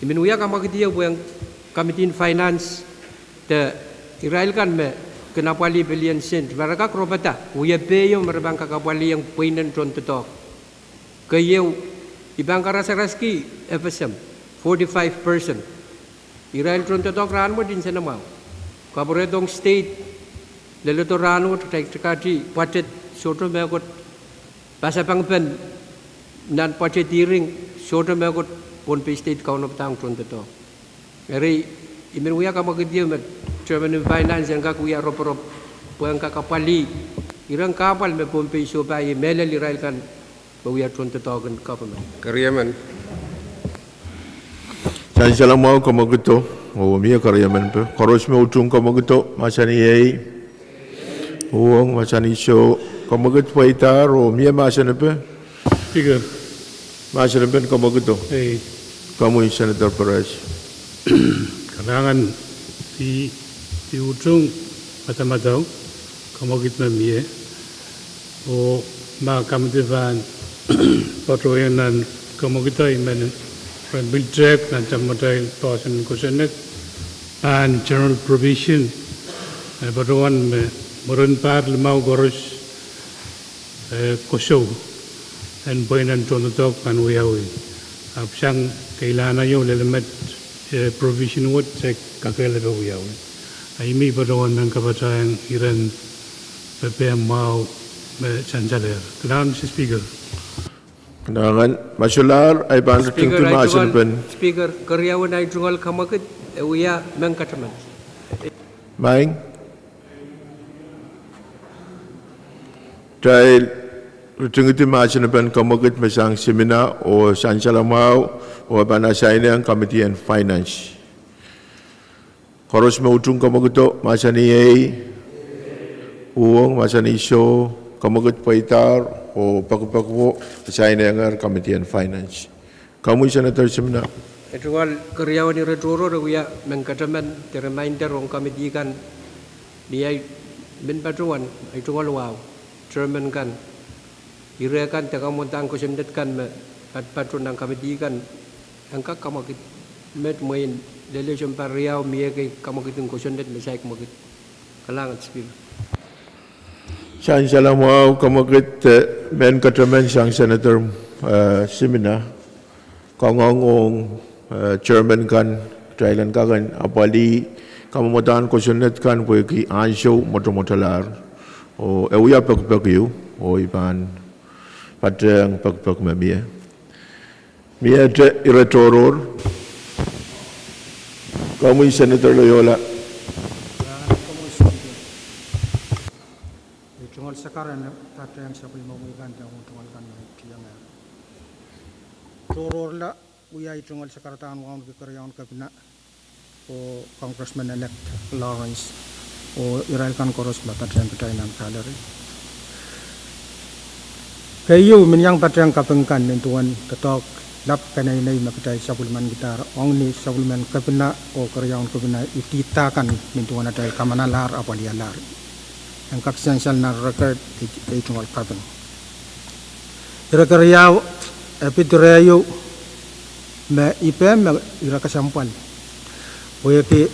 I men wia kamwekid ieu pwehn Committee en Finance de irail kan me kin apwalih billion sent, ma re kak ropada wiepe ieu me re pahn kak apwalihong pweinen tohndoadoahk. Keieu, I pahn karasaraski FSM, forty-five percent. Irail tohndoadoahk rahnwet nsenamwahu. Kapwurehdohng state, leledo rahnwet kitail katikati budget sohte mehkot, pasapengpen nan budget hearing sohte mehkot Pohnpei State kaunopadahng tohndoadoahk. Eri, I men wia kamwekid ieu me Chairman en Finance en kak wia roporop pwehn kak apwalih iren kahpwal me Pohnpei sohpa iei mehlel irail kan me wia tohndoadoahk en government. Keriemen. Sansal mwahu, kamwekid oh mie keriemen pe. Koaros me utung kamwekid, mahsanih ei. Uhwong, mahsanih soh. Kamwekid pweidahr oh mie mahsen pe. Speaker. Mahsen pen kamwekid. Ei. Komwi Senator Perez. Kalahngan, I, I utung madamadau kamwekid me mie. Oh ma komiti pahn patohiong nan kamwekid, I men ren pil tehk nan samatail poahsoan en kosonned, pahn general provision, eh, patohwan me mwurin pahr limau koaros, eh, kosou en pweinen tohndoadoahk pahn wiawi. Ahpw sang keilahn aio lel met, eh, provision wet se kakehlape wiawi. A I mih patohwan men kapatahiong iren pepehm mwahu me sansalehr. Kalahngan, Mister Speaker. Kalahngan, ma solahr, I pahn ritingdi mahsen pen. Speaker, keriaun ei tungoal kamwekid, e wia men kataman. Maing. Kitail ritingdi mahsen pen kamwekid me sang simina oh sansal mwahu oh pahn asainehng Committee en Finance. Koaros me utung kamwekid, mahsanih ei. Uhwong, mahsanih soh. Kamwekid pweidahr oh pekipek wo, asainehngehr Committee en Finance. Komwi Senator Simina. E tungoal keriaun ire tohrohr e wia men kataman, de reminder ong committee kan, ni ei men patohwan, ei tungoal wahu, chairman kan, ire kan de kamwadang kosonned kan me patopato nan committee kan, en kak kamwekid met mwein lel sounpar riau mie ekei kamwekid en kosonned me saik mwekid. Kalahngan, Speaker. Sansal mwahu, kamwekid, eh, men kataman sang Senator, eh, Simina. Kangoang ong, eh, chairman kan, kitail en kak en apwalih kamwadang kosonned kan pwehki ansou mwotomwotalahr. Oh e wia pekipek ieu, oh I pahn patehng pekipek me mie. Miehte ire tohrohr. Komwi Senator Loyola. Ei tungoal sakar en patehng sapwellimomwi kan de tungoal kan me tiangehr. Tohrohrla wia ei tungoal sakar en wauneki keriaun kepina oh Congressman-elect Lawrence oh irail kan koaros me patehng kitail nan gallery. Keieu, I men iang patehng kaping kan nin duwen doadoahk lap peneinei me kitail sapwellimankidahr ong ni sapwellimen kepina oh keriaun kepina idihda kan nin duwen atail kamanalahr, apwalialahr. En kak sansal nan record, ei, ei tungoal kaping. Ire keriau, e pid ire ieu me I pehm me ire kesempwal. Pwehki,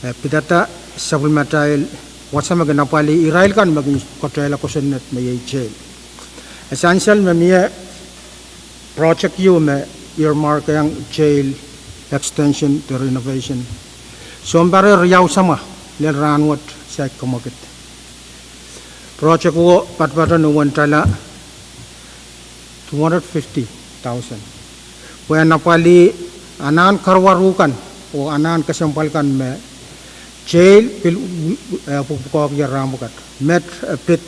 eh, pidada sapwellimatail wasa me kin apwalih irail kan me kin kotehla kosonned me iei jail. E sansal me mie project ieu me earmark ong jail extension de renovation. Sounpar riau sama lel rahnwet saik kamwekid. Project wo patopato ni wen tala two hundred fifty thousand. Pwehn apwalih anahn karuwaru kan oh anahn kesempwal kan me jail pil, eh, pwukpwukoahkier rahn pwukat. Met, eh, pid,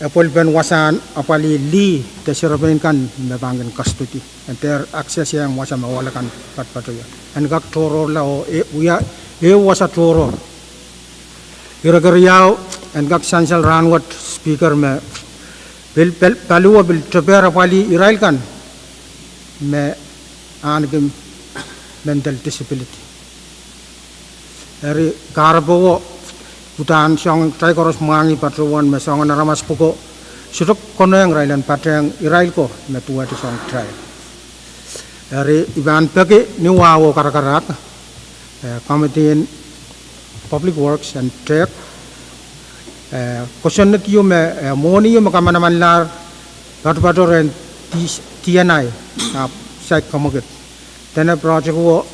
eh, pwelpen wasahn apwalih lih de serepein kan me pahn kin custody. En dehr access-ehng wasa me ohl akan patopato ie. En kak tohrohrla oh, eh, wia, eh, wasa tohrohr. Ire keriau, en kak sansal rahnwet Speaker me pil, pil, paliwe pil teper apwalih irail kan me ahneki mental disability. Eri kahrepe wo, udahn soangen kitail koaros mwahngih patohwan me soangen aramas pwuko sohte konehng irail en patehng irail ko me duwehte soang kitail. Eri I pahn peki ni wahu oh karakarahk, eh, Committee en Public Works en tehk, eh, kosonned ieu me, eh, mwohni ieu me kamanamanlahr patopato rehn D-, D N I, ah, saik kamwekid. Dene project wo,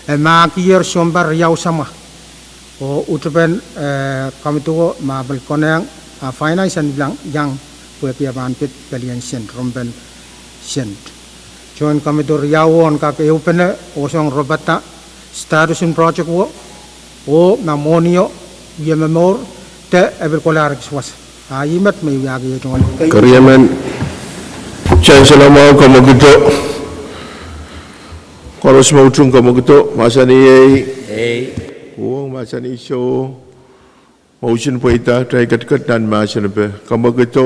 eh, mahkier sounpar riau sama. Oh utupen, eh, committee wo ma pil konehng, ah, Finance en pil iang pwehki e pahn pid pelien sent, rompel sent. Joint Committee riau wo en kak ehupene oh song ropada status en project wo. Oh ma mwohnio wie momour, de e pil kohla rehn kis wasa. A ih met me I wiahki ei tungoal. Keriemen, Chancellor mwahu, kamwekid. Koaros me utung kamwekid, mahsanih ehi. Ehi. Uhwong, mahsanih soh. Motion pweida, kitail ketiket nan mahsanipe. Kamwekid,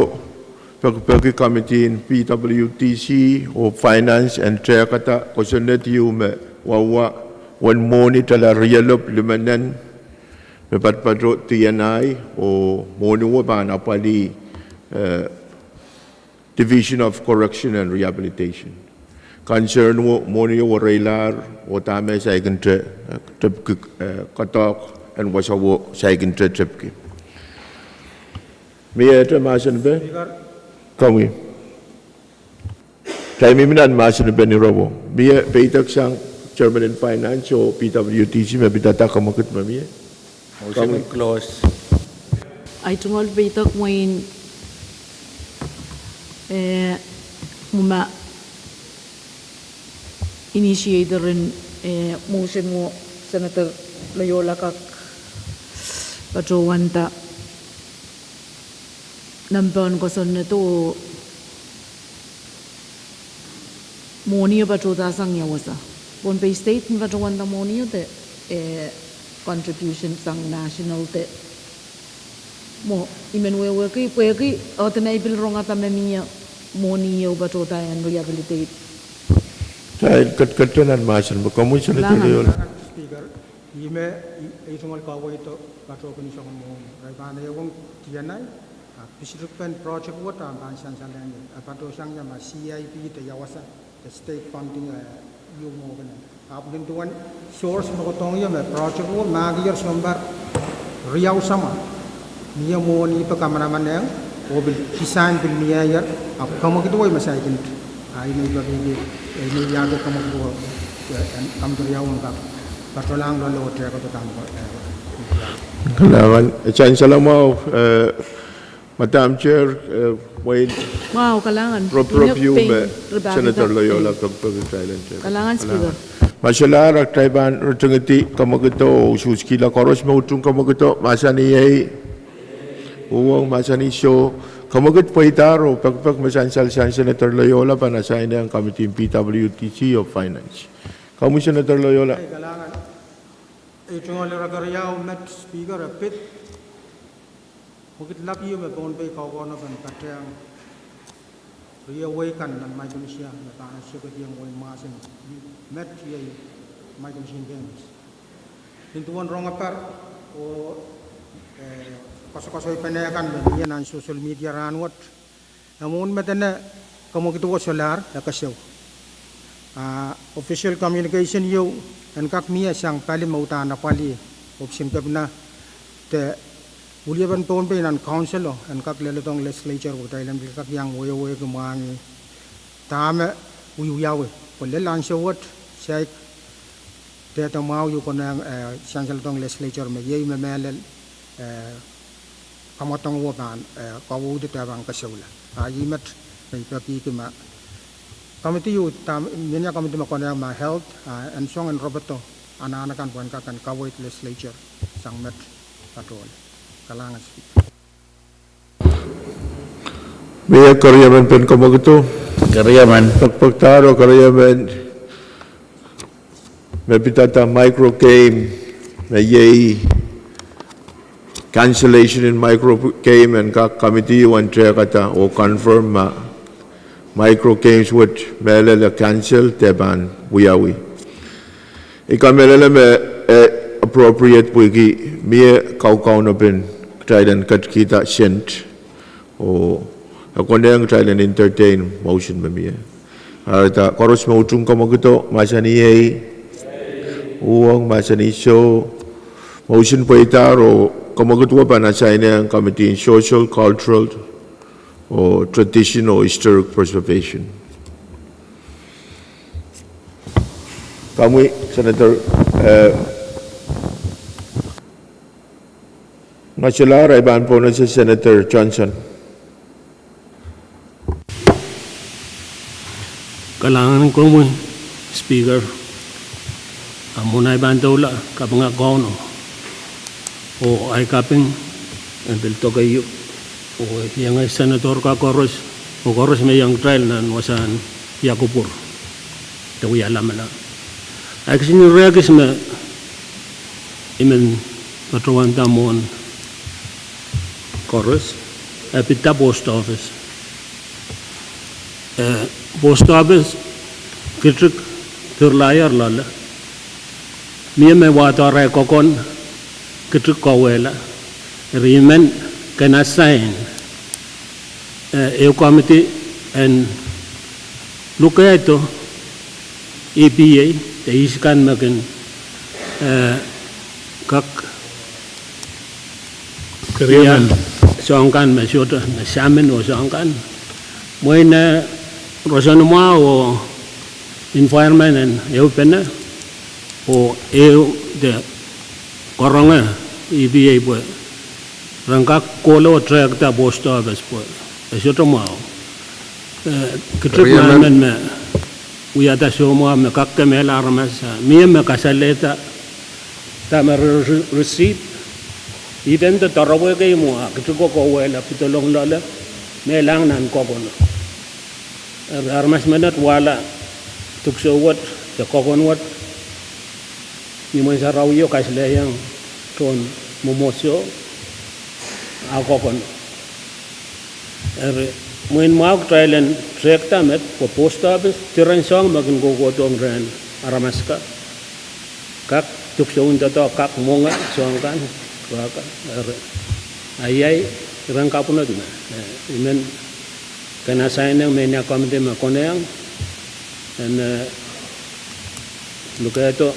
pekipeki komitii'n P W D C oh Finance en tehkada kosonned ieu me wauwa, wen mwohni tala rielopw limenen me patopato D N I, oh mwohni wet pahn apwalih, eh, Division of Correction and Rehabilitation. Concern wet, mwohnio wereilahr, oh dahme saikinte, eh, tepki, eh, koadoahk en wasa wet saikinte tepki. Mie ete mahsanipe? Speaker. Komwi. Kitail mihmi nan mahsanipe ni ire wet. Mie peidek sang Chairman en Finance oh P W D C me pidada, kamwekid me mie? Motion to close. Ahi tungoal peidek mwein, eh, mwomwen initiator en, eh, motion wet, Senator Loyola, kak patohwanda nan pahn kosonnedo mwohnio patohda sang ia wasa. Pohnpei State me patohwanda mwohnio de, eh, contribution sang national de. Mwo, I men wehwehki, pwehki, oh dene I pil rongada me mie mwohnio patohda en rehabilitate. Kitail ketiket nan mahsen, pwe komwi Senator Loyola. Speaker, ihme, I, I tungoal kaweid patohwan soangen mwohni. Irail pahn ehuong D N I, a pisirik pen project wet a pahn sansal ong ie. A patohsang ia ma C I P de ia wasa, de state funding, eh, ieu mwo kene. Ahpw nin duwen source me kohdohng ie me project wet mahkier sounpar riau samwa. Mie mwohni pwe kamanamanehng, oh pil design pil mieier, ahpw kamwekid wei me saikinte. A I men pekihki, I men wiahki kamwekid wet, eh, en kamwekid riau en kak patohlahng loale oh tehkada dahme, eh, kalahngan, eh, Chancellor mwahu, eh, Madam Chair, eh, mwein mwahu, kalahngan. Rop, rop ieu me Senator Loyola pekipeki kitail en tehkada. Kalahngan, Speaker. Ma solahr, kitail pahn ritingidi kamwekido oh usuhskihla koaros me utung kamwekido, mahsanih ehi. Uhwong, mahsanih soh. Kamwekid pweidahr oh pekipek me sansal sang Senator Loyola pahn assign ong committee P W D C oh Finance. Komwi Senator Loyola. Ei, kalahngan. Ei tungoal ire keriau met Speaker, e pid mwekid lap ieu me Pohnpei Kaukaunop en patehng riewei kan nan Micronesia me pahn sekediong wehin Mahsen, met iei Micronesian Games. Nin duwen rongeper oh, eh, koasokoasoipene kan me mie nan social media rahnwet, e mwohn me dene kamwekido solahr e keseu. A official communication ieu en kak mie sang pali me uhdahn apwalih ohpis en kepina de weliepen Pohnpei nan council o en kak leledohng legislature pwe kitail en pil kak iang wehwehki mwahngih dahme wiewiawi. Pwe lel ansou wet saik dehde mwahu ieu konehng, eh, sansaledohng legislature me iei me mehlel, eh, kamwadong wet pahn, eh, kauwehdi de pahn keseula. A ih met me I pekihki ma committee ieu, dahme mie committee me konehng ma health, a en song en ropodo anahn akan pwe en kak en kaweid legislature sang met patohla. Kalahngan Speaker. Mie keriemen pen kamwekido? Keriemen. Pekipekdahr oh keriemen me pidada micro game, me iei cancellation en micro game, en kak committee wet en tehkada oh confirm ma micro games wet mehlel e cancel de pahn wiawi. I kamehlele me, eh, appropriate pwehki mie kaukaunopen kitail en ketikihda sent oh e konehng kitail en entertain motion me mie. Eri da koaros me utung kamwekido, mahsanih ehi. Uhwong, mahsanih soh. Motion pweidahr oh kamwekido pahn assign ong committee en Social, Cultural oh Tradition oh Historic Preservation. Komwi Senator, eh, ma solahr, I pahn pohnese Senator Johnson. Kalahngan komwi Speaker. A mwo I pahn doula, kapinga Kauno. Oh ahi kaping, e pil doke iuk. Oh iang ahi senator kan koaros, oh koaros me iang kitail nan wasahn iakupwur de wia lamalam. Ahi kisin ire kis me I men patohwanda mwohn koaros, e pid post office. Eh, post office, kitik, pirlayer loale. Mie me wahdo arail kokon, kitik kauwehla. Eri I men kin assign, eh, ehu committee en lukehdo E P A, de ihs kan me kin, eh, kak, ia, soahng kan me sohte, me samin oh soahng kan. Mwein, eh, roson mwahu oh environment en ehupene, oh ehu de karonge E P A pwe ren kak kohla oh trekda post office pwe e sohte mwahu. Eh, kitik ma emen me wiahda soumwahu me kak kemehla aramas, ah, mie me kasalehda dahme re, re, receive, even though doaropwe kei mwo, ah, kitik ko kauwehla pidolong loale, mehlahng nan kokono. Eri aramas menet wahla duk souwet de kokon wet, ni mwein sarawio kasalehiong tohn mwomwohdiso, ah, kokono. Eri mwein mwahu kitail en trekda met pwe post office, diren soahng me kin kohkohdohng rehn aramas ka, kak duk soun doadoahk, kak mwenge soahng kan, kak, eri, ahi, ahi, iren kapwunod me, eh, I men kin assign-eng mehnia committee me konehng en, eh, lukehdo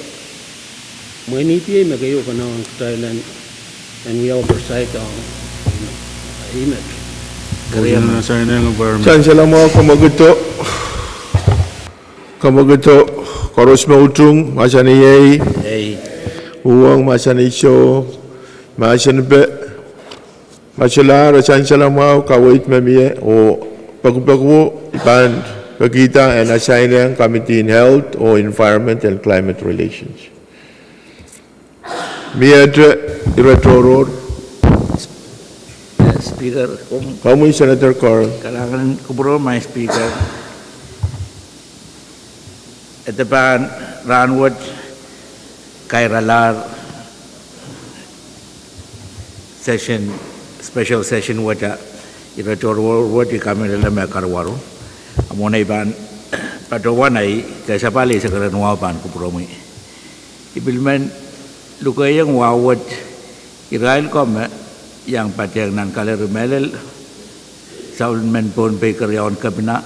mwein E P A me keieu konehng kitail en, en wia oversight ong, eh, met. Sansal mwahu, kamwekid, kamwekid koaros me utung, mahsanih ei. Uhwong, mahsanih soh, mahsanih pe. Ma solahr, sansal mwahu, kaweid me mie, oh pekipek wo, I pahn pekihda en assign-eng Committee in Health oh Environment and Climate Relations. Miehte ire tohrohr? Speaker, komwi Senator Carl. Kalahngan kupwuro, Madam Speaker. E pahn rahnwet kairalahr session, special session wet, ire tohrohr wet I kamehlele me karuwaru. A mwohn ei pahn patohwan ahi kesapwal, I sekeren wahu pahn kupwuromwi. I pil men lukehiong wahu wet irail ko me iang patehng nan kalari mehlel, sapwellimen Pohnpei keriaun kepina,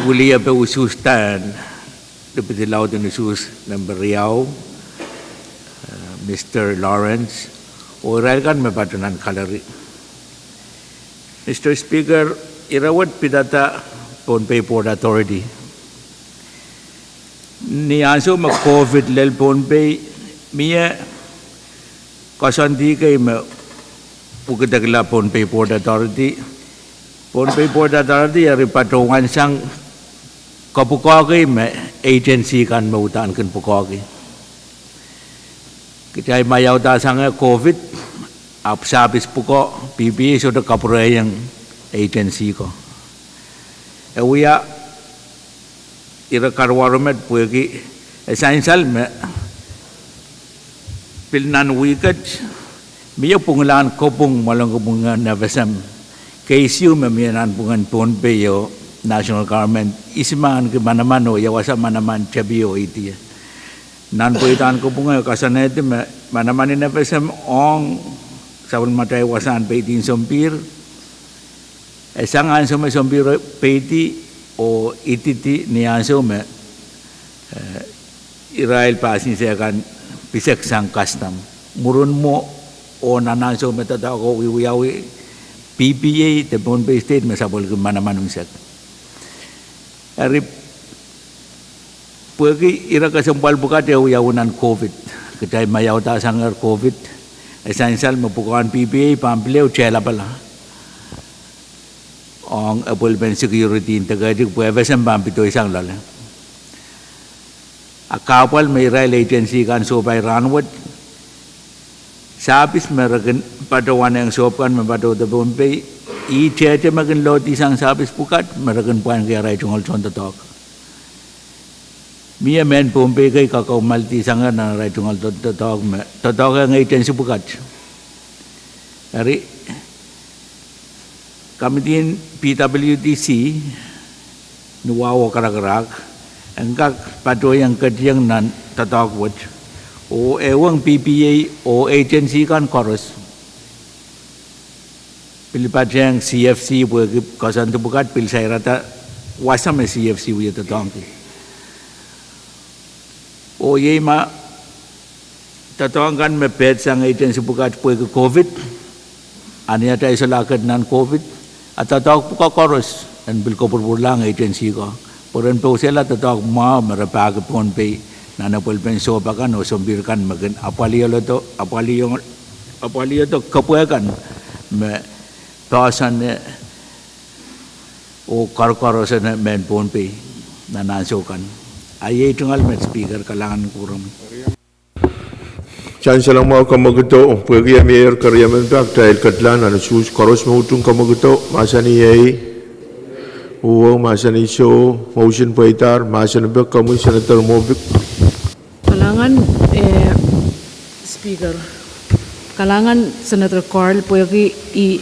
wiliape usuhs en Deputy laud en usuhs nempe riau, eh, Mister Lawrence, oh irail kan me patoh nan kalari. Mister Speaker, ire wet pidada Pohnpei Port Authority. Ni ansou me COVID lel Pohnpei, mie koasoandi kei me pwukidekla Pohnpei Port Authority. Pohnpei Port Authority eri patohwansang kapwukoa kei me agency kan me uhdahn kin pwukoahki. Kitail maiaudasangehr COVID, ahpw service pwukoa, P P A sohte kapwurehiong agency ko. E wia ire karuwaru met pwehki e sansal me pil nan wihket, mie pwungalahn kopwung, mwoalen kopwung en F S M, case ieu me mie nanpwungen Pohnpei oh national government ihs me ahneki manaman oh ia wasa manaman tepio ihte. Nan pweidahn kopwung e koasoanehdi me manaman en F S M ong sapwellimatail wasahn peidi en sounpihr, e sang ansou me sounpihr peidi oh ididi ni ansou me, eh, irail passenger kan pisek sang custom. Mwurin mwo oh nan ansou me doadoahk ko wiewiawi, P P A de Pohnpei State me sapwelliki manaman unsek. Eri pwehki ire kesempwal pwukat e wiawi nan COVID. Kitail maiaudasangehr COVID, e sansal me pwukoahn P P A pahn pil ehu tehlapala ong apwellimen security en deke etik pwe F S M pahn pedoisang loale. A kahpwal me irail agency kan sohpai rahnwet, sahpis me re kin patohwanehng sohp kan me patouda Pohnpei, ih tehte me kin lohdi sang sahpis pwukat me re kin pwainki arail tungoal tohndoadoahk. Mie mehn Pohnpei kei kakomaldi sang nan arail tungoal tohndoadoahk me doadoahk ehng agency pwukat. Eri, kamidien P W D C ni wahwo karakarahk en kak patohieng ketieng nan doadoahk wet, oh ehuong P P A oh agency kan koaros pil patehng C F C pwehki koasoandi pwukat pil sairada wasa me C F C wie doadoahngki. Oh iei ma doadoahk kan me pid sang agency pwukat pwehki COVID, a ni atail solahr ketido nan COVID, a doadoahk pwukat koaros en pil kapwurpwurlahng agency ko, pwe ren pousehla doadoahk mwahu me re pahki Pohnpei nan apwalipen sohp akan oh sounpar kan me kin apwalih, apwalih, apwalihdo kepwe kan me poahsoan oh koaros, koaros en mehn Pohnpei nan ansou kan. A iei tungoal met Speaker, kalahngan kupwuromwi. Sansal mwahu, kamwekido, pwehki e mie keriau me pak kitail ketla nan usuhs, koaros me utung kamwekido, mahsanih ei. Uhwong, mahsanih soh, motion pweidahr, mahsen pwukat, komwi Senator Moffitt. Kalahngan, eh, Speaker. Kalahngan Senator Carl pwehki ih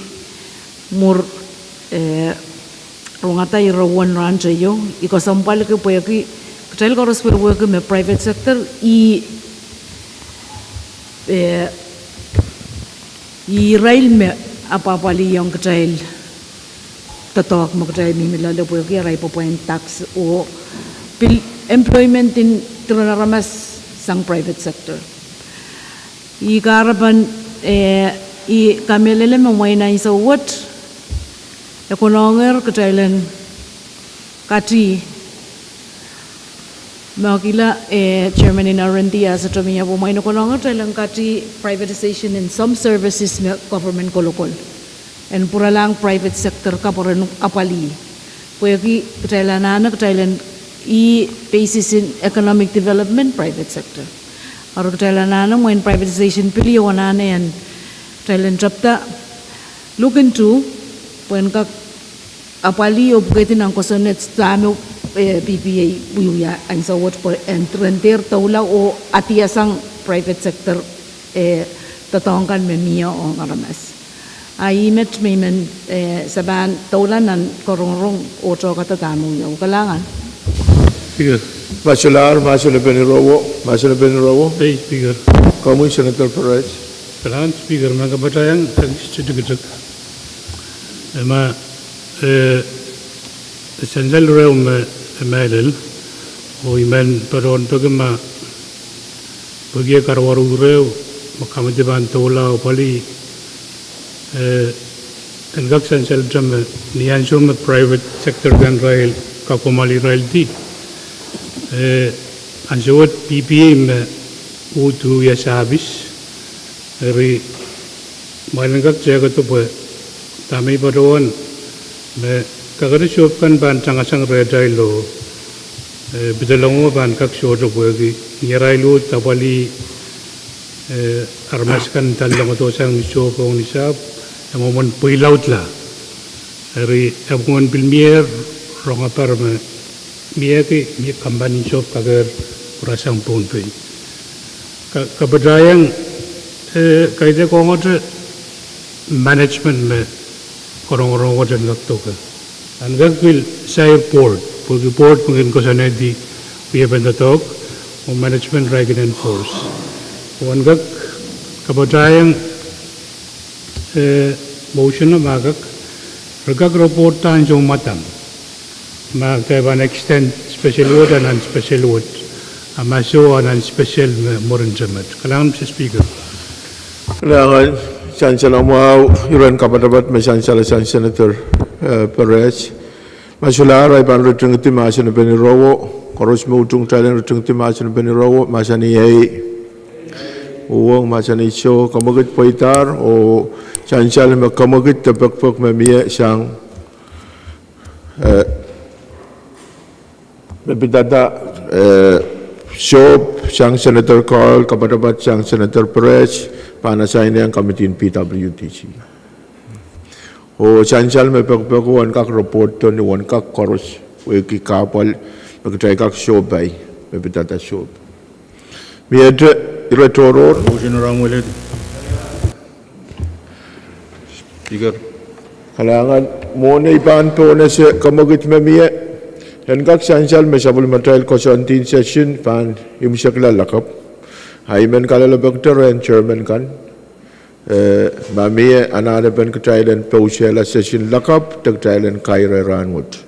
mwur, eh, rongada ire wet rahn teio, I kesempwalki pwehki kitail koaros wehwehki me private sector ih, eh, ih irail me apwapwaliong kitail doadoahk me kitail mihmi loale pwehki arail pwapwain tax oh pil employment en diren aramas sang private sector. I kahrepen, eh, I kamehlele me mwein ansou wet e konohngehr kitail en kati me kila, eh, Chairman Inarenti a sohte mie, pwe mwein e konohngehr kitail en kati privatization en some services me government kolokol en pwuralahng private sector kapwuren apwalih. Pwehki kitail anahne kitail en ih basis en economic development private sector. Eri kitail anahne mwein privatization pil ieu anahne en kitail en tepda look into pwehn kak apwalih oh pwukehdi nan kosonned dahme, eh, P P A wiewia ansou wet pwe en diren dehr doula oh adiasang private sector, eh, doadoahk kan me mie ong aramas. A ih met me I men, eh, se pahn doula nan korongorong oh tohkada dahme wiawi. Kalahngan. Speaker. Ma solahr, mahsen pwukat ire wet, mahsen pwukat ire wet. Ei, Speaker. Komwi Senator Perez. Kalahngan Speaker, ma ke patohwan ekis tikitik. E ma, eh, sansal ire me, eh, mehlel, oh I men patohwan peki ma pwehki karuwaru ire me komiti pahn doula oh apwalih, eh, en kak sansalda me ni ansou me private sector kan irail kakomaliraildi, eh, ansou wet P P A me uhd wia sahpis, eri mwail en kak tehkada pwe dahme I patohwan me kakete sohp kan pahn tangasang rehtail oh, eh, pidelongo pahn kak sohte pwehki ni arail uhd apwalih, eh, aramas kan dal longodo sang ni sohp ong ni sahpw, e mwomwen pweilaudla. Eri e mwomwen pil mie rongaper me mie ki, mie kampani sohp kakehr pwurasang Pohnpei. Ka, kapatahieng, eh, kaidehn kohngohte management me korongorong wet en kak doke. En kak pil sair board, pwehki board me kin koasoanehdi wiepen doadoahk, oh management irail kin enforce. Oh en kak kapatahieng, eh, motion ma kak, re kak report da ansou mwadang. Ma kitail pahn extend special wet, a nan special wet. A ma soh, a nan special me mwurin temet. Kalahngan, Mister Speaker. Kalahngan, sansal mwahu, iren kapatapat me sansal sang Senator, eh, Perez. Ma solahr, I pahn ritingdi mahsen pwukat ire wet, koaros me utung kitail en ritingdi mahsen pwukat ire wet, mahsanih ei. Uhwong, mahsanih soh, kamwekid pweidahr, oh sansal me kamwekid de pekpek me mie sang, eh, me pidada, eh, sohp sang Senator Carl, kapatapat sang Senator Perez, pahn assign-ehng committee en P W D C. Oh sansal me pekipeki en kak report ni uwen kak koaros, wehwehki kahpwal me kitail kak sohpai, me pidada sohp. Miehte ire tohrohr. Motion en rahnwet. Speaker. Kalahngan, mwohn ei pahn pohnese kamwekid me mie, en kak sansal me sapwellimatail koasoandi en session pahn imwisekla lakapw. A I men kalelapak rehn chairman kan, eh, ma mie anahnepen kitail en pousehla session lakapw, de kitail en kaire rahnwet.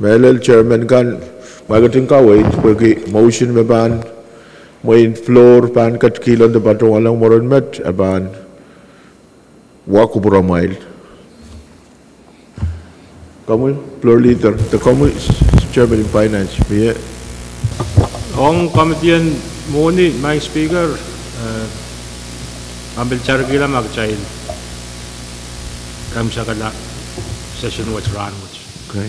Mehlel chairman kan, ma I ketin kaweid, pwehki motion me pahn, mwein floor pahn ketikihla de patohwanlahng mwurin met, e pahn wa kupwuramwail. Komwi floor leader, de komwi chairman en finance, mie. Ong committee en mwohni, Madam Speaker, eh, ahpw pil tarakihla ma kitail imwisekla session wet rahnwet. Okay.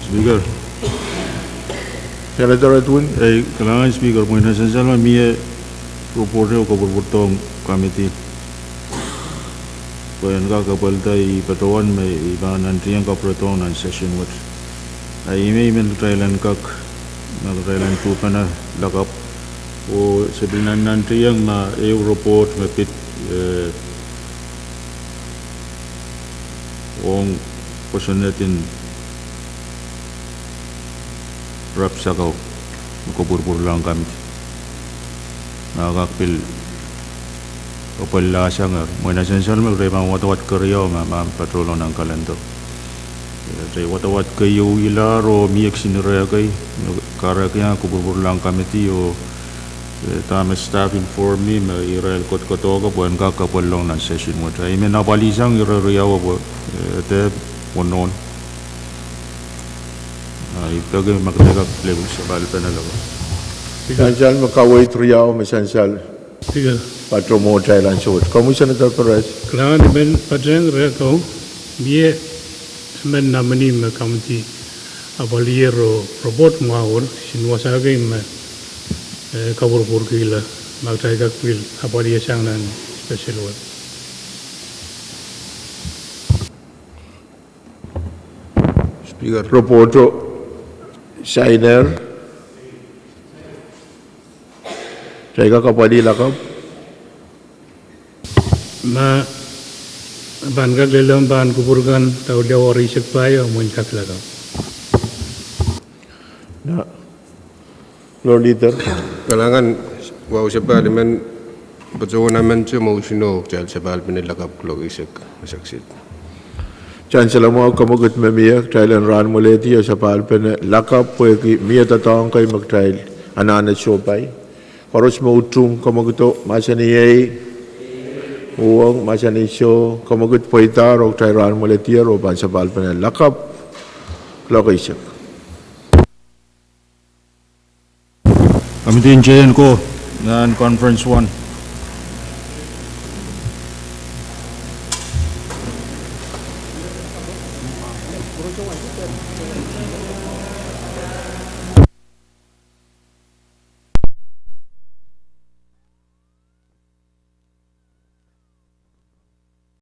Speaker. Senator Edwin. Eh, kalahngan Speaker, mwein e sansal me mie report ehu kapwurpwurdohng committee. Pwe en kak kapwaiada I patohwan me I pahn nantihong kapwurpwurdohng nan session wet. A I men, I men kitail en kak, me kitail en tuhpene lakapw. Oh se pil nannantihong ma ehu report me pid, eh, ong kosonned en rapsakau me kapwurpwurlahng committee. Ma kak pil kapwaiada sang, mwein e sansal me kitail pahn wadawad keriau ma, ma patohlong nan calendar. Kitail wadawad keieu ilahr oh mie kisin ire kei, me kahrekiong kupwurpwurlahng committee oh eh, dahme staff inform me irail kohkohdo pwe en kak kapwaiada nan session wet. A I men apwalih sang ire riau pwe, eh, de wonohn. A I peki me kitail kak pil sapahlpene lakapw. Sansal me kaweid riau me sansal. Speaker. Patohwan mwohtail ansou wet. Komwi Senator Perez. Kalahngan, I men patehng rehn ko, mie emen nominee me committee apwalih oh report mwahu, kisin wasa kei me eh, kapwurpwurkihla, ma kitail kak pil apwalih sang nan special wet. Speaker. Report o signer. Kitail kak apwalih lakapw. Ma pahn kak lel, pahn kupwur kan, daulio warisek pahieu, mwein kak lakapw. Na. Floor Leader. Kalahngan, wahu sapahl I men patohwan amend motion o kitail sapahlpene lakapw kuloak eisek me saksit. Sansal mwahu, kamwekid me mie, kitail en rahn mwelehdi oh sapahlpene lakapw pwehki mie doadoahk kei me kitail anahne sohpai. Koaros me utung kamwekid o mahsanih ei, uhwong mahsanih soh, kamwekid pweidahr oh kitail rahn mwelehdier oh pahn sapahlpene lakapw kuloak eisek. Committee en J N ko nan conference one.